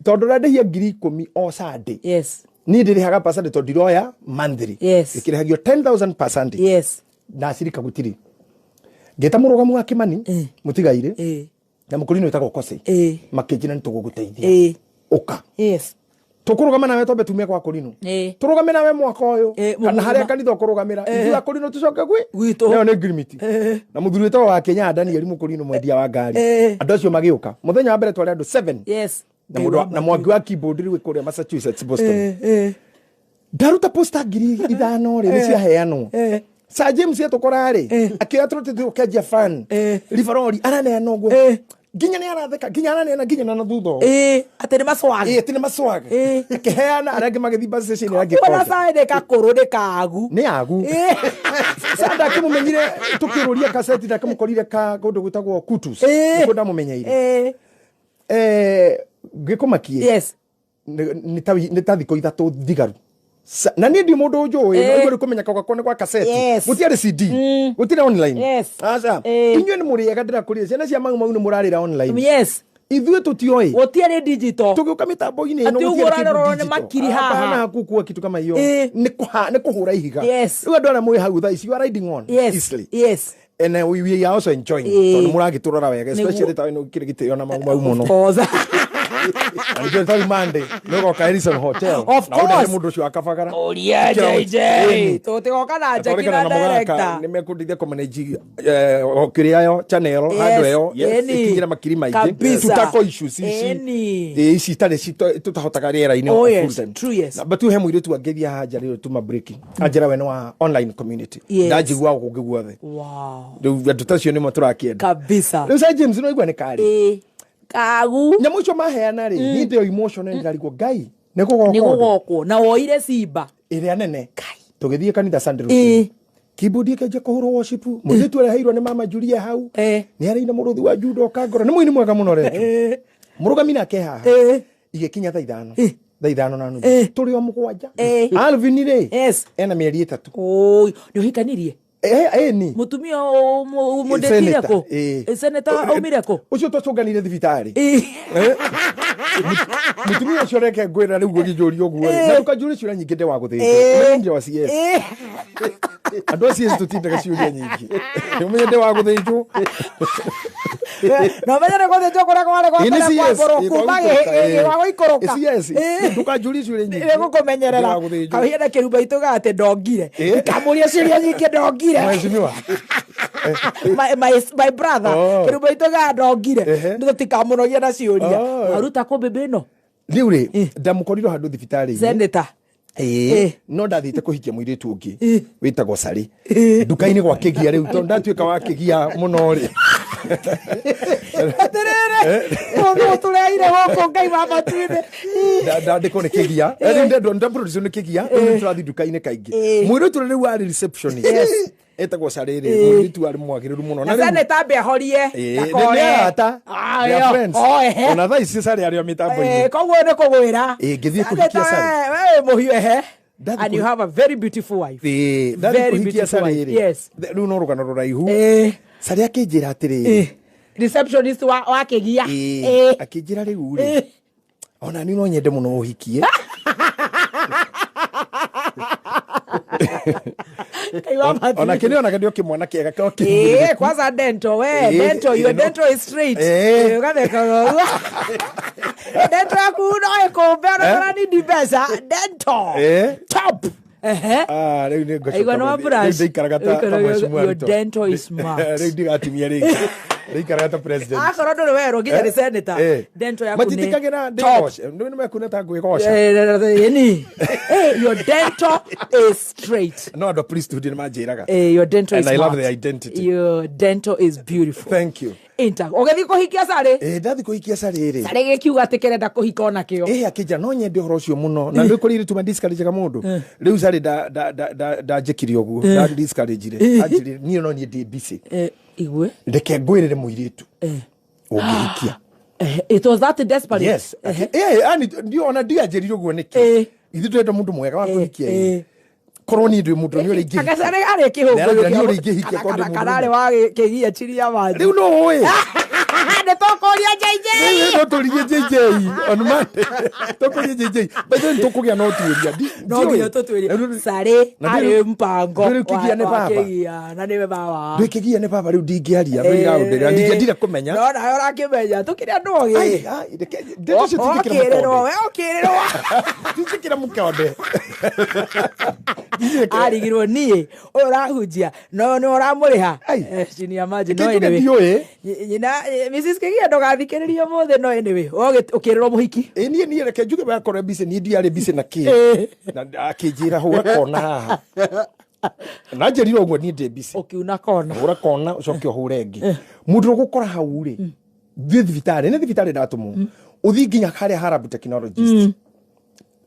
tondå randähia ngiri ikũmi o Sunday Yes. niä ndä rä haga per Sunday tondå ndiroya monthly Yes. ä kä rä hagio 10000 per Sunday Yes. na cirika gå tirä ngä ta må rå gamu wa kä mani Eh. må tigairä Eh. na må kå rinå wä kocei Eh. makä njä ra nä tå gå gå teithia Eh. å ka Yes. tå kå rå gama nawe twambe tume gwa kå rinå Eh. tå rå game nawe mwaka å yå Eh, kana mũgima. harä a kanitha å kå rå gamä ra ithuä akå rinå tå coke gwä Gwitũ. nayo nä ngirimiti Eh. na må thuri wä tagwo wa kenya Daniel må kå rinå mwendia wa ngari Eh. andå acio magä å ka må thenya wa mbere twarä andå 7 Yes. na mũndũ na mwangi wa keyboard rĩu kũrĩa Massachusetts Boston Eh. Eh. ndaruta posta 5000 rĩ nĩ ciaheanwo Eh. Sir James etũkora rĩ Eh. akĩoya tũrũtĩ tũkenjia fan Eh. ribarori araneana ũguo Eh. nginya nĩ aratheka nginya araneana nginya na thutha ũũ Eh. Atĩ nĩ maswag. ĩ atĩ nĩ maswag Eh. akĩheana arĩa angĩ magĩthiĩ bus station ĩrĩa angĩ Kuona kocha. saĩ nĩ kakũrũ nĩ kagu. nĩ agu Eh. sa ndakĩmũmenyire tũkĩrũria kaseti ndakĩmũkorire ka kũndũ gwĩtagwo Kutus Eh. nĩkuo ndamũmenyeire Eh. Eh, ngĩkũmakie Yes. nä ta thikå ithatå thigaru na niä ndi må ndå njå Eh. ä rä kå menya kagwakwa nä gwa kaseti Yes. gå tiarä cd gå tirä online Yes. aca Eh. inyuä nä må rä ega ndä rakå rä ciana cia mau mau nä må rarä ra online Yes. ithuä tå tioä Gũtiarĩ digital. tå gä å ka mä tambo-inä Atĩ ũguo ũrarorwo nĩ makiri haha. hakukua kitu kama hiyo Eh. nä kå hå ra ihiga Yes. rä u andå arä a mwä hau thaa ici you are riding on Yes. easily Yes. and we are also enjoying Eh. tondå må ragä tå rora wega Nĩguo. especially ta nä kä rä gä tä o na mau mau må Of no course. na nä tau Monday nä å Harrison Hotel Of na å course. må ndå å cio akabagara Ũria JJ. Tũtigoka na Jackie na director. nä mekå kå kä rä ayo channel handå ä yo Yes. Ĩni. ĩkinyä makiri maingä Kabisa. tutako issues ici Ĩni. Ĩ, ici itarä tå tahotaga rä era-inä Oh, yes. True, yes. but he må irä tu angä thiä haha nja rä tuma break anjä we nä wa online community Yes. ndanjigua gå ngä guothe Wow. rä u andå tacio nä mo tå rakä enda Kabisa. rä u Sir James no igua nä karä Eh. Kagu. nyamå icio maheana rä niä ndä o emotion nä ndirarigwo ngai nä kå Nĩ goka gũgokwo. Na woire Simba. ä rä a nene tå gä thiä kanitha Sunday Ĩ. rũcinĩ. keyboard ĩkĩanjia kũhũrwo worship mũirĩtu areheirwo nĩ mama Julia hau Eh. nĩ araina mũrũthi wa Juda ũkangora nĩ mũini mwega mũno retu Eh. mũrũgami nake haha Eh. igĩkinya thaa ithano Eh. thaa ithano na nuthu Eh. tũrĩ o mũgwanja Eh. Alvin rĩ Yes. ena mĩeri ĩtatũ Oi, nĩ ũhikanirie? ĩni Mũtumia mũndĩtire kũ? Senator aumire kũ? ũcio twacũnganire thibitarĩ Eh. Eh. Mũtumia ũcio reke ngwĩra rĩu gũkĩnjũria ũguo rĩ na ndũkanjũrie ciũria nyingĩ ndĩ wa gũthĩnjwo Eh. Ũmenye wa CS Eh. andå a CS tũtindaga ciũria nyingĩ ũmenye ndĩ wa gũthĩnjwo Na ũmenye nĩ gũthĩnjwo kũrĩa kwarĩ kwa Ĩ, nĩ mbere CS, kwambũrwo ĩ, kuma kwa gũikũrũka, ĩ. gwa gũikũrũka. Ĩ, CS, Eh. ndũkanjũrie ciũria nyingĩ Nĩ gũkũmenyerera. Ndĩ wa gũthĩnjwo. Kahiana kĩrumba itũga atĩ ndongire. Eh. Ndikamũrie ciũria nyingĩ ndongire. Mheshimiwa. My brother Oh. kĩrumba itũga ndongire. Ehe. Nĩ tũtikamũnogie na ciũria. Oh. Waruta kũ mbĩmbĩ ĩno? rĩu rĩ ndamũkorire handũ thibitarĩ-inĩ Senator. Ĩĩ, Eh. no ndathiĩte kũhikia mũirĩtu ũngĩ Eh. wĩtagwo Sarĩ Eh. nduka-inĩ gwa kĩgia rĩu tondũ ndatuĩka wa kĩgia mũno rĩ Atĩrĩrĩ, mũndũ ũtũreheire gũkũ Ngai wa matu-inĩ. Ndandĩkwo nĩ kĩgia rĩu ndaproduce nĩ kĩgia rĩu nĩ tũrathiĩ nduka-inĩ kaingĩ Eh. mũirĩtu ũrĩa rĩu warĩ receptionist etagwo Sarĩ rĩ mũirĩtu warĩ mwagĩrĩru mũno Na rĩu- senator ambe ahorie. Ĩĩ, ndakore. nĩ arata Ah, They are ĩyo. friends. Oh, ehe. ona thaa ici Sarĩ arĩ o mĩtambo-inĩ Eh, koguo nĩ kũgwĩra. Ĩĩ, ngĩthiĩ kũhikia Senator, Sarĩ. we wĩ mũhiũ ehe. Ndathiĩ And you have a very beautiful wife. Ĩĩ, ndathiĩ Very kũhikia beautiful Sarĩ wife. rĩ Yes. rĩu no rũgano rũraihu Eh. Sarĩ akĩnjĩra atĩrĩrĩ Eh. Receptionist wa kĩgia. Ĩĩ, Eh. akĩnjĩra rĩu rĩ Eh. ona niĩ no nyende mũno ũhikie Ona kĩ nĩonaga ndĩ o kĩmwana kĩega kĩo Eh, kwanza dento we Eh, dento your eh, no. dento is straight. Eh. Eh, ũgatheka ũguo. Dento yaku no ĩkũmbe ona Eh. kana nindi mbeca dento Eh. top. Ehe. Ah, rĩu nĩ ngũcoka Aigua nĩ wa gũthiĩ. brush. Rĩu ndĩikaraga ta Ũikaraga- mheshimiwa your Ruto. dental is smart. Rĩu ndigatimia rĩngĩ. Ndĩikaraga ta president. Akorwo ndũrĩ werwo nginya nĩ senator. Eh. Dento yaku nĩ Matitikagĩra top. ndĩgoce. Nĩ nĩmekuona ta ngwĩgoca. Eh, ni. Eh, your dental is straight. No andũ a priesthood nĩ manjĩraga. Eh, your dental And is I love smart. the identity. Your dental is beautiful. Thank you. Intact. Ũgĩthiĩ kũhikia carĩ. Eh, ndathi kũhikia carĩ rĩ. Carĩ gĩkiuga atĩ kĩrenda kũhika ona kĩo. Eh, akĩnjĩra no nyende ũhoro ũcio mũno na nĩ kũrĩ irĩtu mandiscourageaga mũndũ rĩu carĩ ndanjĩkire ũguo ndandiscouragire anjĩrire niĩ no niĩ ndĩ busy Eh, igue. reke ngwĩrĩre mũirĩtu Eh. ũngĩhikia Eh, it was that desperate. yes Eh, yani ndio ona ndianjĩrire ũguo nĩkĩ Eh. ithuĩ tũrenda mũndũ mwega wa kũhikia eh. ĩ korwo niĩ ndĩ mũndũ nĩ ũrĩa ingĩhikia Agacarĩ arĩ kĩhũngũyũ Nĩ kĩa- ũrĩa ingĩhikia korwo ndĩ kana- mũndũ kana arĩ wa kĩgia chini ya maji. rĩu no ũĩ Nĩ tũkũria JJ. Rĩu no tũririe JJ on Monday tũkũrie JJ by the way nĩtũkũgĩa na ũtuĩria No nginya tũtuĩrie. Carĩ Na arĩ ndĩrĩ- mpango ndĩrĩ kĩgia nĩ wa baba. kĩgia, na nĩwe baba. ndwĩkĩgia nĩ baba rĩu ndingĩaria ndĩraũndĩra ndingĩendire kũmenya No nawe ũrakĩmenya tũkĩrĩ andũ ogĩ. Ai, ai, reke- ndeto icio tingĩkĩra Ũkĩrĩrwo, mũkonde. we ũkĩrĩrwo. Tingĩkĩra mũkonde Ndingĩkĩra- Arigirwo niĩ ũyũ ũrahunjia no nĩ ũramũrĩha. Ai. Eh, chini ya maji no Kĩnjuge anyway. ndiũĩ. Nyina eh, Mrs. Kĩgia ndũgathikĩrĩrie ũmũthĩ no anyway. Ũkĩrĩrwo mũhiki. Ĩ, niĩ niĩ reke njuge wakorwo mbica niĩ ndiarĩ mbica na kĩ Eh. na akĩnjĩra hũra kona haha na njĩrire ũguo niĩ ndĩ mbica Ũkiuna kona. hũra kona ũcoke ũhũre ĩngĩ mũndũ ũgũkora hau rĩ thiĩ thibitarĩ nĩ thibitarĩ ndatũmwo ũthiĩ nginya harĩa harabu technologist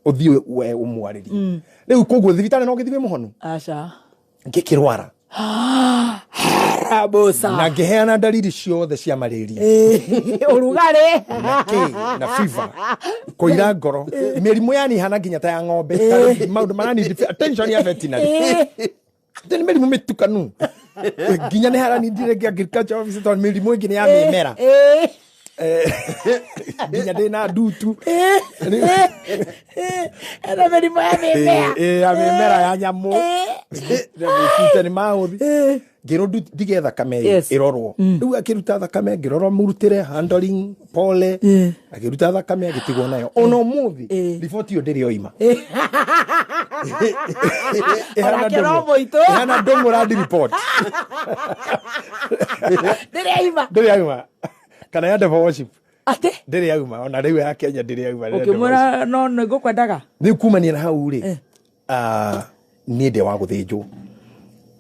ũthiĩ we ũmwarĩrie rĩu koguo thibitarĩ no ũgĩthiĩ wĩ mũhonu Aca. ngĩkĩrwara Harabusa. na ngĩheana ndariri ciothe cia malaria Ũrugarĩ. na kĩ na fever kũira ngoro mĩrimũ yani ihana nginya ta ya ng'ombe maũndũ marani attention ya veterinary nĩ mĩrimũ mĩtukanu nginya nĩ haranindire agriculture office tondũ mĩrimũ ĩngĩ nĩ ya mĩmera Eh. nginya ndĩ na ndutu Ena mĩrimũ ya mĩmera. Eh, ya mĩmera ya nyamũ nĩte nĩ maũthi ngĩrwo ndige thakame ĩ, Yes. ĩrorwo rĩu akĩruta thakame ngĩrorwo mũrutĩre handling pole akĩruta thakame agĩtigwo nayo ona ũmũthĩ Eh. riboti ĩyo ndĩrĩ oima Onake no mũitũ. ĩhana ndũng'ũ randi report Ndĩrĩ yaima. ndĩrĩ yauma kana ya devil worship Atĩ? ndĩrĩ yauma ona rĩu ya Kenya ndĩrĩ yauma ya devil worship. Ũkĩmwĩra no nĩ ngũkwendaga. rĩu kumania na hau rĩ ah, niĩ ndĩ wa gũthĩnjwo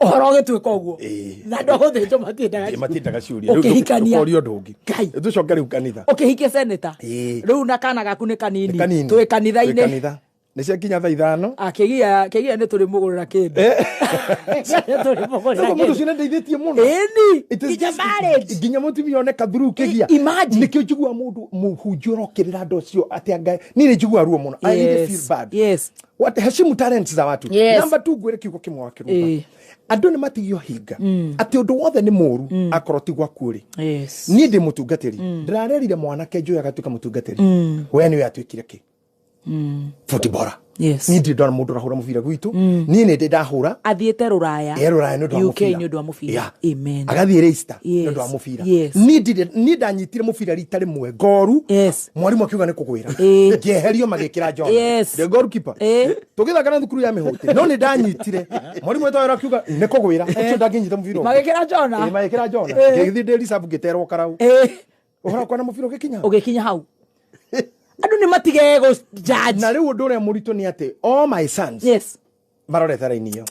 Ũhoro ũgĩtuĩka ũguo. Ĩĩ. Na andũ a gũthĩnjwo matiendaga Ĩ, matiendaga ciũria Ũkĩhikania. ũkoria ũndũ ũngĩ Ngai. tũcoke rĩu kanitha Ũkĩhikia seneta. Ĩĩ. Rĩu na kana gaku nĩ kanini. Nĩ kanini Twĩ Twĩ kanitha-inĩ. kanitha nĩ ciakinya thaa ithano Ah, kĩgia kĩgia nĩ tũrĩmũgũrĩra kĩndũ. Kĩgia nĩ tũrĩmũgũrĩra Ũguo mũndũ kĩndũ. ũcio nĩandeithĩtie mũno Ĩni. It is Nginya just- marriage. nginya mũtumia one kathuru kĩgia Imagine. nĩkĩo njiguaga mũndũ mũhunjia ũrokĩrĩra andũ acio atĩ anga niĩ nĩ njiguaga ruo mũno I really Yes. feel bad Yes. What, heshimu talents za watu Yes. namba tu ngwĩre kiugo kĩmwe wa kĩrũmba Ĩĩ. andũ nĩ matigio hinga atĩ ũndũ wothe nĩ mũũru akorwo ti gwaku rĩ Yes. niĩ ndĩ mũtungatĩri ndĩrarerire mwanake njũĩ agatuĩka mũtungatĩri we nĩwe atuĩkire kĩ footballer Yes. niĩ ndirĩ ndona mũndũ ũrahũra mũbira gwitũ niĩ nĩ ndĩ ndahũra Athiĩte rũraya. e rũraya nĩ ũndũ wa UK mũbira nĩ ũndũ wa mũbira. Yeah. Amen. agathiĩ Leicester nĩ Yes. ũndũ wa mũbira Yes. niĩ ndirĩ niĩ ndanyitire mũbira rita rĩmwe ngoru Yes. mwarimũ akiuga nĩ kũgwĩra Ĩĩ. ngĩeherio magĩkĩra John Yes. the goalkeeper Ĩĩ. tũgĩthaka na thukuru ya mĩhũti no nĩ ndanyitire mwarimũ etwawĩra akiuga nĩ kũgwĩra ũcio ndangĩnyita mũbira ũngĩ. Magĩkĩra Jona. Ĩĩ, magĩkĩra John Ĩĩ. ngĩgĩthiĩ ndĩ reserve ngĩterwo karau Ĩĩ. ũhoro wakwa na mũbira ũgĩkinya Ũgĩkinya hau. Andũ nĩ matige gũ judge. na rĩu ũndũ ũrĩa mũritũ nĩ atĩ all my sons Yes. marorete raini ĩyo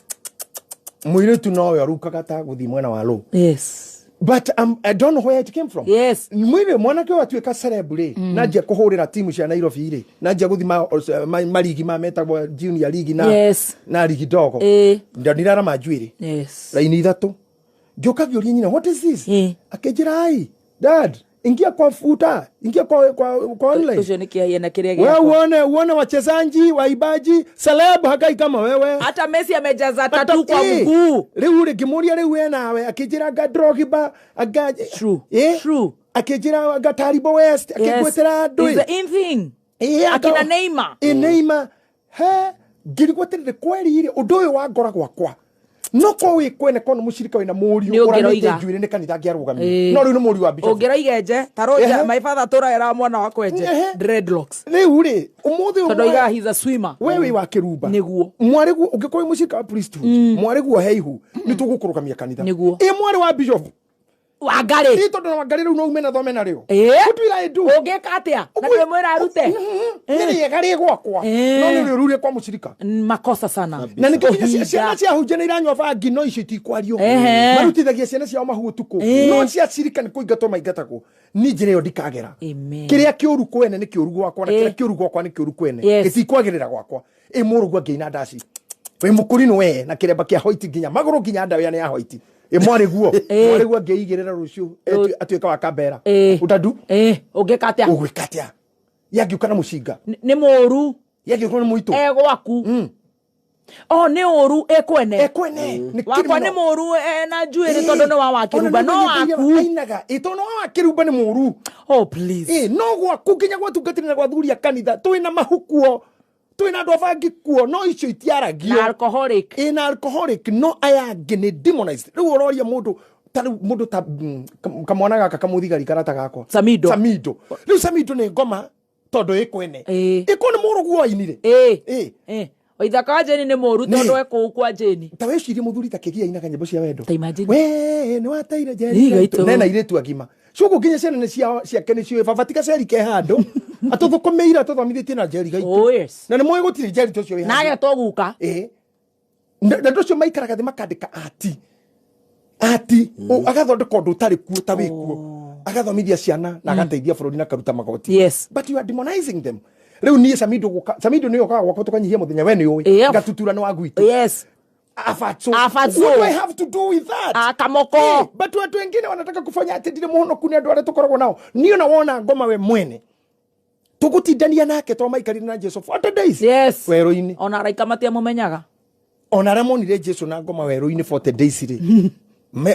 mũirĩtu nowe ũrukaga ta gũthiĩ mwena wa lũ Yes. but I don't know where it came from Yes. mwire mwanake ũyũ atuĩka celeb rĩ na njia kũhũrĩra timu cia Nairobi rĩ na njia gũthi marigi ma metagwo junior league na Yes. na ligi ndogo Ĩĩ. ndirarama njuĩrĩ Yes. raini ithatũ ngĩũka ngĩũria nyina what is this Ĩĩ. akĩnjĩra ai dad ingia kwa futa ingia kwa online Ũcio nĩ kĩahiĩ na kĩrĩa wewe gĩakwa. uone wachezaji waimbaji celeb hakai kama wewe Hata Messi amejaza tatu kwa Ĩĩ. mguu. rĩu rĩ ngĩmũria rĩu we nawe akĩnjĩra anga Drogba anga True. Ĩĩ. True. akĩnjĩra anga Taribo West Yes. akĩngwĩtĩra andũ It's the in thing. Ĩĩ, Akina Neymar. Ĩ, Neymar he Ngĩrigwo atĩrĩrĩ, kweri rĩ, ũndũ ũyũ wa ngora gwakwa no ko wĩ kwene kono mũcirika wĩna Nĩ mũriũ ũngĩroiga. ũranĩte njuĩrĩ nĩ kanitha angĩarũgamire. Ĩĩ. No rĩu nĩ mũriũ wa bishop. Ũngĩroiga enje tarũnja Ehe. my father tũraera mwana wakwa enje dreadlocks. Rĩu rĩ, ũmũthĩ ũyũ Tondũ oigaga he's a swimmer. We wĩ wa kĩrumba. Nĩguo. Mwarĩguo ũngĩkorwo wĩ mũcirika wa priesthood, mwarĩguo he ihu, nĩ tũgũkũrũgamia kanitha. Nĩguo. Ĩ mwarĩ wa bishop? Wangarĩ. Ĩ tondũ na Wangarĩ rĩu no ume na thome narĩo. Ĩĩ. What will I do? Ũngĩka atĩa na ndwĩmwĩra arute? Nĩ rĩega rĩ gwakwa, Ĩĩ. no nĩ rĩũru rĩ kwa mũcirika. Makosa sana. Na nĩkĩo nginya Ũhinga. ciana cia hunjia nĩ iranyua bangi, no icio itikwario. Ehe. Marutithagia ciana ciao mahu ũtukũ, Ĩĩ. no cia cirika nĩ kũingatwo maingatagwo. Ni njĩra ĩyo ndikagera. Amen. Kĩrĩa kĩũru kwene nĩ kĩũru gwakwa, na Ĩĩ. kĩrĩa kĩũru gwakwa nĩ kĩũru kwene. Yes. Gĩtikwagĩrĩra gwakwa. Ĩ mũrũguo angĩina ndaci wĩ mũkũrinũ we na kĩremba kĩa hoiti nginya magũrũ nginya ndawa nĩ ya hoiti, ĩ mwarĩguo Ĩĩ. mwarĩguo angĩigĩrĩra rũciũ atuĩka wa kambera, Ĩĩ. ũtadu Ĩĩ, ũngĩka atĩa? Ũgwĩka atĩa yangĩũka na mũcinga? Nĩ mũũru. Yangĩũka na mũitũ. E gwaku o nĩ ũru ĩkwene. Ekwene nĩ Wakwa nĩ criminal. mũũru na njuĩrĩ tondũ nĩ wa wakĩrumba no waku. Ainaga ĩ tondũ wa wakĩrumba nĩ mũũru. Oh please. Ĩ no gwaku nginya gwatungatĩri na gwathuri a kanitha twĩna mahu kuo, twĩna andũ a bangi kuo, no icio itiaragio. Na alcoholic. Ĩ na alcoholic, no aya angĩ nĩ demonized. Rĩu ũroria mũndũ ta rĩu mũndũ ta kamwana gaka kamũthigari karata gakwa. Samido. Samido, rĩu Samido nĩ ngoma tondũ ĩ kwene. Ĩ. Ĩ ko nĩ mũrũguo ainire. Ĩĩ. Ĩ. Ĩĩ. Waithaka wa Jeni nĩ mũũru Nĩ. tondũ e kũu kwa Jeni. Ta wĩcirie mũthuri ta kĩgia ainaga nyĩmbo cia wendo. Ta imagine. We nĩ wateire Ii, gaitũ. nena irĩtu agima cugu nginya ciana nĩ ciao ciake nĩ ciũĩ baba tiga ceri ke handũ atũthũkũmĩire atũthomithĩtie na njeri gaitũ. Oh yes. Na nĩ moĩ gũtirĩ njeri ta ũcio wĩ Na handũ. agetwo guka. Ĩ na andũ acio maikaraga thĩ makandĩka ati ati agathondeka ũndũ ũtarĩ kuo ta wĩ kuo, agathomithia ciana na agateithia bũrũri na akaruta magoti. Yes. But you are demonizing them. Rĩu niĩ Samido gũka, Samido nĩ okaga gwakwa tũkanyihia mũthenya, we nĩ ũĩ ngatutura nĩ wa gwitũ. Yes. Afatso. Afatso. What do I have to do with that? Ah, kamoko. But watu wengine wanataka kufanya ati ndire muhonoku nĩ andũ arĩa tũkoragwo nao. Niĩ ona wona ngoma we mwene tũgũtindania nake to maikarire na Jesu 40 days Yes. werũ-inĩ. Ona araika matiamũmenyaga. Ona arĩa monire Jesu na ngoma werũ-inĩ 40 days rĩ,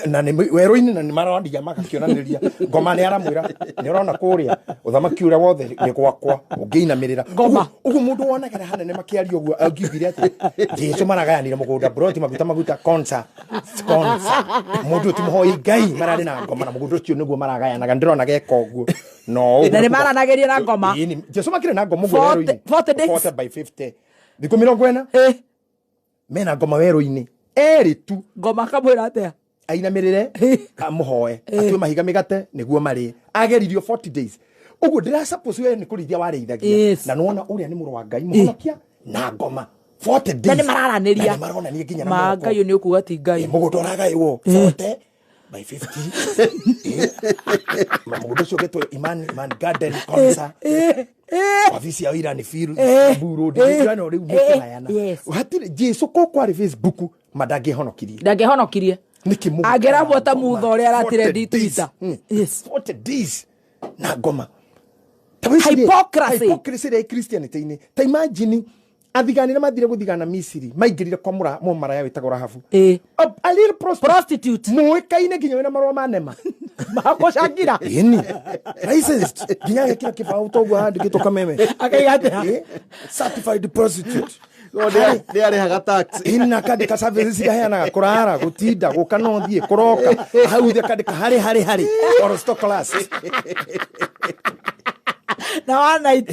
na nĩ werũ-inĩ na nĩ marandia magakĩonanĩria ngoma nĩ aramwĩra nĩ ũrona kũrĩa ũthamaki ũrĩa wothe nĩ gwakwa ũngĩinamĩrĩra. Ngoma. Ũguo mũndũ wonagera hanene makĩaria ũguo angiugire atĩ Jesu maragayanire mũgũnda broti maguta maguta konsa konsa mũndũ ũyũ ti mũhoi Ngai mararĩ na ngoma na mũgũnda ũcio nĩguo maragayanaga ndĩrona geka ũguo no ũguo Na nĩ maranagĩria na ngoma. Ĩĩ, Jesu makĩrĩ na ngoma ũguo 40 werũ-inĩ. 40 days. 40 by 50 thikũ 40. Ĩĩ. Mena ngoma werũ-inĩ erĩ tu. Ngoma akamwĩra atĩa? Ainamĩrĩre amũhoe atue mahiga mĩgate nĩguo marĩe ageririo 40 days ũguo ndĩra suppose we nĩ kũrĩithia warĩithagia. Yes. Na nĩwona ũrĩa nĩ mũrũ wa Ngai mũhonokia na ngoma 40 days. Na nĩ mararanĩria. Na nĩ maronania nginya na Ma moko. Ngai ũyũ nĩ ũkuga ti Ngai. Ĩ, mũgũnda ũragaĩwo 40 by 50. Ĩ, na mũgũnda ũcio ũgetwo Iman Garden Konsa wabici ya Iran Field Buru ndĩrano rĩu mũkũgayana. Yes. Hatirĩ Jesu ko kwarĩ Facebook mandangĩhonokirie. Ndangĩhonokirie. Nĩkĩ mũgũkara Angĩramwo ta ngoma mutha ũrĩa aratire 40 Twitter. days? Yes. 40 days na ngoma. Ta wĩcirie, Hypocrisy. hypocrisy ĩrĩa ĩ Christianity-inĩ. Ta imagine athigani arĩa mathire gũthigana Misiri maingĩrire kwa mũmaraya wĩtagwo Rahabu. Ĩĩ. A little prostitute. Prostitute. Mũĩkaine nginya wĩna marũa ma nema. Makũcangira. Ĩni. Licensed. Nginya agekĩra kĩbaũ toguo handĩkĩtwo kameme. Akaiga atĩa? Ĩ, certified prostitute. Nĩ arĩhaga tax. Ĩni akandĩka services iria aheanaga kũrara gũtinda gũka no thiĩ kũroka hau thĩ akandĩka harĩ harĩ harĩ aristocrat. Na one night.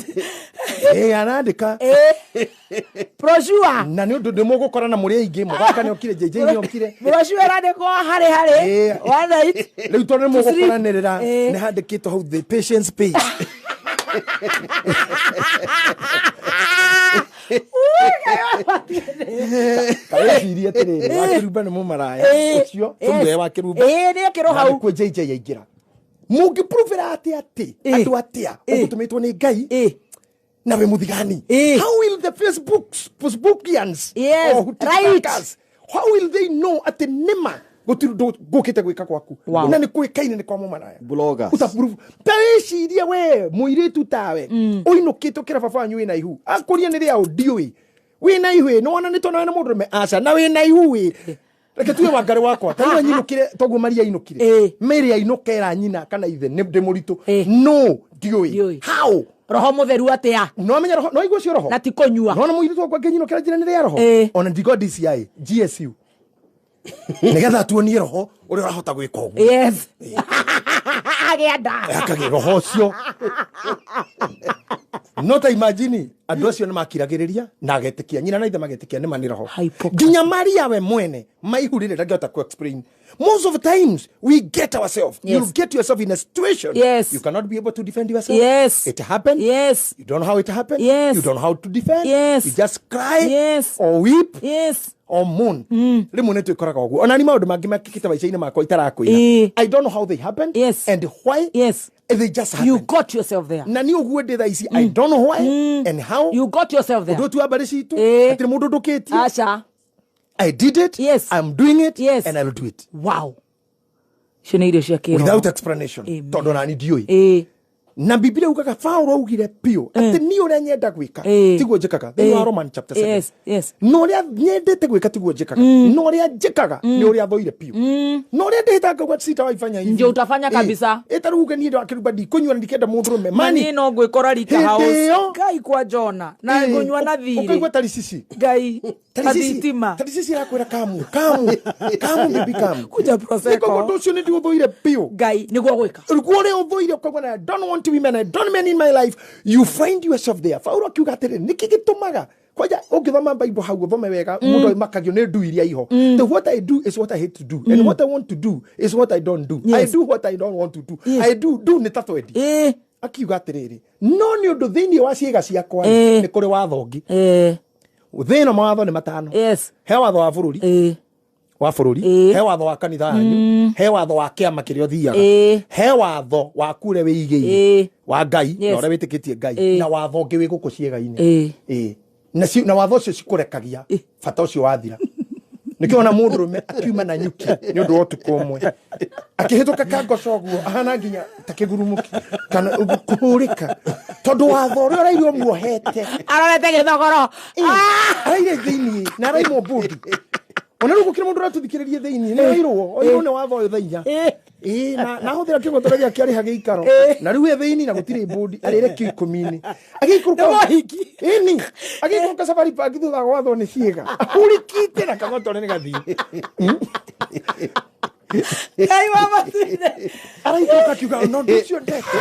Ĩ arandĩka. Ĩĩ. Brochure. Na nĩ ũndũ nĩ mũgũkorana mũrĩ aingĩ mũgaka nĩ okire JJ nĩ okire. Brochure ĩrandĩkwo harĩ harĩ. Ĩĩ. One night. Rĩu tondũ nĩ To sleep. mũgũkoranĩrĩra Ĩĩ. nĩ handĩkĩtwo hau the patience page. Kawĩcirie atĩrĩrĩ wakĩrumba nĩ mũmaraya ũcio tũmwe wakĩrumba. Ĩĩ nĩ ekĩrwo Na hau. nĩkuo JJ aingĩra mũngĩpruvĩra atĩ atĩ Ĩĩ. andũ atĩa Ĩĩ. ũgũtũmĩtwo nĩ Ngai Ĩĩ. na wĩ mũthigani? Ĩĩ. How will the Facebookians Yes, or right. TikTokers, how will they know atĩ nĩma gũtirĩ ũndũ ngũkĩte gwĩka gwaku? Wow. Na nĩ kũĩkaine nĩ kwa mũmaraya. Bloggers. Utaprove ta wĩcirie we mũirĩtu tawe ũinũkĩte ũkĩra baba wanyu wĩna ihu akũria nĩ rĩaũ ndiũĩ wĩna ihu ĩ nĩwona nĩ tondũ wĩna mũndũrũme aca na wĩna ihu ĩ reke tuge Wangarĩ wakwa ta rĩu anyinũkire toguo Maria ainũkire. Ĩ. Mary ainũka era nyina kana ithe nĩ ndĩ mũritũ Ĩ. no ndiũĩ Ndiũĩ. how Roho mutheru atia? No menya roho, no igua cio roho. Na ti kunyua. No na mũirĩtu wakwa ngĩnyinũkĩra njĩra nĩ rĩa roho. Ĩĩ. Ona ndigo DCI, GSU. Nĩgetha tuonie roho ũrĩa ũrahota gwĩka ũguo. Yes. Agĩa nda. Akagĩa roho ũcio. No ta imagine andũ acio nĩ makiragĩrĩria na agetĩkia nyina na ithe magetĩkia nĩ ma nĩ roho. Hypocrisy. Nginya Maria we mwene maihurire ndangĩhota ku explain. Most of the times we get ourselves. Yes. You get yourself in a situation. Yes. You cannot be able to defend yourself. Yes. It happened. Yes. You don't know how it happened. Yes. You don't know how to defend. Yes. You just cry. Yes. Or weep. Yes. Or moan. Rĩmwe nĩ twĩkoraga ũguo. Ona ni maũndũ mangĩ mekĩkĩte maica-inĩ makwa itarakwĩra. Ĩĩ. I don't know how they happened. Yes. And why. Yes. They just happened. You got yourself there. Na niĩ ũguo ndĩ thaa ici I don't know why and how. You got yourself there. Ũndũ ũyũ ti wa mbarĩ citũ. Ĩĩ. Hatirĩ mũndũ ndũkĩtie. Aca. I did it. Yes. I'm doing it. Yes. And I'll do it. Wow. Icio nĩ irio cia kĩroho. Without explanation. Amen. Tondũ nani ndiũĩ. Ĩĩ. Na Biblia ugaga Paulo augire biũ atĩ niĩ ũrĩa nyenda gwĩka Ĩĩ. tiguo njĩkaga thĩinĩ wa Ĩĩ. Roman chapter 7. Yes, yes. Na ũrĩa nyendete gwĩka tiguo njĩkaga na ũrĩa njĩkaga nĩ ũrĩa thũire biũ na ũrĩa ndĩhĩtaga ngauga sitawaifanya hivi. Ndio utafanya Ĩĩ. kabisa. Ĩ ta rĩu uge niĩ ndakĩruba ndikũnyua na ndikenda mũndũrũme Mani mani no ngwĩkora rika Hĩndĩ house. ĩyo- Ngai kwa Jona. Na Ĩĩ. ngũnyua na thirĩ. Ũkaigua taricici Ngai. Na thitima. taricici irakwĩra kamu kamu kamu bibi kamu. Kuja Prosecco. Nĩ ũndũ ũcio nĩ ndiũthũire biũ. Ngai nĩguo gwĩka. Rugu ũrĩa ũthũire ũkauga na I don't want women, I don't men in my life. You find yourself there. Paulo akiuga atĩrĩrĩ, nĩkĩ gĩtũmaga kwanja ũngĩthoma Bible hau ũthome wega mũndũ makagio nĩ ndu iria iho. The what I do is what I hate to do and what I want to do is what I don't do. Yes. I do what I don't want to do. Yes. I do do nĩ ta twendi. Ĩĩ. Akiuga atĩrĩrĩ, no nĩ ũndũ thĩinĩ wa ciĩga ciakwa Ĩĩ. nĩ kũrĩ watho ũngĩ. Ĩĩ. Thĩna mawatho nĩ matano. Yes. He watho wa bũrũri Ĩĩ. wa bũrũri Ĩĩ. he watho wa kanitha yanyu he watho wa kĩama kĩrĩa ũthiaga Ĩĩ. he watho waku ũrĩa wĩigĩire Ĩĩ. wa Ngai na Yes. ũrĩa wĩtĩkĩtie Ngai Ĩĩ. na watho ũngĩ wĩ gũkũ ciĩga-inĩ Ĩĩ. Ĩĩ. Na na watho ũcio cikũrekagia bata ũcio wathira nĩkĩo ona mũndũrũme akiuma na nyuki nĩ ũndũ wa ũtukũ ũmwe akĩhĩtũka kangoco ũguo ahana nginya ta kĩgurumũki kana ũguo kũhũrĩka tondũ watho ũrĩa ũrairwo muohete Arorete gĩthogoro. araire thĩiniĩ na araimwo mbũndi ona rĩu gũkĩrĩ mũndũ ũratũthikĩrĩria thĩiniĩ nĩ oirwo oirwo nĩ watho ũyũ thaa inya Ĩĩ, na ahũthĩra kĩgotoro gĩake arĩha gĩikaro na rĩu e thĩiniĩ na gũtirĩ mbũndi arĩre kĩo ikũmi-inĩ agĩikũrũka Nĩ mũhiki. ĩni agĩikũrũka safari park thutha wa gwathwo nĩ ciĩga ahũrĩkĩte na kagotore nĩ gathiĩ Ngai wa matu-inĩ. araikũrũka akiuga no ũndũ ũcio ndeka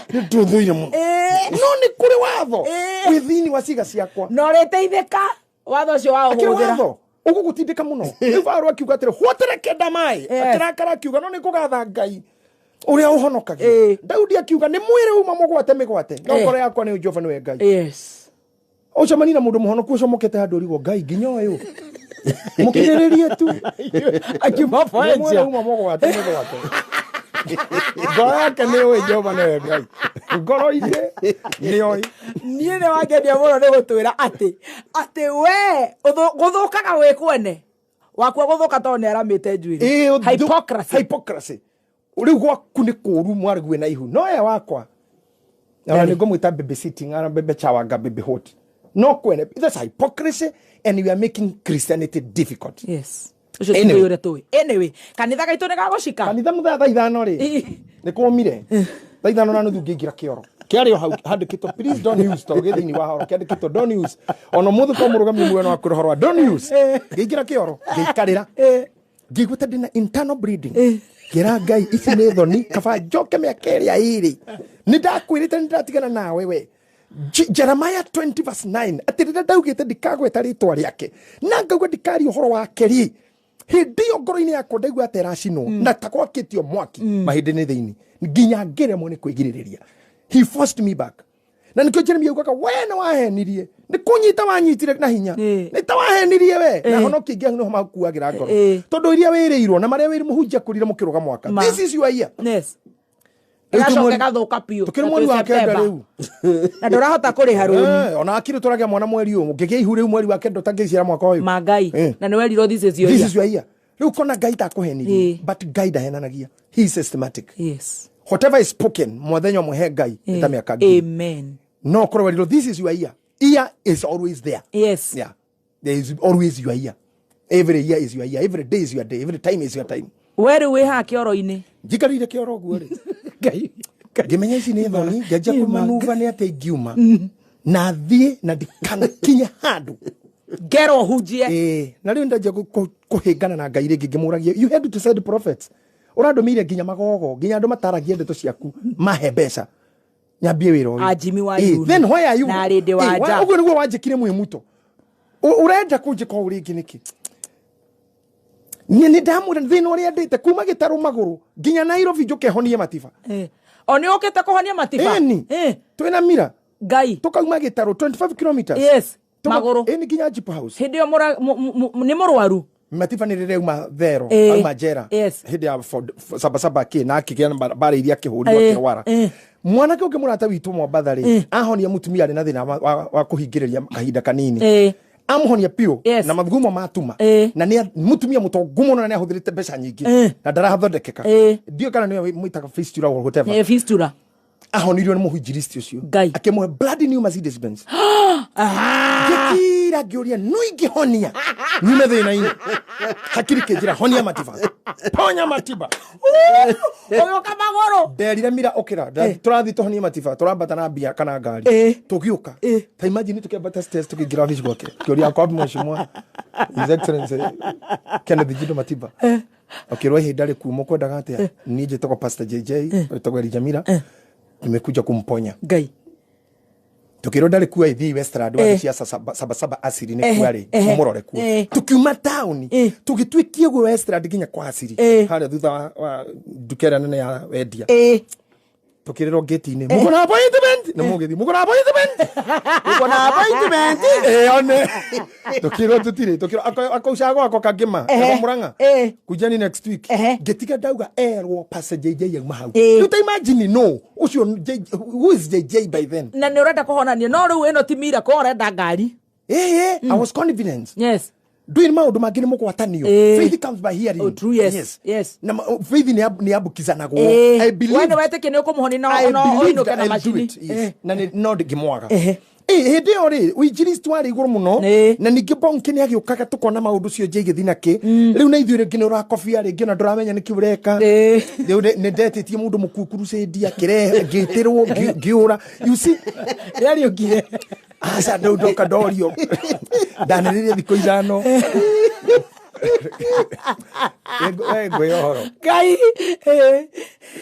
nĩ ndũthũire mũno Ĩĩ. no nĩ kũrĩ watho Ĩĩ. wĩ thĩiniĩ wa ciĩga ciakwa Na ũrĩteithĩka watho ũcio wa akĩrĩ ũhũthĩra. watho ũgũgũtindĩka mũno rĩu Paulo akiuga atĩrĩ hwatere kenda maĩ Yes. akĩrakara akiuga no nĩ ngũgatha Ngai ũrĩa ũhonokagia Ĩĩ. Daudi akiuga nĩ mwĩrĩ uma mũgwate mĩgwate no Ĩĩ. ngoro yakwa nĩ Jehova nĩwe Ngai Yes. ũcemanie na mũndũ mũhonoku ũcomokete handũ ũrigwo Ngai nginya ũyũ mũkirĩrĩrie tu Akiuma Nĩ mwĩrĩ Poensia. uma mũgwate mĩgwate ngoro yake nĩ ũĩ Jehova nĩwe Ngai ngoro-inĩ nĩ oĩ Niĩ nĩ wangenia mũno nĩ gũtwĩra atĩ atĩ we gũthũkaga wĩ kwene wakua gũthũka tondũ nĩ aramĩte njuĩrĩ. Ĩĩ, Hypocrisy. hypocrisy rĩu gwaku nĩ kũũru mwarĩguĩ na ihu no ye wakwa ona nĩ ngũmwĩta baby sitting ara baby chawanga baby hot no kwene that's hypocrisy and we are making Christianity difficult. Yes. Ũcio Anyway. ti ũrĩa tũĩ. Anyway, kanitha gaitũ nĩ gagũcika. Kanitha mũthenya thaa ithano rĩ Ĩĩ. nĩ kwomire thaa ithano na nuthu ngĩingĩra kĩoro kĩarĩ o hau handĩkĩtwo please don't use tondũ gĩ thĩinĩ wa horo kĩandĩkĩtwo don't use ona ũmũthĩ kwa mũrũgami mwena wa kwĩra ũhoro wa don't use ngĩingĩra kĩoro ngĩikarĩra ngĩigua ta ndĩna internal bleeding ngĩra Ngai ici nĩ thoni kaba njoke mĩaka ĩrĩa ĩrĩ nĩ ndakwĩrĩte nĩ ndĩratigana nawe we Jeremiah 20 verse 9 atĩ rĩrĩa ndaugĩte ndikagweta rĩtwa rĩake na ngauga ndikaria ũhoro wake rĩ hĩndĩ ĩyo ngoro-inĩ yakwa ndaigua ta ĩracinwo na ta gwakĩtio mwaki mahĩndĩ-inĩ thĩinĩ nginya ngĩremwo nĩ kwĩgirĩrĩria. He forced me back na nĩkĩo Jeremia augaga we nĩ wahenirie nĩ kũnyita wanyitire na hinya Ĩĩ. nĩ ta wahenirie we na Ĩĩ. honokia ingĩ nĩho makuagĩra ngoro Ĩĩ. tondũ iria wĩrĩirwo na marĩa wĩrĩ mũhunjia kũrire mũkĩrũga mwaka. Ma. This is your year. Yes. Rĩu Ĩgacoka tũmweri- ĩgathũka biũ. tũkĩrĩ Na mweri twĩ wa kenda September. rĩu Na ndũrahota kũrĩha rũni. Eh, ona akiri tũragĩa mwana mweri ũyũ ũngĩgĩa ihu rĩu mweri wa kenda ũtangĩciara mwaka ũyũ. Ma Ngai. Eh. Na nĩ werirwo this is your This year. is your year. Rĩu kona Ngai ndakũhenirie Ĩĩ. but Ngai ndahenanagia. He is systematic. Yes. Whatever is spoken mũthenya ũmwe he Ngai nĩ ta mĩaka ngiri. Amen. No ũkorwo werirwo this is your year. Year is always there. Yes. Yeah. There is always your year. Every year is your year. Every day is your day. Every time is your time. We rĩu wĩ haha kĩoro-inĩ. Njikarĩire kĩoro ũguo rĩ. Ngai. Ngĩmenya ici nĩ thoni, ngĩanjia kũmanuva nĩ atĩ ingiuma na thiĩ na ndikanakinye handũ. Ngero hunjie. Ĩĩ, na rĩu ndanjia kũhĩngana na Ngai rĩngĩ, ngĩmũragia, you had to send prophets, ũrandũmĩire nginya magogo, nginya andũ mataragia ndeto ciaku, mahe mbeca nyambie wĩra ũyũ. A Jimmy wa Ĩĩ, Yunu. then why are you Na Rĩndĩ wa Ĩĩ, Nja. ũguo nĩguo wanjĩkire mwĩ muto. Ũrenda kũnjĩka ũũ rĩngĩ nĩkĩ? Niĩ nĩ ndamwĩra thĩna ũrĩa ndĩte kuma gĩtarũ magũrũ nginya Nairobi njũke honie Matiba. O nĩ ũkĩte kũhonia Matiba? Ĩni. Twĩna mira. Ngai. Tũkauma gĩtarũ 25 kilometers. Yes. Magũrũ. Ĩni, nginya Jipo House. Hĩndĩ ĩyo nĩ mũrwaru. Matiba nĩ rĩrĩa auma thero, auma njera hĩndĩ ya sabasaba kĩ na akĩgĩa na mbara iria akĩhũrirwo, akĩrwara. Mwanake ũngĩ mũrata witũ Mombatha rĩ, ahonia mũtumia arĩ na thĩna wa kũhingĩrĩria kahinda kanini. Amũhonia biũ na mathugumo matuma, na nĩ mũtumia mũtongu mũno na nĩ ahũthĩrĩte mbeca nyingĩ na ndarathondekeka. Ndiũĩ kana nĩwe mwĩtaga fistula or whatever. Fistula. Ahonirio nĩ mũhunjiristi ũcio. Ngai. Akĩmũhe blood new Mercedes Benz. Ngĩkira ngĩũria, no ingĩhonia nyume thĩna-inĩ? Hakiri kĩnjĩra, honia Matiba, ponya Matiba. Ũgĩũka magũrũ. Nderire mira, ũkĩra, tũrathiĩ tũhonie Matiba, tũrambata na mbia kana ngari. Tũgĩũka, ta imagine tũkĩambata stairs, tũkĩingĩra office gwake, kĩũria kwa mheshimiwa His Excellency Kenneth Jindo Matiba. Akĩrwo ihinda rĩku mũkwendaga atĩa? Niĩ njĩtagwo Pastor JJ, wĩtagwo Elijah Mira, nimekuja kumponya. Ngai. Tukirwo ndarĩ kuo, ithii Westland wabici ya Sabasaba asiri nĩ kuo arĩ, mũmũrore kuo. Tukiuma taũni, tũgĩtuĩkia guo Westland nginya kwa asiri, harĩa thutha wa nduka ĩrĩa nene ya wendia. Tukĩrĩrwo ngĩti-inĩ, muko na appointment? Nĩ mũgĩthi, muko na appointment? Uko na appointment? Eh, one tukirwo tutire, tukirwo akauca gwakwa kangĩma Murang'a, kujani next week. Ngĩtiga ndauga erwo Pastor JJ auma hau. Rĩu ta imagine, no ũcio who is JJ by then? Na nĩ ũrenda kũhonania, no rĩu ĩno ti miracle, ũrenda ngari. I was confident. Ndũĩ maũndũ mangĩ nĩ mũgwatanio. Faith comes by hearing. Oh, true, yes. Yes. Na faith nĩ ambukizanagwo. I believed. We nĩ wetĩkia nĩ ũkũmũhonia na I no believed ũinũke na I'll do macini. it. Yes. Na no ndingĩmwaga. Hĩndĩ ĩyo rĩ, ũinjilisti warĩ igũrũ mũno. Na ningĩ Bonke nĩ agĩũkaga, tũkona maũndũ cio nje igĩthiĩ na kĩ. Rĩu na ithuĩ rĩngĩ nĩ ũrakobia, rĩngĩ ona ndũramenya nĩkĩ ũreka. Rĩu nĩ ndetĩtie mũndũ mũkuũ crusade, akĩrehe, ngĩtĩrwo, ngĩũra, you see. Rĩariũkire. Aca, ndau ndoka ndorio ndanĩrĩrie thikũ 5. Ngwĩra ũhoro. Ngai.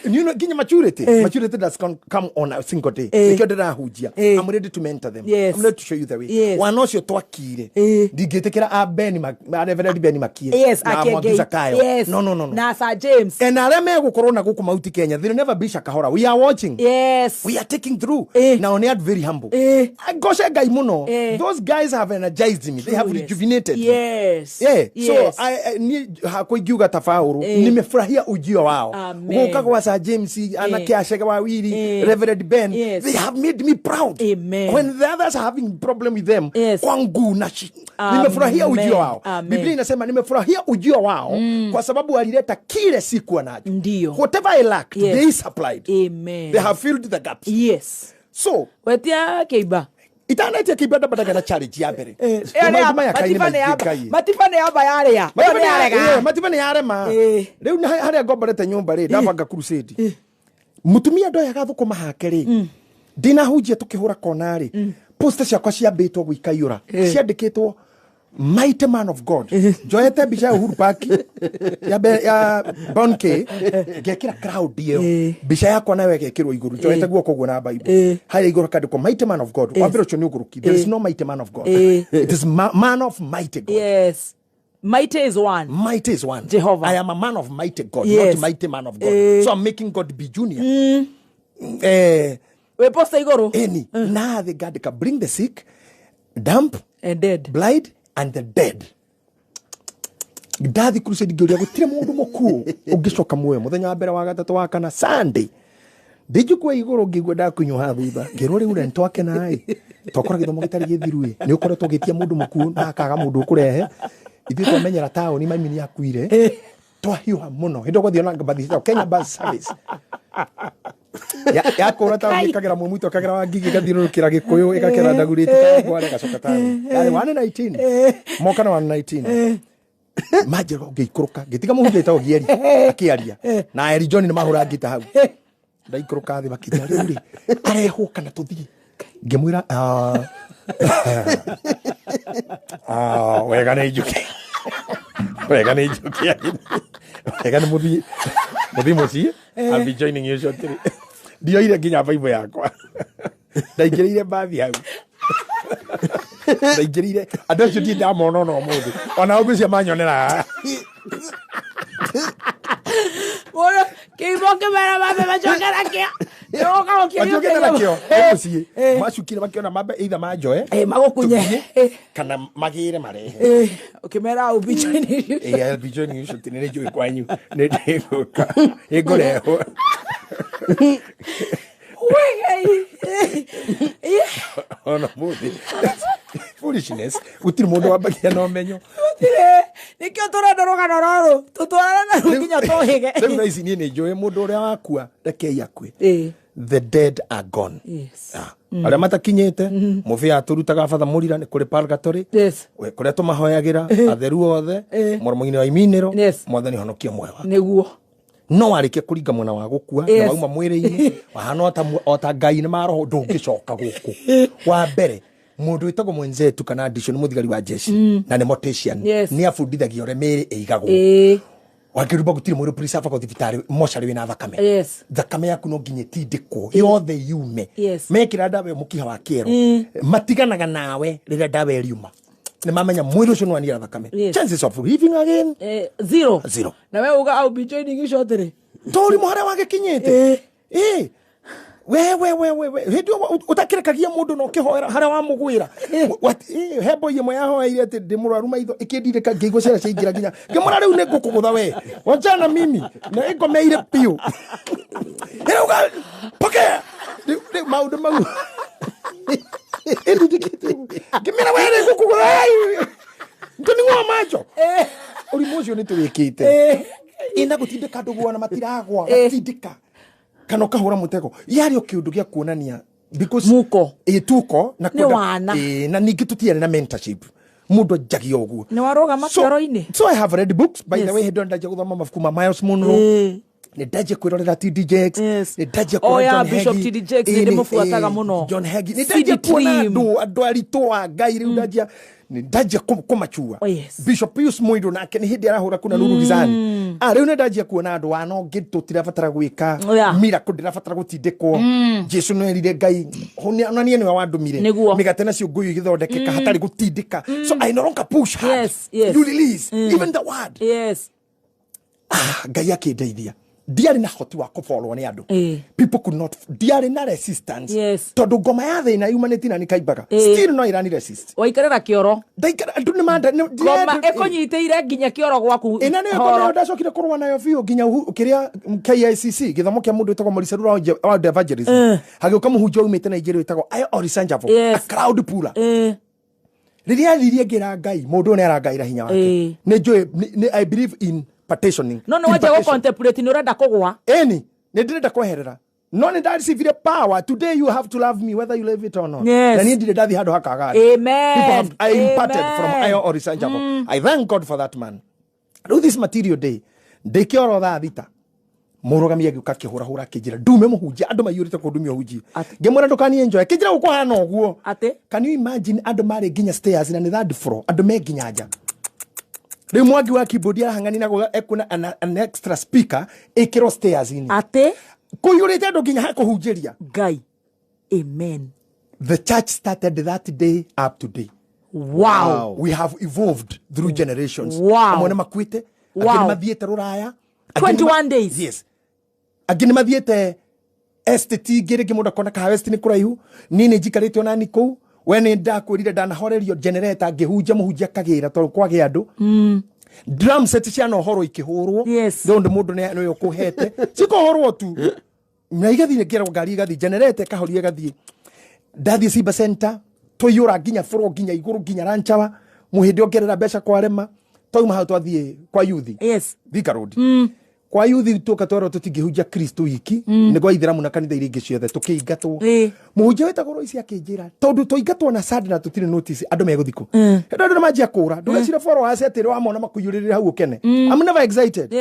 You know, nginya maturity does come on a single day. Nikio ndĩrahunjia. I'm ready to mentor them. I'm ready to show you the way. Wana ũcio twakire, ndingĩtĩkĩra a Ben a Reverend Ben Makie na Akenge. Mwangi Zakayo. No, no, no, no. Na Sir James. And arĩa megũkorwo na gũkũ Mauti Kenya, they'll never be Shakahora. We are watching. We are taking through. Now they are very humble. Ngoce Ngai mũno. Those guys have energized me. They have rejuvenated me. Yeah. So niĩ hakwa ingiuga ta Paũlũ, nimefurahia ujio wao. Amen. Gũka gwa Sir James, anake Acege wa Wiri, Reverend Ben, they have made me proud. Amen. When the others are having problem with them, kwangu na nimefurahia ujio wao. Amen. Biblia inasema nimefurahia ujio wao kwa sababu walileta kile sikuwa nacho. Whatever I lacked, they supplied. Amen. They have filled the gaps. So Wetia kĩimba. Itanatia kĩimba, ndambataga na challenge ya mbere. Maũndũ maya kaĩ nĩ maingĩ Ngai. Matiba nĩ amba yarĩa. Ĩyo nĩ yarega. Matiba nĩ yarema. Rĩu nĩ harĩa ngomborete nyũmba rĩ, ndabanga crusade, mũtumia ndoyaga thũkũma hake rĩ, ndinahunjia tũkĩhũra kona rĩ, poster ciakwa ciambĩtwo gũikaiyũra, ciandĩkĩtwo "Mighty man of God". Njoete mbica ya Uhuru Park ya, ya Bonke, ngekĩra crowd ĩyo, mbica yakwa nayo ĩgekĩrwo igũrũ, njoete guoko ũguo na Bible harĩa igũrũ kandĩkwo "Mighty man of God". Wambere ũcio nĩ ũgũrũki. There is no mighty man of God. It is man of mighty God. Yes. Mighty is one. Mighty is one. Jehovah. I am a man of mighty God, not mighty man of God. So I'm making God be junior. Wĩ poster igũrũ. Eni na thĩ ngandĩka, "Bring the sick, dumb, And dead. blind and the dead". Ndathi crusade ngĩũria, gũtirĩ mũndũ mũkuũ ũngĩcoka muoyo? Mũthenya wa mbere, wa gatatũ, wa kana, Sunday, ndĩnjukua igũrũ, ngĩigua ndakunyũha thutha, ngĩrwo rĩu re nĩtwakena ĩ, twakora gĩthomo gĩtarĩ gĩthiru ĩ, nĩ ũkoretwo ũgĩtia mũndũ mũkuũ na akaga mũndũ ũkũrehe. Ithuĩ twamenyera taũni mami nĩ akuire, twahiũha mũno. Hĩndĩ ĩyo gwathiĩ na mbathi ciĩtagwo Kenya Bus Service. Yakũra taũni, ĩkagera Mwĩmuto, ĩkagera Wangigĩ, ĩgathiũrũrũkĩra Gĩkũyũ, ĩgakĩra Ndagurĩti, Kawangware, ĩgacoka taũni. Yarĩ 119 moka na 119 manjĩra ngĩikũrũka, ngĩtiga mũhunjia ĩtagwo Gieri akĩaria na Eri John nĩ mahũra ngita hau. Ndaikũrũka thĩ makĩnjĩra rĩu rĩ arehwo kana tũthiĩ. Ngĩmwĩra "Ah, ah, wega nĩ njuke, wega nĩ njuke, wega nĩ mũthiĩ mũthiĩ mũciĩ. I'll be joining you shortly. Ndioire nginya Bible yakwa, ndaingĩrĩire mbathi hau, ndaingĩrĩire andũ acio ndirĩ ndamona ona ũmũthĩ, ona ngwĩcia manyonera haha. Mũndũ kĩimbo kĩmera mambe macokera kĩo. Nĩũgoka Macoke na kĩo ũkĩriũkĩria. mũciĩ macukire makĩona mambe either manjoe Magũkunye. tũthiĩ, kana magĩre marehe. Ũkĩmera ũbica-inĩ. Eh, I'll be joining you shortly. Nĩ njũĩ kwanyu nĩ ndĩgũka ĩngũrehwo. Wĩgei. Ona mũthĩ foolishness, gũtirĩ mũndũ wambagia na ũmenyo. Gũtirĩ. Nĩkĩo tũrenda rũgano rũrũ tũtwarane naruo nginya tũhĩge. Rĩu thaa ici niĩ nĩ njũĩ mũndũ ũrĩa wakua rekei akue. The dead are gone. Ah, arĩa matakinyĩte mũbĩa atũrutaga batha mũrira nĩ kũrĩ purgatory. We, kũrĩa tũmahoyagĩra atheru othe mũromo-inĩ wa iminĩro. Mwathani honokia muoyo waku. Nĩguo. No warĩkia kũringa mwena wa gũkua na wauma mwĩrĩ-inĩ wahana ota ngai nĩ maroho, ndũngĩcoka gũkũ. Wa mbere mũndũ wĩtagwo mwenzetu kana ndicio nĩ mũthigari wa jeshi na nĩ mortician. Nĩ abundithagia ũrĩa mĩĩrĩ ĩigagwo. Wakĩrumba gũtirĩ mwĩrĩ preserve thibitarĩ mocarĩ wĩna thakame. Thakame yaku no nginya ĩtindĩkwo yothe yume. Mekĩra ndawa ĩyo mũkiha wa kĩero matiganaga nawe rĩrĩa ndawa ĩriuma nĩ mamenya mwĩrĩ ũcio nĩwaniara thakame. Chances of living again? Zero. Zero. Na we uga I'll be joining you shortly. Tũrimũ harĩa wagĩkinyĩte. Ĩ we we we we we hĩndĩ ĩyo ũtakĩrekagia mũndũ na ũkĩhoera harĩa wamũgwĩra. He mboi ĩmwe yahoeire atĩ ndĩ mũrwaru maitho ĩkĩndirĩka ngĩigua ciara ciaingĩra nginya ngĩmwĩra rĩu nĩ ngũkũgũtha we wachana mimi na ĩngomeire biũ. Ĩrauga pokea. Rĩu maũndũ mau ĩndindĩkĩte ngĩmĩra we nĩ ngũkũgũtha ndũning'oa macho. Ũrimũ ũcio nĩ tũwĩkĩte ina gũtindĩka andũ guona matiragwa gatindĩka kana ũkahũra mũtego yarĩ o kĩũndũ gĩa kuonania because Muko. Ĩ tuko na Nĩ wana. Ĩ, na ningĩ tũtiarĩ na mentorship, mũndũ anjagia ũguo. Nĩ warũgama kĩoro-inĩ. So I have read books by the way. Hĩndĩ ĩyo ndanjia gũthoma mabuku ma Miles Munro, nĩ ndanjia kwĩrorera TD Jakes, nĩ ndanjia Oh, kuona yeah, John Bishop Hagee. TD Jakes, Ĩ, nĩ ndĩmũbuataga mũno. John Hagee nĩ CD ndanjia kuona Dream. andũ aritũ a Ngai rĩu ndanjia nĩ ndanjia kũmachua. Oh, yes. Bishop Pius Muiru nake nĩ hĩndĩ arahũra kuna nuru gizani. Ah, rĩu nĩ ndanjia kuona andũ wana ũngĩ tũtirabatara gwĩka miracle, ndĩrabatara gũtindĩkwo. Jesu nĩ erire Ngai onanie nĩwe wandũmire. Mĩgate nacio ngũyũ igĩthondekeka hatarĩ gũtindĩka. So I no longer push hard. You release even the word. Ah, Ngai akĩndeithia ndiarĩ na hoti wa kũborwo nĩ andũ. People could not, ndiarĩ na resistance tondũ ngoma ya thĩna yumanĩtie na nĩ kaimbaga. Still no ĩrani resist. Waikarĩra kĩoro. Ndaikara andũ nĩ manda Ngoma ĩkũnyitĩire nginya kĩoro gwaku. Ĩna nĩyo horo. ngoma ĩyo ndacokire kũrũa nayo biũ nginya kĩrĩa KICC gĩthomo kĩa mũndũ wĩtagwo Maurice Rura wa evangelism hagĩũka mũhunjia umĩte Nigeria wĩtagwo Ayo Orisanjavo, a crowd puller. Rĩrĩa athirie ngĩra Ngai mũndũ ũyũ nĩ arangaĩra hinya wake. Nĩ njũĩ I believe in partitioning. No nĩ wanjia Impartation. gũ-contemplate nĩ ũrenda kũgwa. Eni nä ndä renda kweherera no nä ndarecivire power. Today you have to love me whether you love it or not. Na niä ndirä ndathiä handå hakaga. Amen. I imparted from Amen. Ayo Orisanjabo. I thank God for that man. Rĩu this material day ndä kä oro thaa 6 mũrũgami agĩũka akĩhũrahũra akĩnjĩra ndume mũhunjia andũ maiyũrĩte kũndumia ũhunjia. Atĩ? Ngĩmwĩra ndũkanie njoe kĩnjĩra gũkũhana ũguo. Atĩ? Can you imagine andũ marĩ nginya stairs na nĩ third floor andũ me nginya nja. Rĩu mwangi wa keyboard arahang'ani na ekuona an extra speaker ĩkĩrwo stairs-inĩ. Atĩ? Kũiyũrĩte andũ nginya hakũhunjĩria. Ngai. Amen. The church started that day up to day. We have evolved through generations. Amwe nĩ makuĩte, angĩ nĩ mathiĩte rũraya, angĩ nĩ 21 days. Yes, angĩ nĩ mathiĩte estate ingĩ rĩngĩ mũndũ akona kahawa estate nĩ kũraihu. Niĩ nĩ njikarĩte onani kũu we nĩ ndakwĩrire ndanahorerio generator ngĩhunjia mũhunjia akagĩra tondũ kwagĩa andũ. Drum set ciana ũhoro ikĩhũrwo. Tondũ mũndũ nĩwe ũkũhete cikũhũrwo tu na igathiĩ ngĩrwo ngari igathiĩ generator ĩkahoria ĩgathiĩ. Ndathiĩ Simba Center tũiyũra nginya floor nginya igũrũ nginya ranchawa mũhĩndĩ ongerera mbeca kwarema twauma hau twathiĩ kwa yuthi. Thika Road kwa yuthi tuka twerwo tũtingĩhunjia Kristo wiki nĩ gwa ithĩramu na kanitha iria ingĩ ciothe tũkĩingatwo. Mũhunjia wĩtagwo Royce akĩnjĩra tondũ twaingatwo na sad na tũtirĩ notice andũ megũthiĩ kũ. Hĩndĩ andũ nĩmanjia kũra ndũgecire followers atĩ wamona makũiyũrĩrĩre hau ũkene. I'm never excited.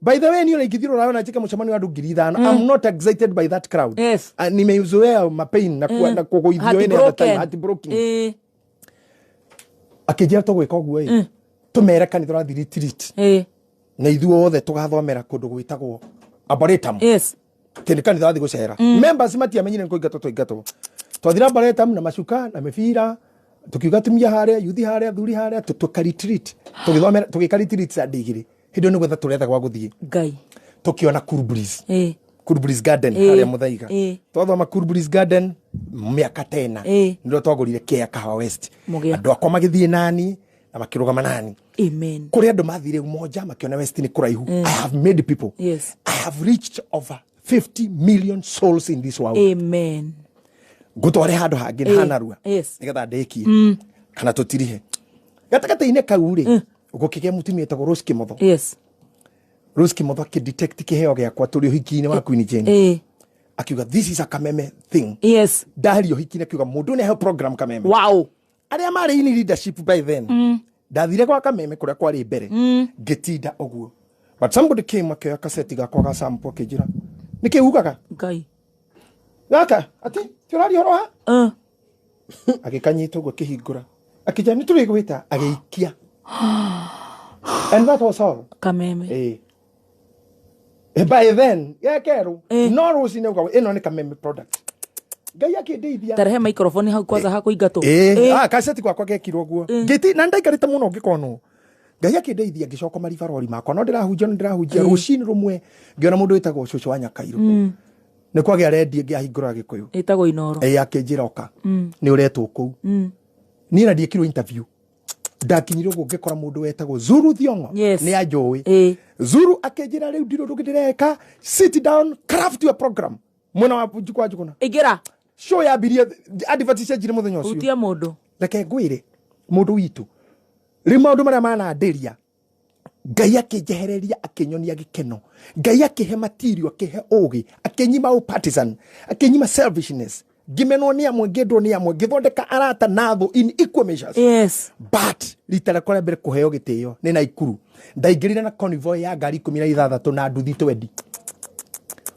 By the way, niĩ ona ingĩthiĩ rũraya na njĩke mũcemanio wa andũ 5,000, I'm not excited by that crowd. Yes. Ah, nimeizoea mapain na na kũgũithio any other time, heartbroken. Akĩnjĩra tũgwĩka ũguo ĩ, tũmere kanitha ũrathiĩ retreat na ithuothe tũgathomera kũndũ gwĩtagwo Arboretum. Tĩ nĩ kanitha wathiĩ gũcera, members matiamenyire nĩ kũingatwo twaingatwo. Twathire Arboretum na macuka na mĩbira, tukiuga atumia harĩa, yuthi harĩa, athuri harĩa, tũka retreat, tũgĩthomera, tũgĩka retreat Sunday igĩrĩ. Hĩndĩ ĩyo nĩ gwetha tũretha gwa gũthiĩ. Ngai. Tũkĩona Cool Breeze, Cool Breeze Garden harĩa Mũthaiga. Twathoma Cool Breeze Garden mĩaka tena, nĩrĩo twagũrire kĩa Kahawa West. Mũgĩa. Andũ akwa magĩthiĩ nani na makĩrũgama nani. Amen. Kũrĩ andũ mathire Umoja makĩona West nĩ kũraihu. I have made people. I have reached over 50 million souls in this world. Amen. Ngũtware handũ hangĩ hanarua nĩgetha ndĩkie kana tũtirihe gatagatĩ-inĩ kau rĩ, gũkĩgĩa mũtumia etagwo Rose Kimotho. Rose Kimotho akĩdetect kĩheo gĩakwa tũrĩ ũhiki-inĩ wa Queen Jane. Akiuga, "This is a Kameme thing." Ndario ũhiki-inĩ, akiuga mũndũ nĩ aheo program Kameme. Arĩa marĩ in leadership by then, ndathire gwa Kameme kũrĩa kwarĩ mbere, ngĩtinda ũguo, but somebody came akĩoya kaseti gakwa ga sample, akĩnjĩra, "Nĩkĩ ugaga Ngai. gaka ati ti ũraria ũhoro wa?" Agĩkanyita ũguo, akĩhingũra, akĩnjĩra, "Nĩ tũrĩgwĩta." Agĩikia, and that was all. Kameme. Eh. By then gekerũ no rũcinĩ uga ĩno nĩ Kameme product. Ngai akĩndeithia. Tarehe microphone hau kwanza hakũingatwo. Ah, kaseti gwakwa gekirwo guo, ngĩti na ndaikarĩte mũno ngĩkonwo. Ngai akĩndeithia, ngĩcoka maribarori makwa, no ndĩrahunjia, no ndĩrahunjia. Rũcinĩ rũmwe ngĩona mũndũ wĩtagwo cũcũ wa Nyakairũ, nĩ kwagĩa rendi ĩngĩ ahingũra Gĩkũyũ. Ĩtagwo Inoro. Ĩ, akĩnjĩra, "Oka, nĩ ũretwo kũu." Niĩ na ndiĩkirwo interview, ndakinyire ũguo ngĩkora mũndũ wetagwo Zuru Thiong'o. Nĩ anjũĩ. Zuru akĩnjĩra, "Rĩu ndirĩ ũndũ ũngĩ ndĩreka, sit down, craft your program." Mwena wa Njukwa Njuguna. Ingĩra. Show yambirie, advert cianjire mũthenya ũcio. Hutia mũndũ. Reke ngwĩre mũndũ witũ, rĩu maũndũ marĩa manandĩria, Ngai akĩnjehereria, akĩnyonia gĩkeno, Ngai akĩhe material, akĩhe ũgĩ, akĩnyima partisan, akĩnyima selfishness, ngĩmenwo nĩ amwe, ngĩendwo nĩ amwe, ngĩthondeka arata na thũ in equal measures. But rita rĩakwa rĩa mbere kũheo gĩtĩo nĩ Naikuru, ndaingĩrire na convoy ya ngari 16 na nduthi 20,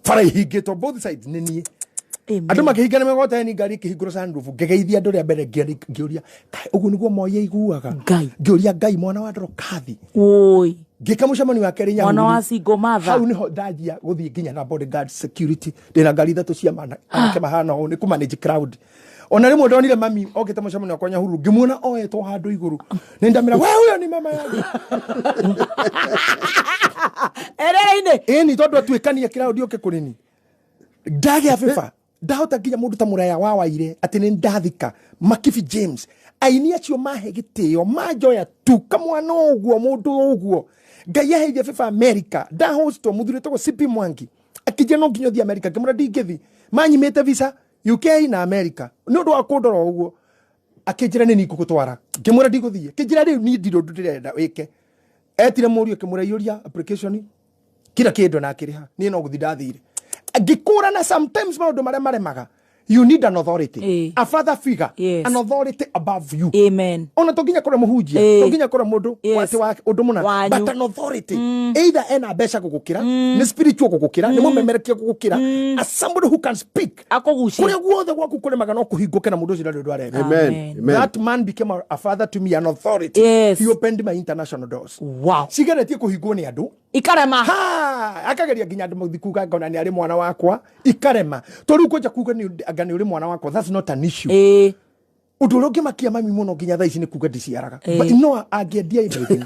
bara ihingĩtwo both sides nĩ niĩ. Amen. Andũ makĩhinga na mĩgoteni, ngari ĩkĩhingũrwo sunroof, ngĩgeithia andũ rĩa mbere, ngĩũria, "Kaĩ ũguo nĩguo Moi aiguaga?" Ngai. Ngĩũria Ngai, mwana wa Ndorokathi. Woi. Ngĩka mũcemanio wa kerĩ Mwana Nyahururu. wa single mother. Hau niho ndanjia gũthiĩ nginya na bodyguard security, ndĩna ngari ithatũ cia mana anake mahana ũũ, nĩ kũmanage crowd. Ona rĩmwe ndonire mami okĩte mũcemanio wakwa Nyahururu, ngĩmuona oetwo handũ igũrũ, nĩ ndamĩra, "We ũyũ nĩ mama yangu." Erere-inĩ. Ĩni, tondũ atuĩkania crowd ũke kũrĩ ni, ndagĩa bĩba, ndahota nginya mũndũ ta mũraya wa Waire atĩ nĩ ndathika Makibi James, aini acio mahe gĩtĩo, manjoya tu kamwana ũguo, mũndũ ũguo. Ngai aheithia bĩba America, ndahostwo mũthuri wĩtagwo CP Mwangi, akĩnjĩra no nginya ũthiĩ America. Ngĩmwĩra ndingĩthi, manyimĩte visa UK na America nĩ ũndũ wa kũndora ũguo. Akĩnjĩra, "Nĩ ningũgũtwara." Ngĩmwĩra ndigũthiĩ. Akĩnjĩra, "Rĩu niĩ ndirĩ ũndũ ndĩrenda wĩke." Etire mũriũ, akĩmwĩra, "Iyũria application kila kĩndũ," na akĩrĩha. Niĩ no gũthi ndathire ngĩkũrana. Sometimes maũndũ marĩa maremaga, you need an authority, a father figure, an authority above you. Amen. Ona to nginya kũrĩa mũhunjia, to nginya kũrĩa mũndũ atĩ wa ũndũ mũna, Wanyu. but an authority, either ena mbeca gũgũkĩra, nĩ spiritual gũgũkĩra, nĩ mũmemerekia gũgũkĩra, as somebody who can speak. Akũgucie. Kũrĩa guothe gwaku kũremaga no kũhingũke na mũndũ ũcio ndarĩ ũndũ areka. Amen. Amen. Amen. That man became a father to me, an authority. He opened my international doors. Cigeretie kũhingwo nĩ andũ. Ikarema. Ha, akageria nginya andũ mathi kuga ngona nĩ arĩ mwana wakwa, ikarema. To rĩu kwanja kuga nĩ anga nĩ ũrĩ mwana wakwa, that's not an issue. Ũndũ ũrĩa ũngĩmakia mami mũno nginya thaa ici nĩ kuga ndiciaraga. But no angĩendia everything.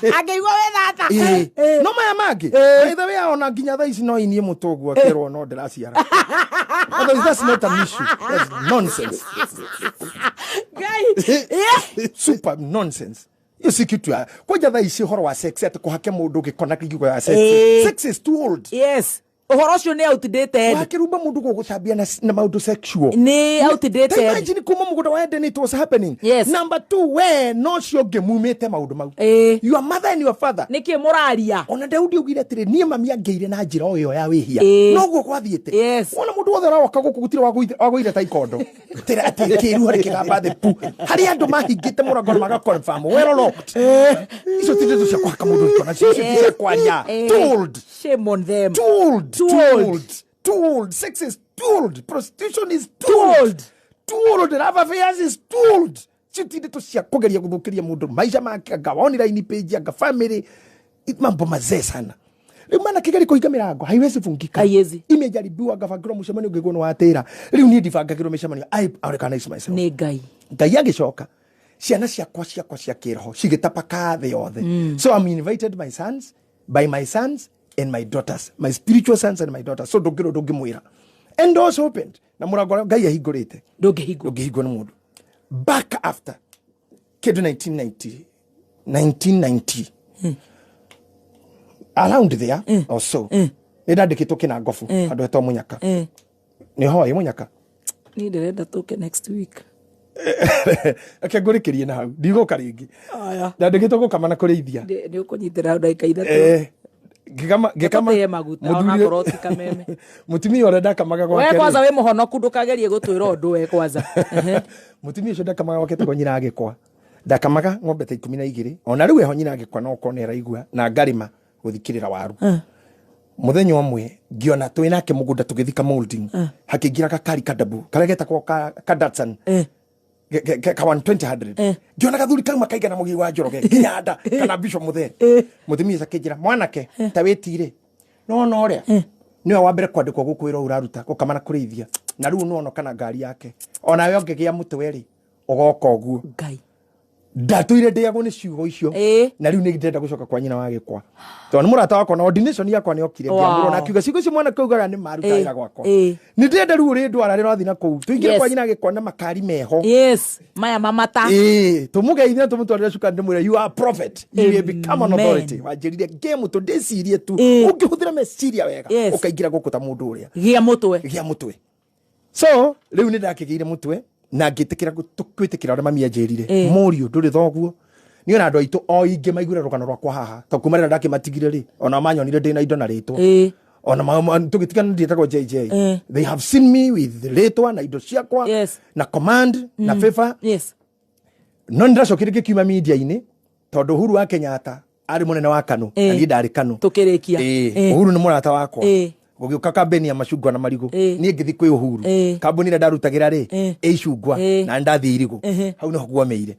Angĩigua wĩ thata. No maya mangĩ, by the way, ona nginya thaa ici no inie mũtũ ũguo akerwo no ndĩraciara. Otherwise that's not an issue, that's nonsense. Ngai. Super nonsense. Hiyo si kitu ya kwanja thaa ici ũhoro wa sex, atĩ kũhake mũndũ gĩkona kiugo ya sex. Sex is too old. Ũhoro ũcio nĩ outdated. Wakĩrumba mũndũ gũgũcambia na maũndũ sexual. Nĩ outdated. Ta imagine kuma mũgũnda wa Eden it was happening. Yes. Number two, we no cio ũngĩ mumĩte maũndũ mau. Your mother and your father. Nĩkĩ mũraria? Ona Daudi augire atĩrĩ, niĩ mami angĩire na njĩra o ĩyo ya wĩhia. Noguo gwathiĩte. Wona mũndũ wothe ũrawoka gũkũ gũtirĩ wagũire ta ikondo. Tĩra atĩ kĩĩruha rĩkĩgamba thĩ pu. Harĩ andũ mahingĩte mũrango na maka confirm, well locked. Icio ti ndeto cia kũhaka mũndũ gĩko nacio, icio ti cia kwaria. Too old. Shame on them. Too old. Too Too old. old. Too old. Sex is too old. Prostitution is too Too old. old. Too old. Love affairs is too old. Icio ti ndeto cia kũgeria gũthũkĩria mũndũ maica make, anga online page, anga family. Mambo mazee sana. Rĩu mana kĩgeria kũhinga mĩrango haiwezi fungika. Haiwezi. Imejaribiwa ngabangĩrwo mũcemanio ngĩguo nĩ watĩra. Rĩu niĩ ndibangagĩrwo mĩcemanio. I organize myself. Nĩ Ngai. Ngai agĩcoka ciana ciakwa cia kĩroho cigĩtapaka thĩ yothe. So I'm invited my sons by my sons and my daughters, my spiritual sons and my daughters. So ndũngĩrwo ndũngĩmwĩra. And doors opened. Na mũrango ũrĩa Ngai ahingũrĩte. Ndũngĩhingwo. Ndũngĩhingwo nĩ mũndũ. Back after kĩndũ 1990 around there or so. Nĩ ndandĩkĩtwo kĩnangobu handũ hetwo Mũnyaka. Nĩ hoe Mũnyaka. Niĩ ndĩrenda tũke next week. Reke ngũrĩkĩrie na hau ndigũka rĩngĩ. Aya. Ndandĩkĩtwo gũkama na kũrĩithia. Nĩ ũkũnyitĩra hau ndagĩka ithatũ. Ngĩkama Tũtĩe maguta, onakorwo ti kameme. Mũtumia ũrĩa ndakamaga gwake We rĩ. kwanza wĩ mũhonoku ndũkagerie gũtwĩra ũndũ we kwanza. Mũtumia ũcio ndakamaga gwake etagwo nyina agĩkwa. Ndakamaga ng'ombe ta 12. Ona rĩu eho nyina agĩkwa no okorwo nĩ araigua na ngarĩma gũthikĩrĩra waru. Mũthenya ũmwe ngĩona twĩ nake mũgũnda tũgĩthika molding. Hakĩingĩra gakari kadabu karĩa getagwo ka Datsun. Ka 120 hundred. Ngĩona gathuri kauma kaigana mũgii wa Njoroge nginya nda kana Bishop Mũthee. Mũtumia ũcio akĩnjĩra mwanake ta wĩtire no no ũrĩa nĩwe wa mbere kwandĩkwo gũkũ wĩra ũyũ ũraruta gũkama na kũrĩithia na rĩu nĩwona kana ngari yake onawe ũngĩgĩa mũtwe rĩ ũgoka ũguo. Ngai. Ndatũire ndĩagwo nĩ ciugo icio. Na rĩu nĩ ndĩrenda gũcoka kwa nyina wa gĩkwa tondũ nĩ mũrata wakwa na ordination yakwa nĩ okire ngĩamũrwo na akiuga ciugo icio mwanake augaga nĩ maruta wĩra gwakwa. Nĩ ndĩrenda rĩu ũrĩndwara rĩrathiĩ na kũu tũingĩre kwa nyina gĩkwa na makari meho. Yes, maya mamata. Tũmũgeithie na tũmũtwarĩre cukari ndĩmwĩre you are a prophet, you will become an Amen. authority. Wanjĩrire ngĩmũ tũ ndĩcirie tu ũngĩhũthĩra meciria wega ũkaingĩra gũkũ ta mũndũ ũrĩa. Gĩa mũtwe. Gĩa mũtwe. So rĩu nĩ ndakĩgĩire mũtwe na ngĩtĩkĩra gwĩtĩkĩra ũrĩa mami anjĩrire. Mũriũ ndũrĩ thoguo. Niĩ ona andũ aitũ o ingĩ maiguire rũgano rwakwa haha to kuma rĩrĩa ndakĩmatigire rĩ ona manyonire ndĩ na indo na rĩtwa. Ona tũgĩtigana ndiĩtagwo JJ. They have seen me with rĩtwa na indo ciakwa na command na favor. No nĩndacokire ngĩkiuma media-inĩ tondũ Uhuru wa Kenyatta arĩ mũnene wa KANU na niĩ ndarĩ KANU. Tũkĩrĩkia. Uhuru nĩ mũrata wakwa. Gũgĩũka kambeni ya macungwa na marigũ. Niĩ ngĩthiĩ kwĩ Uhuru. Kambuni ĩrĩa ndarutagĩra rĩ, ĩ icungwa, na ndathiĩ irigũ. Hau nĩho guomĩire.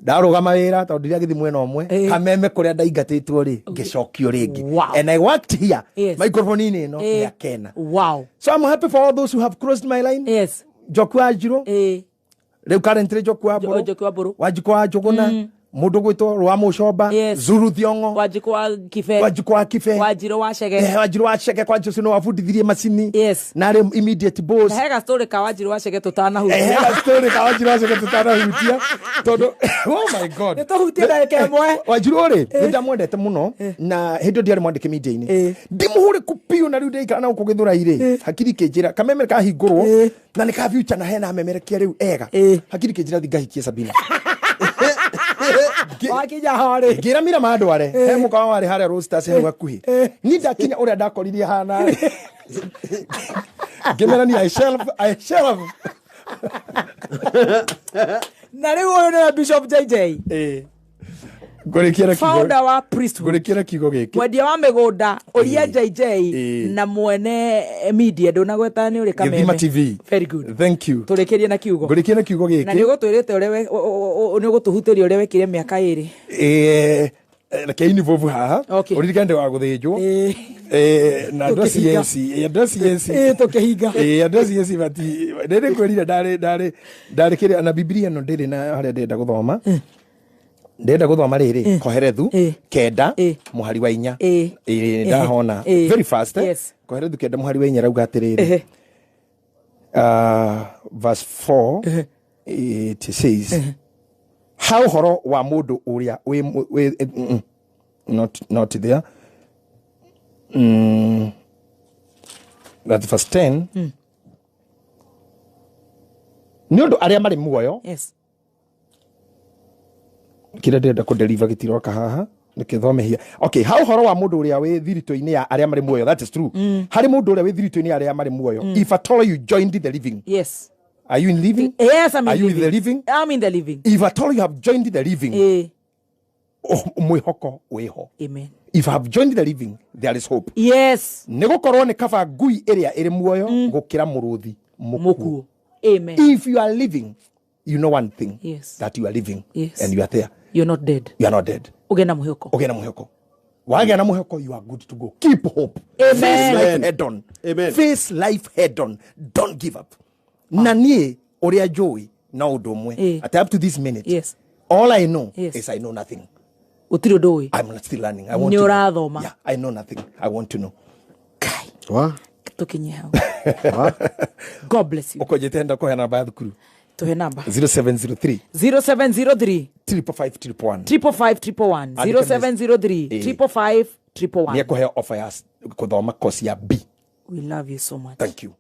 Ndarũgama wĩra tondũ ndiragĩthiĩ mwena ũmwe. Kameme kũrĩa ndaingatĩtwo rĩ, ngĩcokio rĩngĩ. And I worked here. Microphone-inĩ ĩno mĩaka ĩna. So I'm happy for all those who have crossed my line. Njoku wa Njirũ. Rĩu currently Njoku wa Mbũrũ. Njoku wa Mbũrũ. Wanjikũ wa Njũgũna. Mũndũ gwĩtwo Rwa Mũcomba. Zuru Thiong'o. Wanjikũ wa Kibe. Wanjikũ wa Kibe. Wanjirũ wa Chege. Wanjirũ wa Chege, kwa Jose no wabundithirie macini. Na arĩ immediate boss. Na hega story ka Wanjirũ wa Chege tũtanahutia. Hega story ka Wanjirũ wa Chege tũtanahutia. Tondũ, oh my God. Nĩ tũhutie ndagĩka ĩmwe. Wanjirũ rĩ, nĩ ndamwendete mũno, na hĩndĩ ĩyo ndiarĩ mwandĩke media-inĩ. Ndimũhũre kũ biũ na rĩu ndĩraikara na gũkũ Gĩthũrai rĩ, hakiri ikĩnjĩra, kameme kahingũrwo, na nĩ ka future na hena amemerekia rĩu ega. Hakiri ikĩnjĩra thiĩ ngahikie Sabina. Wakinya ho rĩ. Ngĩra Mira mandware, he mũkawa warĩ harĩa Roasters hau hakuhĩ. Niĩ ndakinya ũrĩa ndakoririe hana rĩ. Ngĩmera niĩ I shall. Na rĩu ũyũ nĩwe Bishop JJ. Ngũrĩkia na kiugo. Founder wa Priesthood. Ngũrĩkia na kiugo gĩkĩ. Mwendia wa mĩgũnda, Ũria JJ na mwene media ndũnagweta nĩ ũrĩ kameme. Gĩthima TV. Very good. Thank you. Tũrĩkĩrie na kiugo. Ngũrĩkia na kiugo gĩkĩ. Na nĩ ũgũtwĩrĩte ũrĩa we, nĩ ũgũtũhutĩria ũrĩa wekire mĩaka ĩrĩ. Reke involve haha. Ũririkane ndĩ wa gũthĩnjwo. Na andũ a Tũkĩhinga. CNC, andũ a CNC. Tũkĩhinga. Andũ a CNC bati, nĩ ndĩkwĩrire ndarĩ kĩrĩa, na Bibilia ĩno ndĩrĩ na harĩa ndĩrenda gũthoma. Ndĩrenda gũthoma rĩrĩ, Koherethu, 9, mũhari wa 4. Ndahona. Very fast, eh? Koherethu 9 mũhari wa 4 rauga atĩrĩrĩ. Verse 4, it says, ha ũhoro wa mũndũ ũrĩa wĩ wĩ, not there. That's verse 10. Nĩ ũndũ arĩa marĩ muoyo, kĩrĩa ndĩrenda kũdeliver gĩtiroka haha, nĩkĩthomehia. Okay, ha ũhoro wa mũndũ ũrĩa wĩ thiritũ-inĩ ya arĩa marĩ muoyo, that is true, harĩ mũndũ ũrĩa wĩ thiritũ-inĩ ya arĩa marĩ muoyo, if at all you joined the living. Are you in living? Yes, I'm in Are you in living. the living? I'm in the living. If at all you have joined the living, oh, mwĩhoko wĩho. Amen. If I have joined the living, there is hope. Nĩ gũkorwo nĩ kaba ngui ĩrĩa ĩrĩ muoyo gũkĩra mũrũthi mũkuũ. Mũkuũ. Amen. If you are living, you know one thing, that you are living and you are there. You're not dead. You are not dead. Ũgĩe na mwĩhoko. Ũgĩe na mwĩhoko. Wagĩa na mwĩhoko, you are good to go. Keep hope. Amen. Face life Amen. head on. Amen. Face life head on. Don't give up. Na niĩ ũrĩa njũĩ no ũndũ ũmwe, at up to this minute, all I know is I know nothing. Gũtirĩ ũndũ ũĩ. I'm still learning. I want Nĩ to know. ũrathoma. Yeah, I know nothing. I want to know. Kai, Wa? tũkinye hau. Wa? God bless you. Ũkũnjĩte enda kũhe namba ya thukuru. Tũhe namba. 0703 0703 555 111. 555 111. Andĩka 0703 555 111. Nĩ ekũheo offer ya kũthoma course ya B. We love you so much. Thank you.